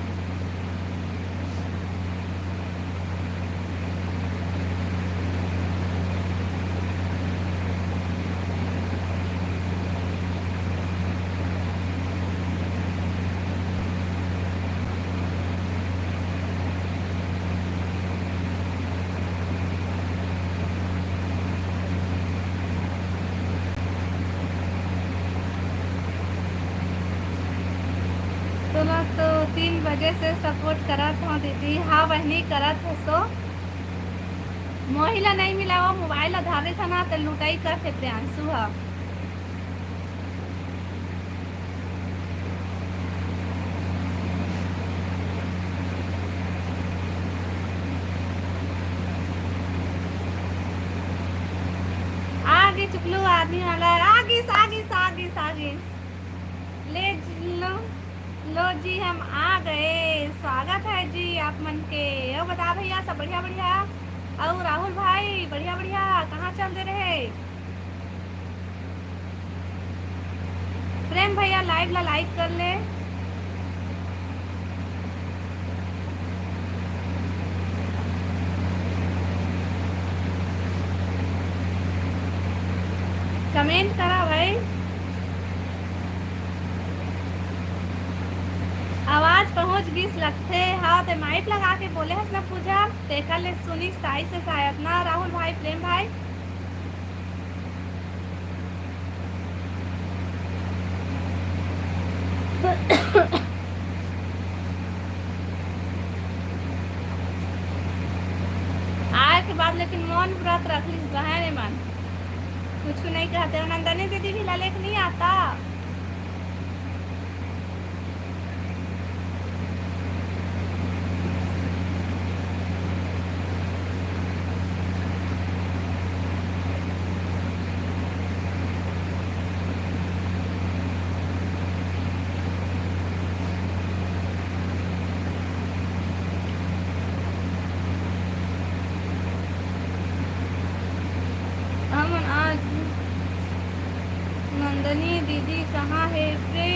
तोला तो तीन बजे से सपोर्ट करत हूँ दीदी। हाँ बहनी, करत हसो। मोही ला नहीं मिलावा, मोबाइल ला धारे था ना, तो लुटाई करथे प्रियांशु हा। आगे चुकलू आदमी वाला, आगिस, आगिस, आगिस, आगिस। ले लो, लो जी, हम आ गए। स्वागत है जी आप मन के। और बता भैया, सब बढ़िया, बढ़िया? और राहुल भाई, बढ़िया, बढ़िया, कहाँ चल दे रहे? प्रेम भैया, लाइव ला लाइक कर ले। कमेंट करा भाई। आवाज पहुंच गिस लगथे। हाँ, ते माइक लगा के बोले हस ना पूजा, तेकर ले सुनिस ताई से शायद ना, राहुल भाई, प्रेम भाई। आए के बाद लेकिन मौन व्रत रख लिस बहन मन, कुछ नहीं कहते। नंदनी दीदी भी ला लेके नहीं आता। हमन आज नंदनी दीदी कहाँ हे रे?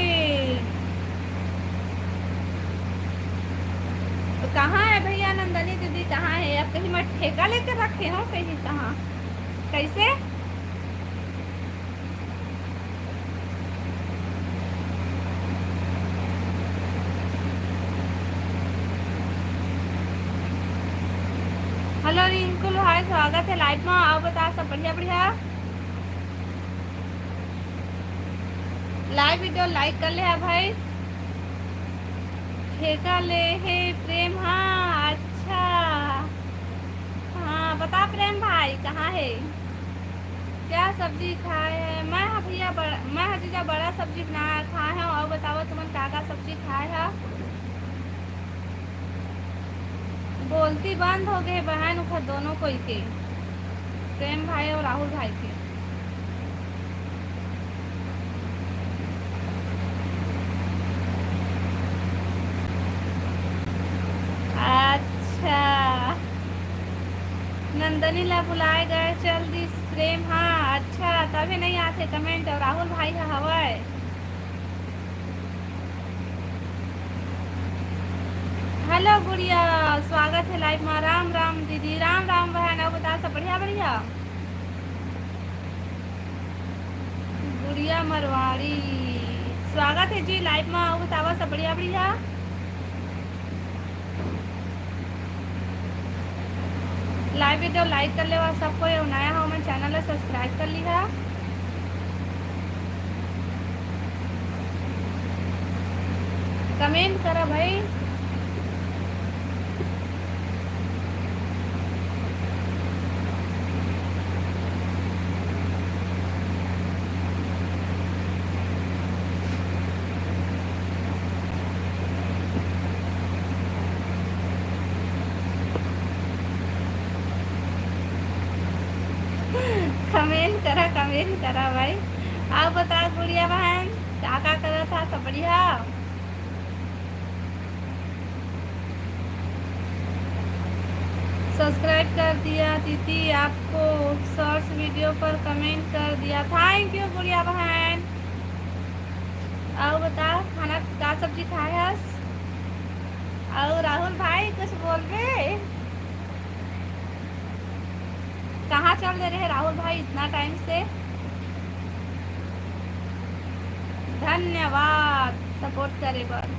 तो कहाँ है भैया नंदनी दीदी, कहाँ है? अब कहीं मैं ठेका लेकर रखे हो कहीं, कहाँ, कैसे? हेलो रिंकू भाई, स्वागत है लाइव में। आओ बता, सब बढ़िया? बढ़िया। लाइव वीडियो लाइक कर ले हा भाई। ठेका ले हे प्रेम, हाँ, अच्छा। हाँ, बता प्रेम भाई, कहाँ है? क्या सब्जी खाए है? मैं हा भैया बड़ा, मैं हा जीजा बड़ा सब्जी बनाया खाए हूँ। और बताओ तुमन का का सब्जी खाए हा? बोलती बंद हो गए बहन उखर दोनों कोई के, प्रेम भाई और राहुल भाई के। अच्छा, नंदनी ला बुलाए गए, चल दिस प्रेम। हाँ, अच्छा, तभी नहीं आते कमेंट। और राहुल भाई हा हवाए। हेलो गुड़िया, स्वागत है लाइव में। राम राम दीदी, राम राम बहन। और बता, सब बढ़िया? बढ़िया। गुड़िया मरवाड़ी, स्वागत है जी लाइव में। और बतावा, सब बढ़िया? बढ़िया। Live video like कर लेवा सब कोई, अउ नया हो मन channel ला subscribe कर लिहा। Comment करा भाई। Comment करा, comment करा भाई। अउ बता गुड़िया बहन, का का करत हा? सब बढ़िया? Subscribe कर दिया दीदी, आपको shorts video पर comment कर दिया। Thank you गुड़िया बहन। अउ बता, खाना का सब्जी खाए हस? अउ राहुल भाई, कुछ बोलबे? कहाँ चल दे रहे राहुल भाई इतना time से? धन्यवाद support करे बर।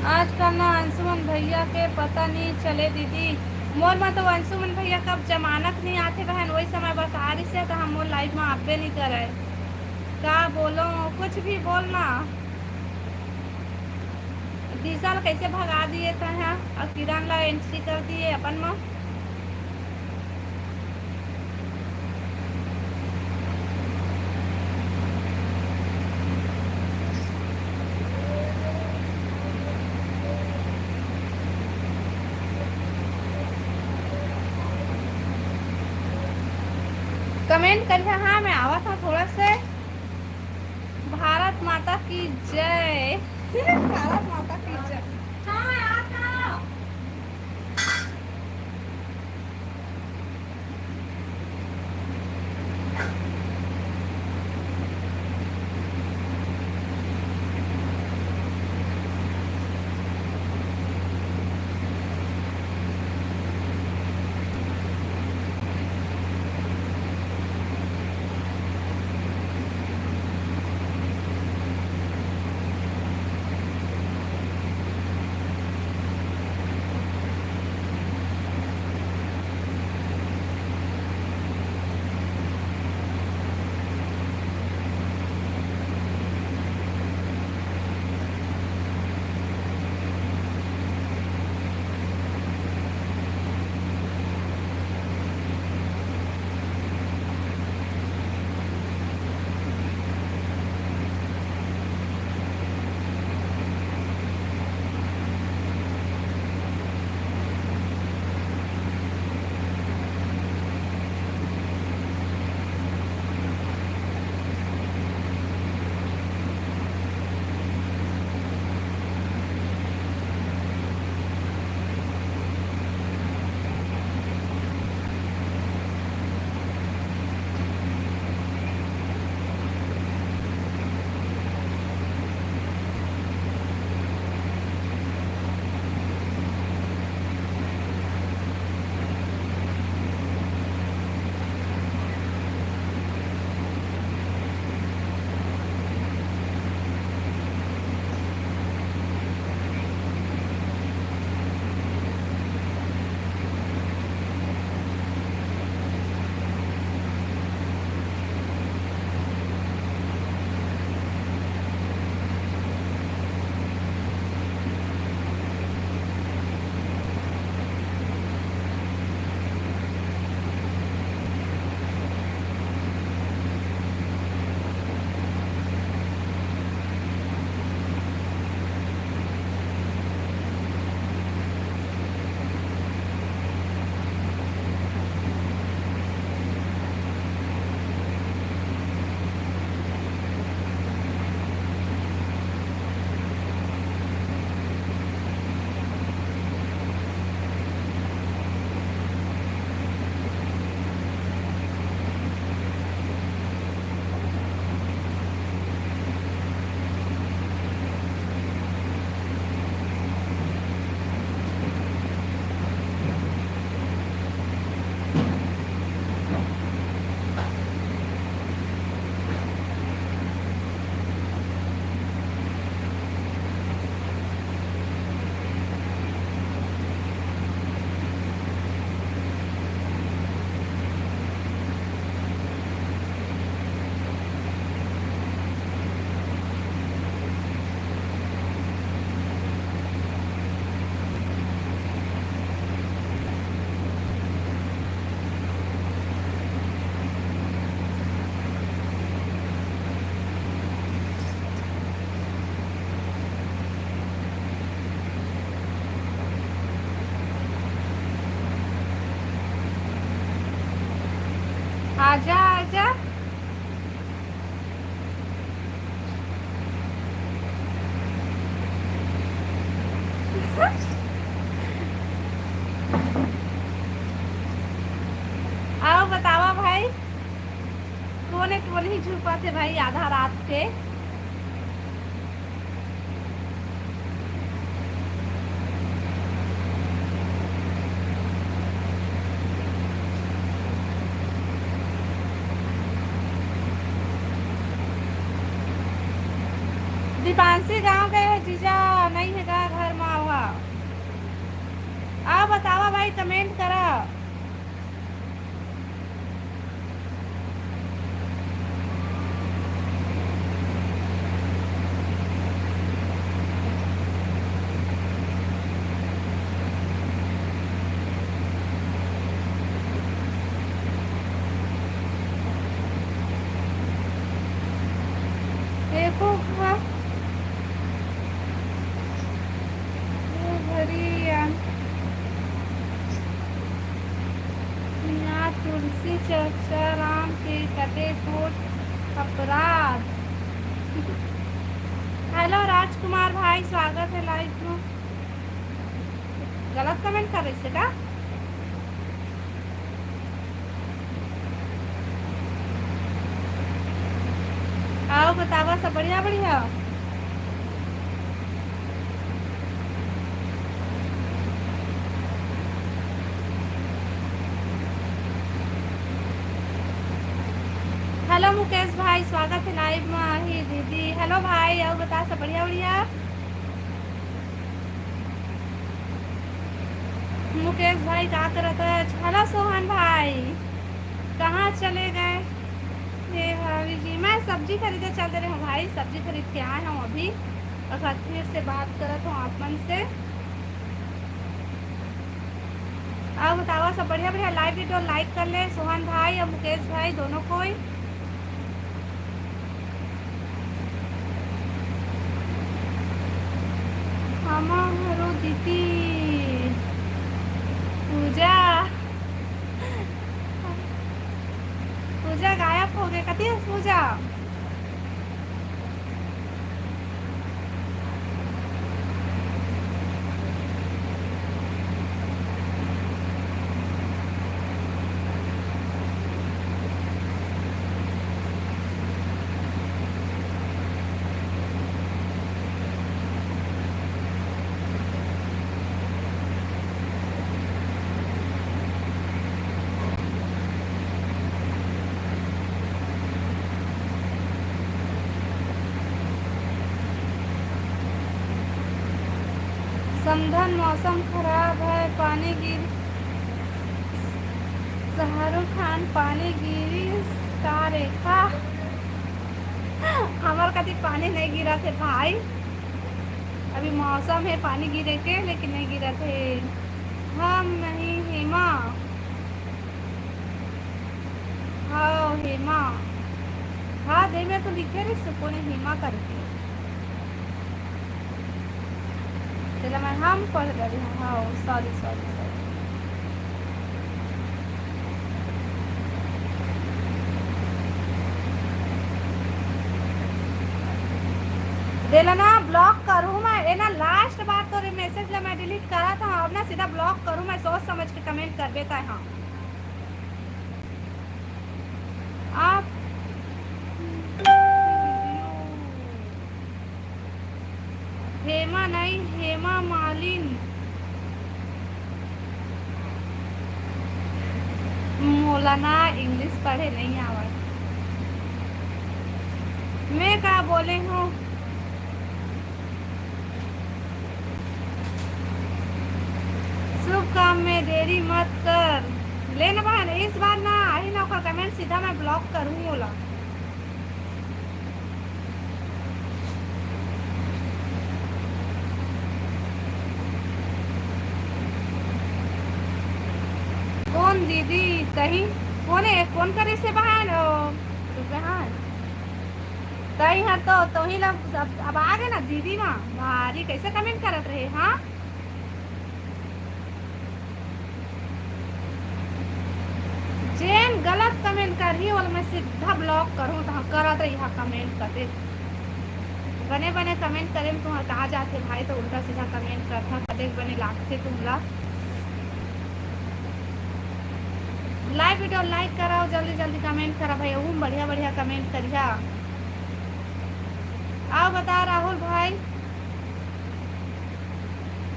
आजकल ना अंशुमन भैया के पता नहीं चले दीदी। मोर में तो अंशुमन भैया कब जमानत नहीं आथे बहन, वही समय बस आ रही से तो हम मोर live में आबे नहीं करे। का बोलो, कुछ भी बोलना। दिशा ला कैसे भगा दिए तैं हा, अउ किरण ला entry कर दिए अपन म। Comment करिहा, हाँ, मैं आवत हूँ थोड़ा से। भारत माता की जय। भारत माता की जय। हाँ, आता। आजा, आजा। अउ बतावा भाई, कोने कोने ही छुपत हे भाई आधा रात के? दीपांशी गांव गए हे जीजा, नई हे गा घर मा ओहा। आ बतावा भाई, comment करा। देखो, हाँ। ओ हरिया। यहाँ तुलसी चर्चा राम के कटे कोट अपराध। Hello राजकुमार भाई, स्वागत हे live में। गलत comment कर रही से का? अउ बतावा, सब बढ़िया, बढ़िया? Hello मुकेश भाई, स्वागत हे live में। ही दीदी, hello भाई, अउ बता, सब बढ़िया, बढ़िया? मुकेश भाई का करत हे? Hello सोहन भाई, कहाँ चले गए? हे भाभी जी, मैं सब्जी खरीदे चल दे रहे हूँ भाई, सब्जी खरीद के आए हूँ अभी। अगर फिर से बात करत हूँ आप मन से। अउ बतावा, सब बढ़िया, बढ़िया। Live video like कर ले सोहन भाई अउ मुकेश भाई दोनों कोई। हमरो दीदी पूजा, पूजा गायब हो गए। कती हे पूजा? समधन मौसम खराब है, पानी गिर, शाहरुख खान पानी गिरिस का रेखा? हमर कति पानी नहीं गिरत हे भाई, अभी मौसम हे पानी गिरे के, लेकिन नहीं गिरत हे। हम नहीं हेमा। हव, हेमा। हाँ, दे में तो लिखे रहिस कोने हेमा करके। तेला मैं हम पढ़ डरे हूँ। हाँ, sorry, sorry, sorry। देला ना, block करूँ मैं। ए ना, last बार तोरे message ला मैं delete करा था। अब ना सीधा block करूँ मैं, सोच समझ के comment करबे ताय। हाँ। आप हेमा नहीं, हेमा मालिन। मोला ना English पढ़े नहीं आवत। मैं का बोले हूँ? शुभ काम में देरी मत कर। ले ना बहन, इस बार ना आही ना ओकर comment, सीधा मैं block करूँ ओला। कौन दीदी तही? कौन है? कौन करे से बहन? ओ, तो बहन। तही हा तो, तोही ला अब, अब आ गए ना दीदी ना। भारी कैसे comment करत रहे, हाँ? जेन गलत comment करही, सीधा block करहूँ, तहाँ करत रहिहा comment कते। बने बने comment करे में तुँहर का जाथे भाई, तो उल्टा सीधा comment करथा, कतेक बने लागथे तुमला। Live video like कराओ, जल्दी जल्दी comment करा भाई, ओहू में बढ़िया बढ़िया comment करिहा। आओ बता राहुल भाई।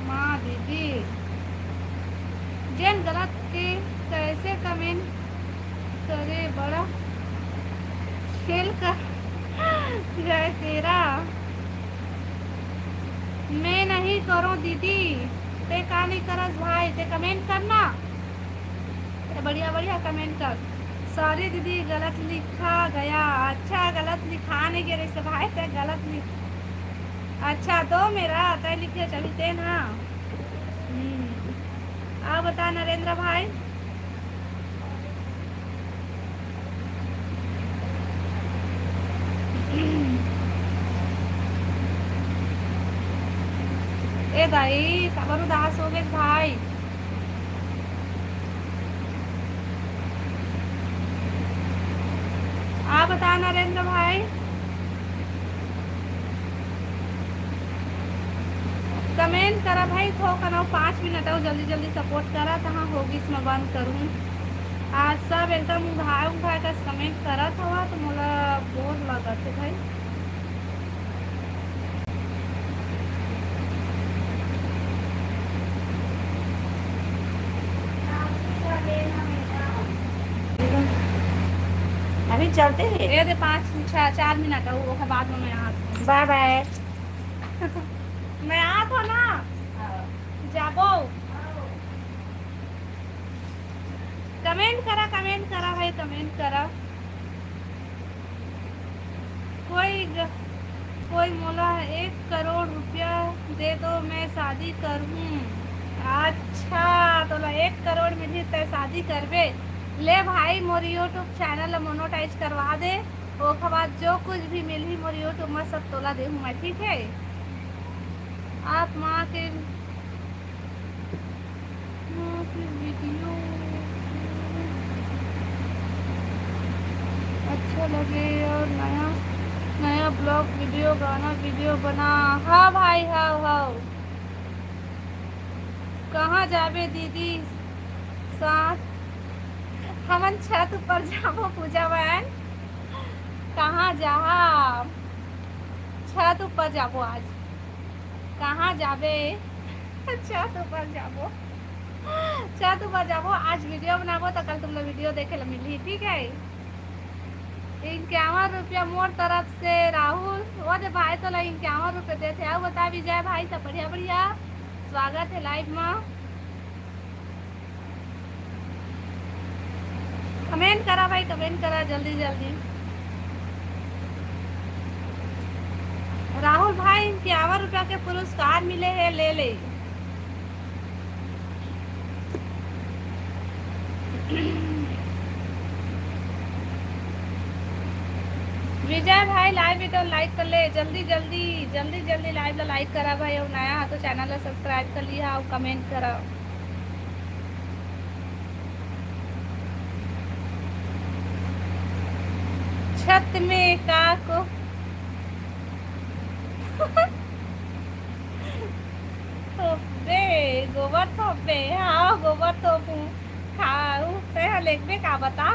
माँ दीदी, जेन गलत के कैसे comment करे, बड़ा खेल कर गए तेरा। मैं नहीं करो दीदी, ते का नहीं करस भाई, ते comment करना, ते बढ़िया बढ़िया comment कर। Sorry दीदी, गलत लिखा गया। अच्छा, गलत लिखा नहीं गे रहिस भाई, ते गलत लिख, अच्छा, तो मेरा तय लिखे चलते ना। हम्म। आओ बता नरेंद्र भाई। ए दाई, काबर उदास हो गए भाई? आप बता नरेंद्र भाई। Comment करा भाई, थोकन अउ पाँच मिनट अउ जल्दी जल्दी support करा, तहाँ होगिस मैं बंद करूँ। आज सब एकदम उंघाए उंघाए कस comment करत हवा, तो मोला bore लगत हे भाई। अभी चलते हैं। ये दे पाँच, छः, चार मिनट, वो, ओकर बाद में मैं आत हूँ। Bye bye। मैं आत हूँ ना। जाबो। Comment करा, comment करा भाई, comment करा। कोई ग-, कोई मोला एक करोड़ रुपया दे दो, मैं शादी करहूँ। अच्छा, तोला एक करोड़ मिलही, तै शादी करबे? ले भाई, मोर YouTube channel ला monetize करवा दे, ओकर बाद जो कुछ भी मिलही मोर YouTube में, सब तोला देहूँ मैं, ठीक है? आप माँ के हाँ, फिर video अच्छा लगे और नया, नया vlog video, गाना video बना। हाँ भाई, हाँ, हाँ। कहाँ जाबे दीदी साथ? हमन छत ऊपर जाबो पूजा बहन। कहाँ जाहा? छत ऊपर जाबो आज। कहाँ जाबे? छत ऊपर जाबो, छत ऊपर जाबो। आज video बनाबो, तो कल तुम लोग video देखे ला मिलही, ठीक है? इक्यावन रुपया मोर तरफ से राहुल, वो दे भाई, तोला इक्यावन रुपया देथे। अउ बता विजय भाई, सब बढ़िया? बढ़िया, स्वागत है live में। Comment करा भाई, comment करा जल्दी जल्दी। राहुल भाई, इक्यावन रुपया के पुरस्कार मिले हे, ले ले। विजय भाई, live video like कर ले जल्दी जल्दी, जल्दी जल्दी live ला like करा भाई, अउ नया हा तो channel ला subscribe कर लिहा अउ comment करा। छत में का को थोपबे, गोबर थोपबे? हाँ, गोबर थोपू। खाऊ, तै हा लेगबे का बता?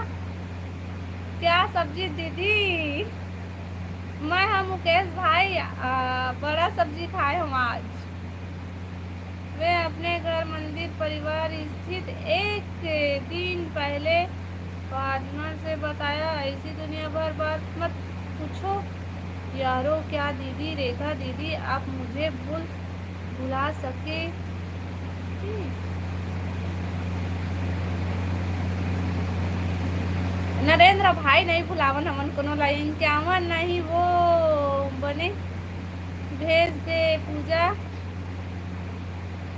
क्या सब्जी दीदी? मैं हा मुकेश भाई, आ, बड़ा सब्जी खाए हम आज। वे अपने घर मंदिर परिवार स्थित एक दिन पहले partner से बताया, ऐसी दुनिया भर बात मत पूछो यारो। क्या दीदी, रेखा दीदी, आप मुझे भूल, भुला सके? हम्म। नरेंद्र भाई, नहीं भुलावन हमन कोनो ला, इक्यावन नहीं वो बने भेज दे पूजा।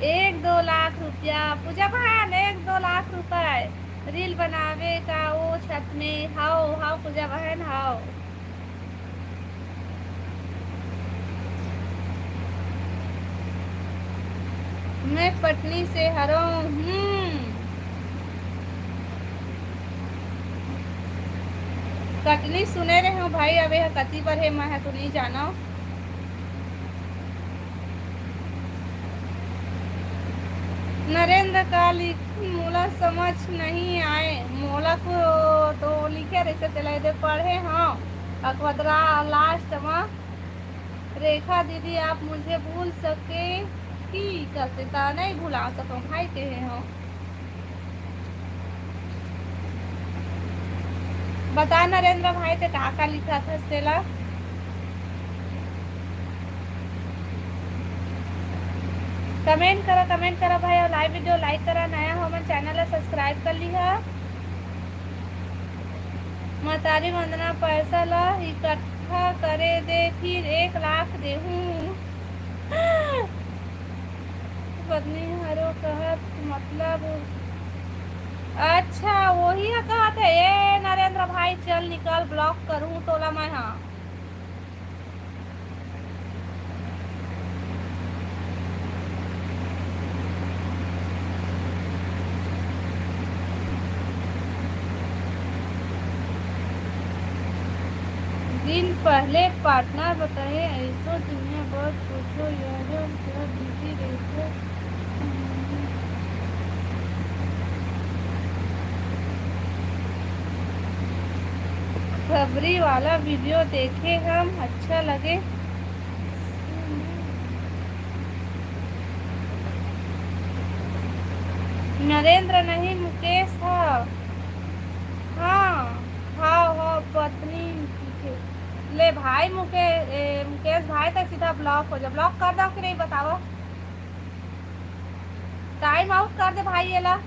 एक दो लाख रुपया, पूजा बहन, एक दो लाख रुपए reel बनावे का ओ छत में। हाओ, हाओ पूजा बहन, हाओ। मैं पटनी से हरों। हम्म। कटनी सुने रहे हो भाई, अब यह कति बर हे, मैं ह तो नहीं जानो। नरेंद्र का लिख मोला समझ नहीं आए, मोला को तो लिखे रहिसे तेला एदे पढ़े हव। अकबदरा लास्ट म, रेखा दीदी आप मुझे भूल सके कि करते ता नहीं भुला सको भाई कहे हो। बता नरेंद्र भाई ते का का लिखा था तेला। कमेंट करा, कमेंट करा भाई, और लाइव वीडियो लाइक करा, नया हो मन चैनल ला सब्सक्राइब कर लिहा। मतारी वंदना पैसा ला इकट्ठा करे दे, फिर एक लाख देहूं। पत्नी हरो कहत मतलब, अच्छा वही ह कहत हे। ए नरेंद्र भाई चल निकल, ब्लॉक करूं तोला मैं हा। दिन पहले पार्टनर बताए, ऐसो दुनिया बहुत कुछो यारो क्या बिजी रहते। खबरी वाला वीडियो देखे हम, अच्छा लगे। नरेंद्र नहीं, मुकेश ह। हाँ, हाँ, हाँ, पत्नी के। ले भाई मुके-, ए, मुकेश भाई तक सीधा ब्लॉक हो जा। ब्लॉक कर दो कि नहीं बताओ? टाइम आउट कर दे भाई ये ला।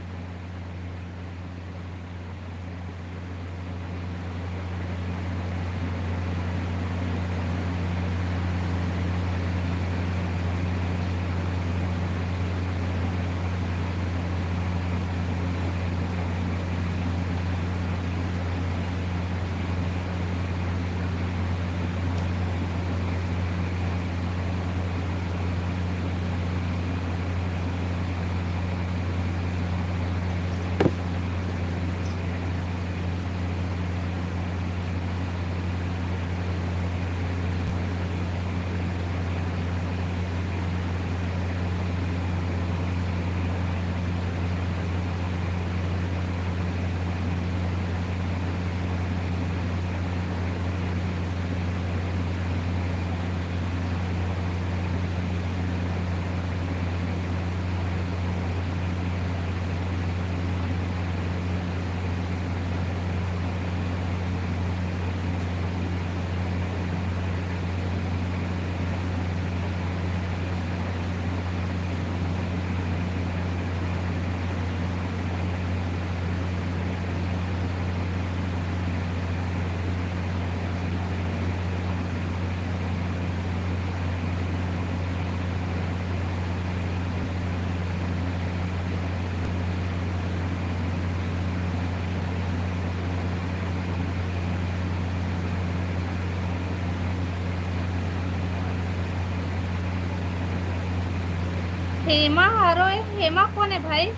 हेमा हरो ए, हेमा कोन हे भाई?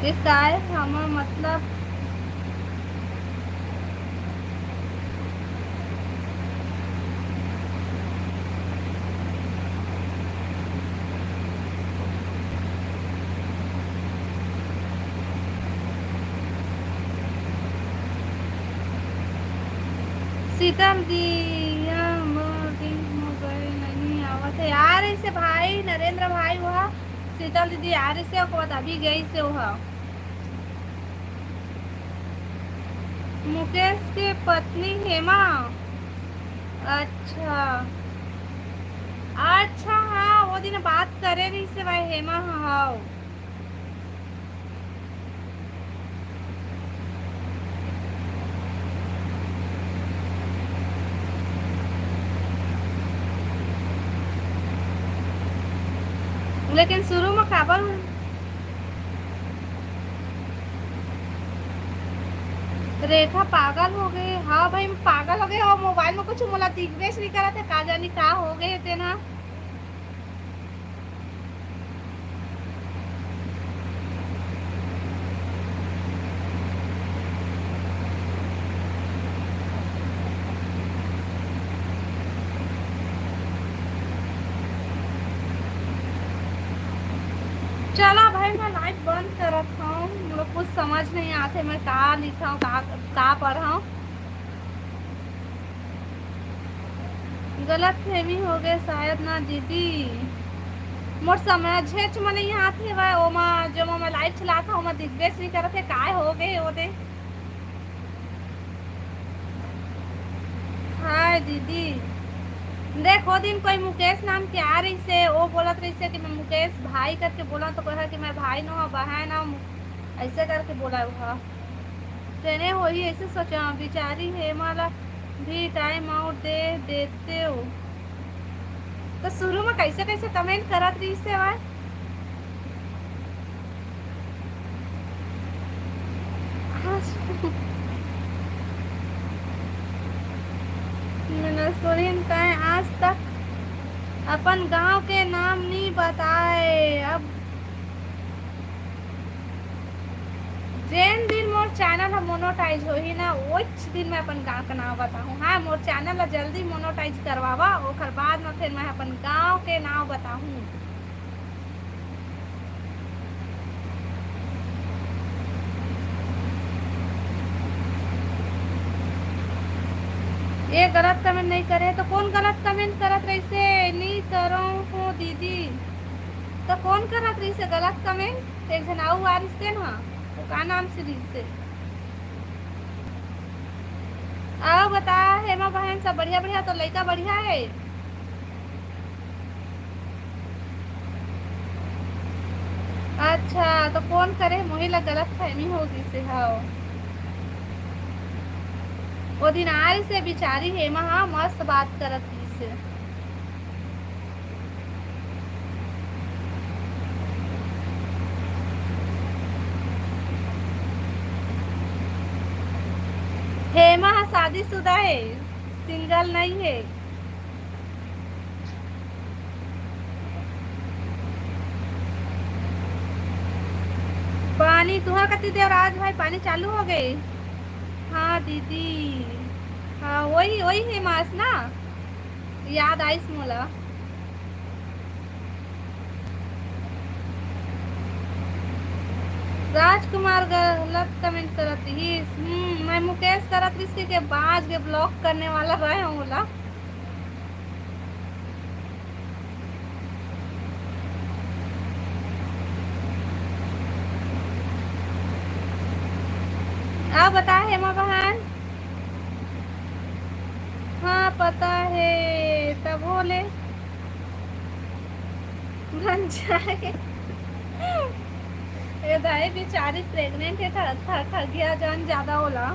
ये काय हमर मतलब शीतल दी, या मोर दिन हो गए, नहीं आवत हे यार। ऐसे भाई नरेंद्र भाई हुआ, शीतल दीदी यार से को अभी गई से हुआ। मुकेश के पत्नी हेमा। अच्छा, अच्छा, हाँ, वो दिन बात करे रहिसे भाई हेमा, हाँ। लेकिन शुरू में काबर रेखा पागल हो गए। हाँ भाई, मैं पागल हो गए। और मोबाइल में कुछ मोला दिखबेच नहीं करत है, का जानी का हो गए तेना। चला भाई, मैं लाइव बंद करत हूँ, मोला कुछ समझ नहीं आते, मैं का लिखूँ, का, का पढ़ूँ। गलत फहमी हो गए शायद ना दीदी। मोर समझेच म नहीं आत हे भाई, ओमा जो मैं लाइव चलात हूँ, ओमा दिखबेच नहीं करत हे, काय हो गए ओदे। हाय दीदी, देख, ओ दिन कोई मुकेश नाम के आ रहिसे, ओ बोलत रहिसे कि मैं मुकेश भाई करके बोला, तो कहा कि मैं भाई नो, बहन ना, ऐसे करके बोला हुआ। तेने वही ऐसे सोचा, बिचारी हेमा ला भी टाइम आउट दे देते हो। तो शुरू में कैसे कैसे कमेंट करत रहिसे भाई। मनस्कोरियन काय आज तक अपन गांव के नाम नहीं बताए। अब जेन दिन मोर चैनल ह मोनोटाइज होही ना, ओच दिन मैं अपन गांव के नाम बताहूँ। हाँ, मोर चैनल ला जल्दी मोनोटाइज करवावा, ओकर बाद में फिर मैं अपन गांव के नाम बताहूँ। ये गलत कमेंट नहीं करे तो कौन गलत कमेंट करत रहिसे? नहीं करो हो दीदी, तो कौन करत रहिसे गलत कमेंट? एक झन आऊ आ रहिसे ना, वो का नाम से रहिसे? आओ बता हेमा बहन, सब बढ़िया? बढ़िया तो लइका बढ़िया है। अच्छा, तो फोन करे मोही ला गलत फहमी हो गई से। हाँ, वो दिन आ रही से बिचारी हेमा, हाँ, मस्त बात करत रही से। हेमा हा शादीशुदा है, सिंगल नहीं है। पानी तुहर कति देवराज भाई, पानी चालू हो गए? हाँ दीदी, हाँ, वही, वही है मास ना, याद आइस मोला। राजकुमार गलत कमेंट करत रहिस। हम्म, मैं मुकेश करत रहिस के, के बाज के ब्लॉक करने वाला रहे हूँ बोला। आप बता हेमा बहन। हाँ, पता है, तब हो ले। बन जाए। ए दाई बिचारी प्रेग्नेंट है, ठ-, ठ-, ठगिया जान ज्यादा होला।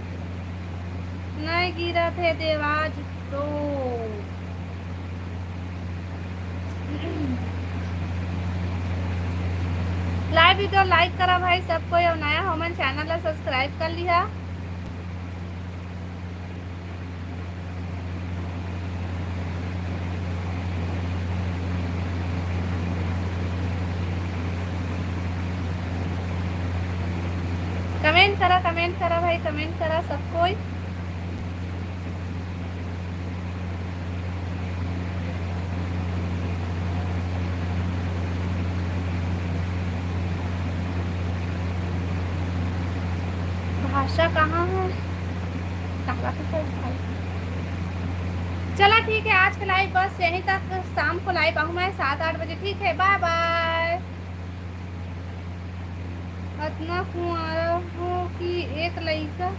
नहीं गिरत है देवाज तो। लाइव वीडियो लाइक करा भाई सब कोई, और नया हो मन चैनल ला सब्सक्राइब कर लिहा। कमेंट करा, कमेंट करा भाई, कमेंट करा सब कोई। भाषा कहाँ है? काला तो फंस गई। चला ठीक है, आज का लाइव बस यहीं तक। शाम को लाइव आऊँ मैं सात आठ बजे, ठीक है, बाय बाय। अतना कुंवारा हो कि एक लइका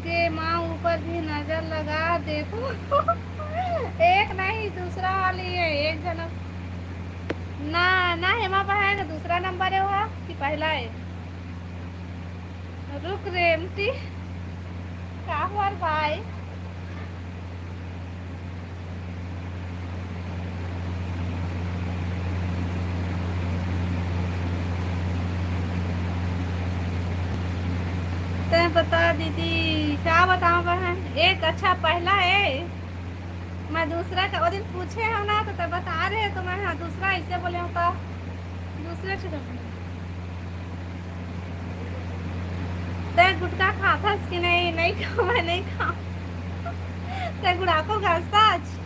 के माँ ऊपर भी नजर लगा दे तो। एक नहीं, दूसरा वाली है, एक जना। ना, ना, हेमा बहन, दूसरा नंबर है वो कि पहला है? रुक रे एमटी, का हुआ रे भाई? तैं बता दीदी, का बतावं बहन, एक अच्छा पहला हे, मैं दूसरा का, वो दिन पूछे हंव ना, तो तैं बता रहे, तो मैं, हाँ, दूसरा ऐसे बोले हंव, तो दूसरे चीज। तैं गुटखा खाथस कि नहीं? नहीं खावं, मैं नहीं खावं। तैं गुड़ाखू घसथस?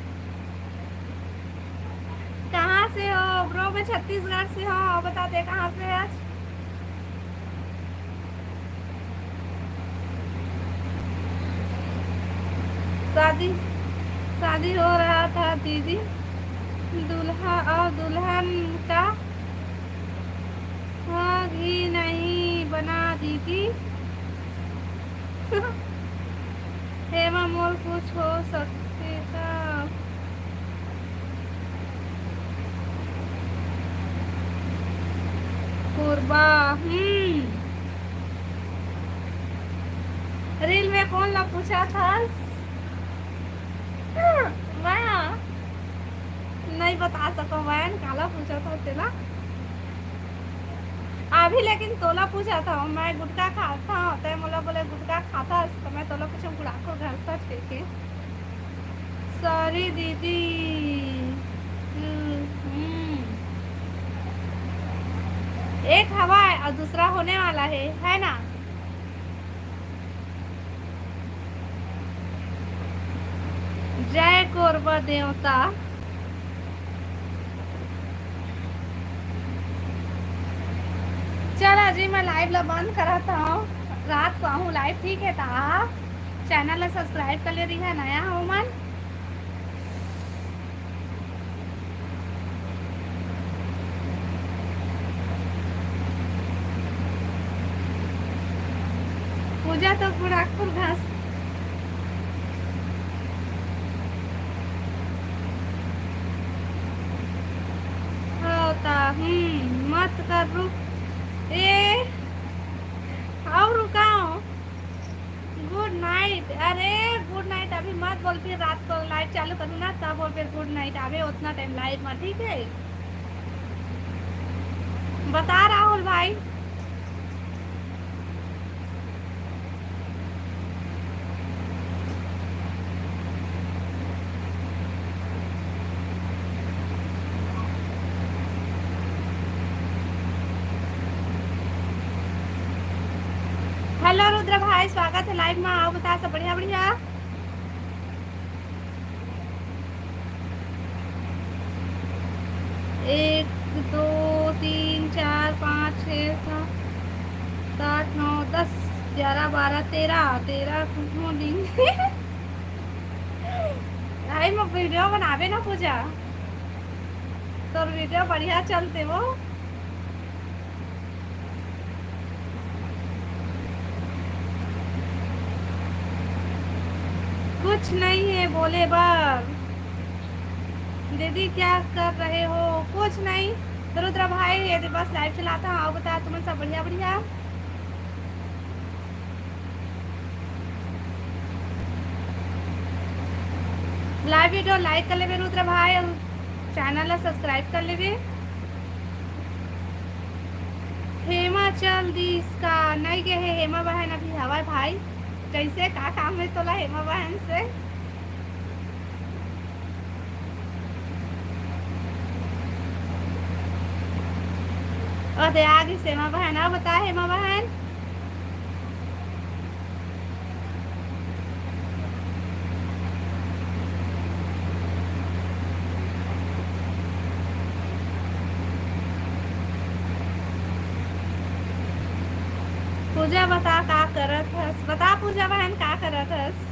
कहाँ से हो ब्रो? मैं छत्तीसगढ़ से हूँ। और बता दे, कहाँ से है आज? शादी, शादी हो रहा था दीदी, दूल्हा और दुल्हन का भाग ही नहीं बना दीदी। हेमा मोर कुछ हो सकथे का? कोरबा, हम्म। रील में कौन ला पूछा था? मैं नहीं बता सकंव बहन, काला पूछा था तेला। अभी लेकिन तोला पूछा था, मैं गुटखा खाता हूँ, तैं मोला बोले गुटखा खाता, तो मैं तोला पूछा गुड़ाखू घसता के। सॉरी दीदी। हम्म, हम्म। एक हवा है और दूसरा होने वाला है, है ना? जय कोरबा देवता। चल अजी, मैं लाइव ला बंद करत हूँ, रात को आहूँ लाइव, ठीक है? ता चैनल ला सब्सक्राइब कर ले रही है, नया हो मन। पूजा तो गुड़ाखू घस होता। हम्म, मत कर रुक। ए, और रुकाओ। गुड नाइट। अरे गुड नाइट अभी मत बोल, फिर रात को लाइव चालू करूँ ना, तब बोल फिर गुड नाइट। अभी उतना टाइम लाइव में, ठीक है? बता राहुल भाई। हेलो रुद्र भाई, स्वागत है लाइव में। आओ बता सब बढ़िया बढ़िया। एक, दो, तीन, चार, पाँच, छः, सात, आठ, नौ, दस, ग्यारह, बारह, तेरह, तेरह कुछ दिन। भाई मैं वीडियो बनावे ना पूजा, तोर वीडियो बढ़िया चलते वो। कुछ नहीं है बोले बर। दीदी क्या कर रहे हो? कुछ नहीं रुद्र भाई, ये बस लाइव चलाता हूँ। आओ बता तुमन सब बढ़िया बढ़िया। लाइव वीडियो लाइक कर लेबे रुद्र भाई, और चैनल ला सब्सक्राइब कर लेबे। हेमा चल दिस का? नहीं गे हे हेमा बहन, अभी हवय भाई। कैसे का काम है तोला हेमा बहन से? ओ दे आ गिस हेमा बहन। अब बता हेमा बहन। पूजा बता का करत हस? बता पूजा बहन का करत हस?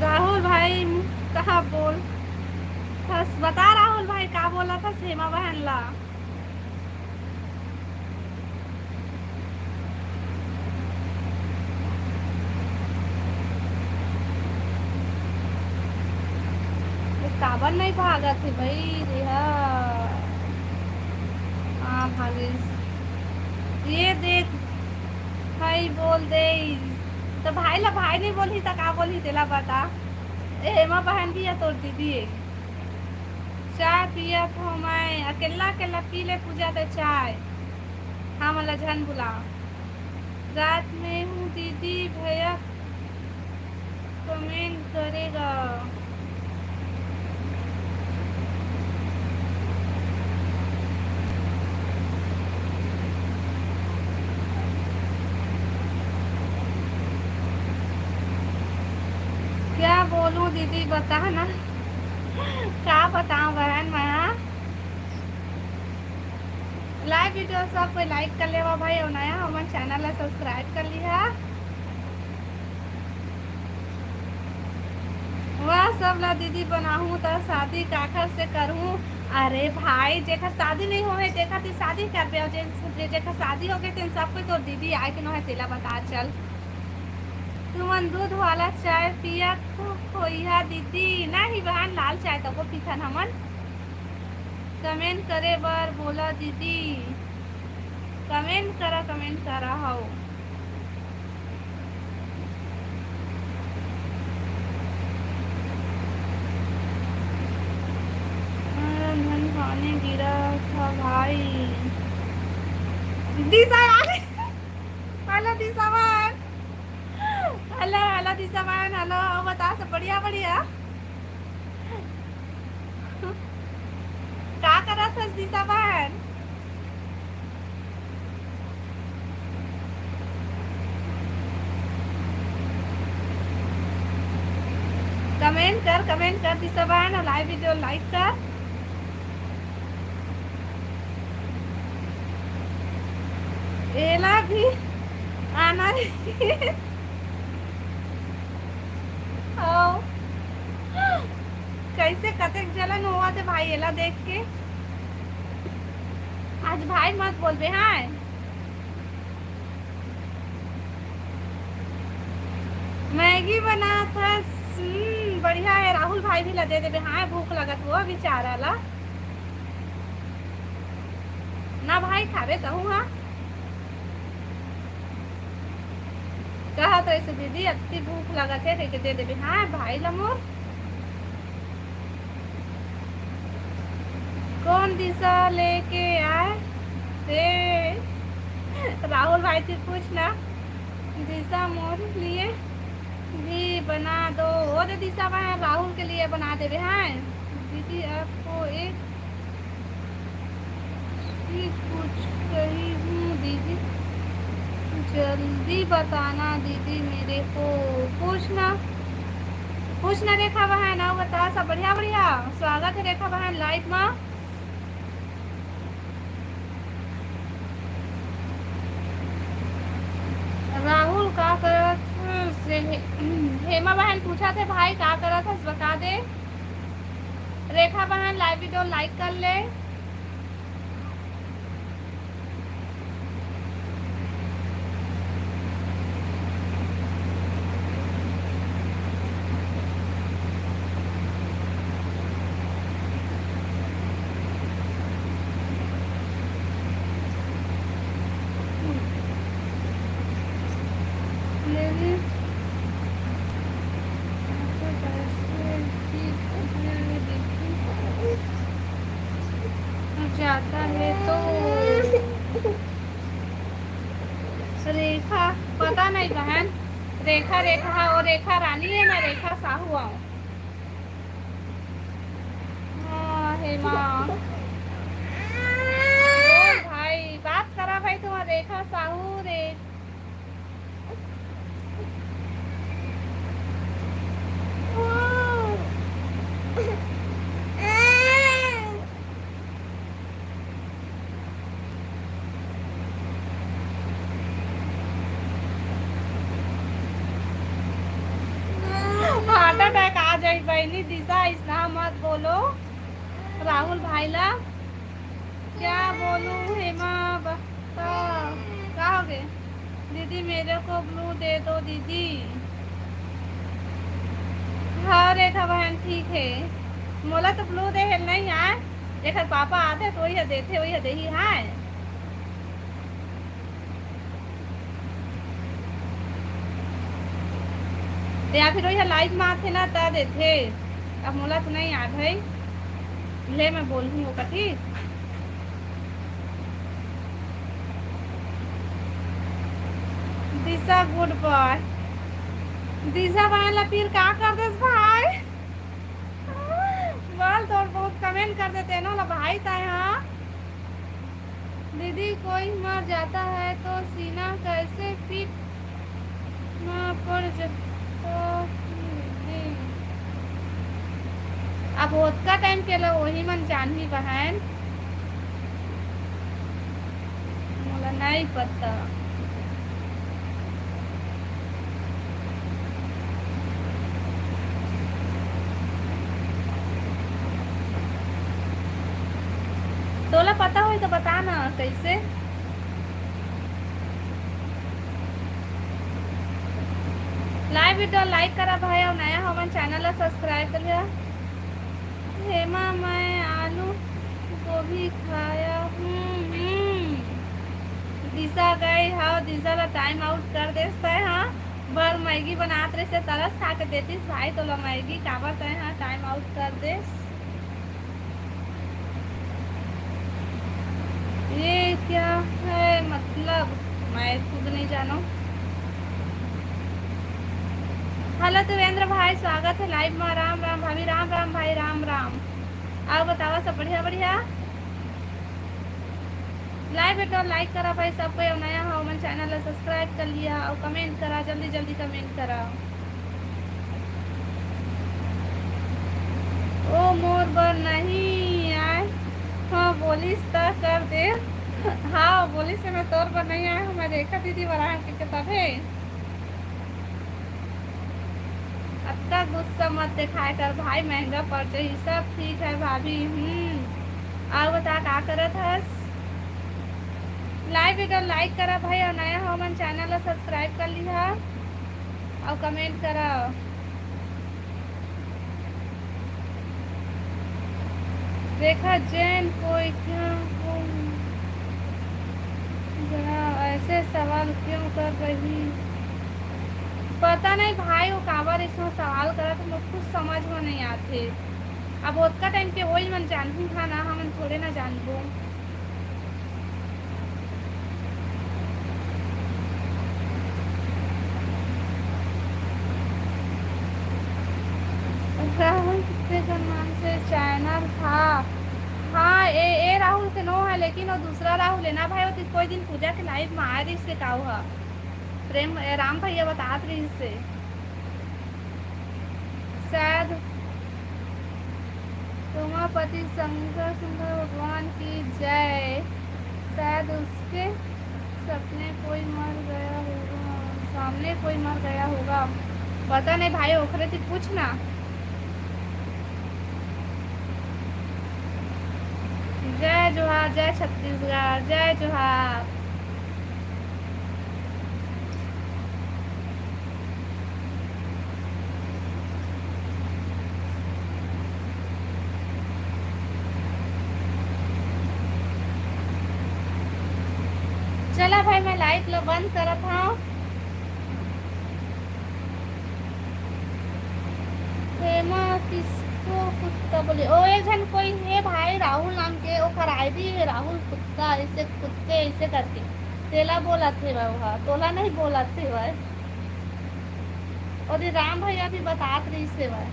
राहुल भाई कहा बोल हस? बता राहुल भाई का बोलत हस हेमा बहन ला? ये काबर नहीं भागत हे भाई? देहा। हाँ भागेस। ये देख भाई बोल दे। तो भाई ला भाई नहीं बोलही तो का बोलही तेला बता। ए हेमा बहन भी है तोर दीदी है। चाय पियत हो मैं, अकेल्ला अकेल्ला पी ले पूजा त चाय, हमन ला झन बुला। रात में हूँ दीदी, भैया कमेंट करेगा। क्या बोलूं दीदी, बता ना। का बताऊं बहन, मैं, हाँ? लाइव वीडियो सब कोई लाइक कर लेवा भाई, और नया हमन चैनल ला सब्सक्राइब कर लिहा। वाह, सब ला दीदी बनाहूं त शादी काकर से करहूं? अरे भाई, जेकर शादी नहीं होवे, तेकर ती शादी करबे, और जे, जे, जेकर शादी हो गए, तेन सब कोई तोर दीदी आए के नोहे, तेला बता चल। तुमन दूध वाला चाय पिया को खोइहा दीदी? नहीं बहन, लाल चाय तको पीथन हमन। कमेंट करे बर बोला दीदी, कमेंट करा, कमेंट करा हव। धन पानी गिरा था भाई। दिशा आ गई। हेलो दिशा बहन। हेलो, हेलो दिशा बहन, हेलो, बता सब बढ़िया, बढ़िया। का करत हस दिशा बहन? कमेंट कर, कमेंट कर दिशा बहन, और लाइव वीडियो लाइक कर। एला भी आना। ओ, कैसे कतेक जलन होवत हे भाई, एला देख के। आज भाई मत बोलबे, हाँ। मैगी बनात हस, हम्म, बढ़िया हे। राहुल भाई भी ला दे देबे, हाँ, भूख लगत हो बेचारा ला। ना भाई, खाबे तहूँ, हाँ। कहत रहिस, "दीदी, अत्ती भूख लगत हे," कहिके दे देबे। हाँ, भाई ला मोर। कौन दिशा लेके आए रे? राहुल भाई, तू पूछ ना। दिशा मोर लिए भी बना दो। ओ दे दिशा बहन, राहुल के लिए बना देबे, हाँ। दीदी, आपको एक चीज पूछ रही हूँ दीदी, जल्दी बताना दीदी मेरे को। पूछना, पूछना रेखा बहन, अउ बता सब बढ़िया, बढ़िया। स्वागत है रेखा बहन लाइव मा। राहुल का करत से, हेमा बहन पूछत हे भाई का करत हस बता दे। रेखा बहन लाइव वीडियो लाइक कर ले। जाता है तो रेखा, पता नहीं बहन, रेखा, रेखा, वो रेखा रानी है ना, रेखा साहू आओ। हाँ, हेमा। बोल भाई, बात करा भाई, तुम्हारा रेखा साहू रे। हार्ट अटैक आ जाई बहनी, दिशा, ऐसा मत बोलो। राहुल भाई ला क्या बोलूं हेमा बा-, का, का हो गए? दीदी, मेरे को ब्लू दे दो दीदी। हाँ रेखा बहन, ठीक है, मोला तो ब्लू दे हे नहीं आए, जेकर पापा आते तो वही देते, वही देही। हाँ, या फिर वही लाइव में आते ना, ता देते। अब मोला तो नहीं याद है। ले, मैं बोलहूँ ओकर, ठीक? दिशा, good boy। दिशा बहन ला फिर का कर देस भाई? बोल, तोर बहुत comment कर देते ना ला भाई ताय, हाँ। दीदी, कोई मर जाता है तो सीना कैसे पीठ में पड़ जा-, तो दीदी, अब ओतका time के ला वही मन जानही बहन, मोला नहीं पता। तोला पता होई तो बता ना, कैसे? Live video like करा भाई, और नया हमन channel ला subscribe कर लिया। हेमा, मैं आलू गोभी खाया हूँ। हम्म। दिशा गई, हाँ, दिशा ला time out कर देस तय, हाँ। भर मैगी बनात रहिसे, तरस खा के देतिस भाई तोला मैगी, काबर तय, हाँ, time out कर देस। ये क्या है मतलब, मैं खुद नहीं जानो। Hello देवेंद्र भाई, स्वागत है live में। राम राम भाभी, राम राम भाई, राम राम। और बतावा, सब बढ़िया बढ़िया? Live video like करा भाई सब कोई, और नया हो मन channel ला subscribe कर लिया और comment करा, जल्दी जल्दी comment करा। ओ मोर बर नहीं आय, हाँ बोलिस त कर दे। हाँ बोलिस से मैं तोर बर नहीं आय, मैं रेखा दीदी बर आय के तभे। अतका गुस्सा मत दिखाए कर भाई, महंगा पड़ जाही, सब ठीक है भाभी। हम्म, और बता का करत हस? Live video like करा भाई, और नया हो मन channel ला subscribe कर लिहा और comment करा। रेखा जैन कोई क्या हो गया, ऐसे सवाल क्यों कर रही? पता नहीं भाई, वो काबर इसमें सवाल करा तो मैं कुछ समझ में नहीं आते। अब ओतका time के वही मन जानही था ना, हमन थोड़े ना जानबो। राहुल कितने जन्म से channel था। हाँ, ए, ए राहुल के नो है, लेकिन वो दूसरा राहुल है ना भाई, वो तो कोई दिन पूजा के live में आए रहिस से काऊ हा। प्रेम, ए, राम भैया बतात रहिस से। शायद उमापति शंकर सुंदर भगवान की जय। शायद उसके सपने कोई मर गया होगा, सामने कोई मर गया होगा। पता नहीं भाई, ओखरे से पूछ ना। जय जोहार, जय छत्तीसगढ़, जय जोहार। चला भाई, मैं live ला बंद करत हूँ। हेमा किसको कुत्ता बोले? ओ, एक झन कोई हे भाई राहुल नाम के, ओकर ID हे राहुल कुत्ता, ऐसे कुत्ते ऐसे करके। तेला बोलत हे भाई, ओहा तोला नहीं बोलत हे भाई। और ये राम भैया भी बतात रहिस हे भाई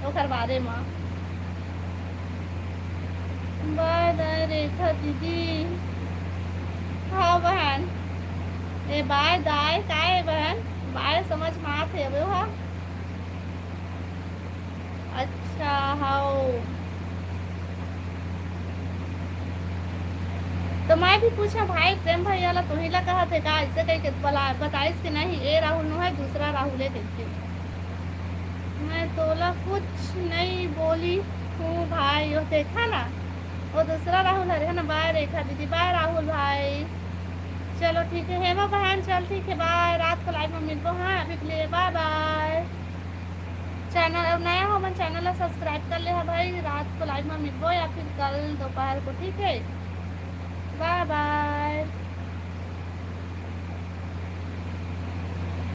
ओकर बारे में। Bye bye रेखा दीदी। हाँ बहन, ए bye दाय का ए बहन? Bye समझ में आत हे वो हा। अच्छा, हाओ। तो मैं भी पूछा भाई, प्रेम भैया ला तुही ला कहा थे का, ऐसे कही के बला-, बताइस कि नहीं, ए राहुल नो है, दूसरा राहुल है कही के। मैं तोला कुछ नहीं बोली हूँ भाई, वो देखा ना, वो दूसरा राहुल हरे है ना। Bye रेखा दीदी, bye राहुल भाई। चलो ठीक है हेमा बहन, चल ठीक है, bye, रात को live में मिलबो। हाँ, अभी के लिए bye bye। Channel अब नया हो मन, channel ला subscribe कर ले हा भाई। रात को live में मिलबो या फिर कल दोपहर को, ठीक है, bye bye।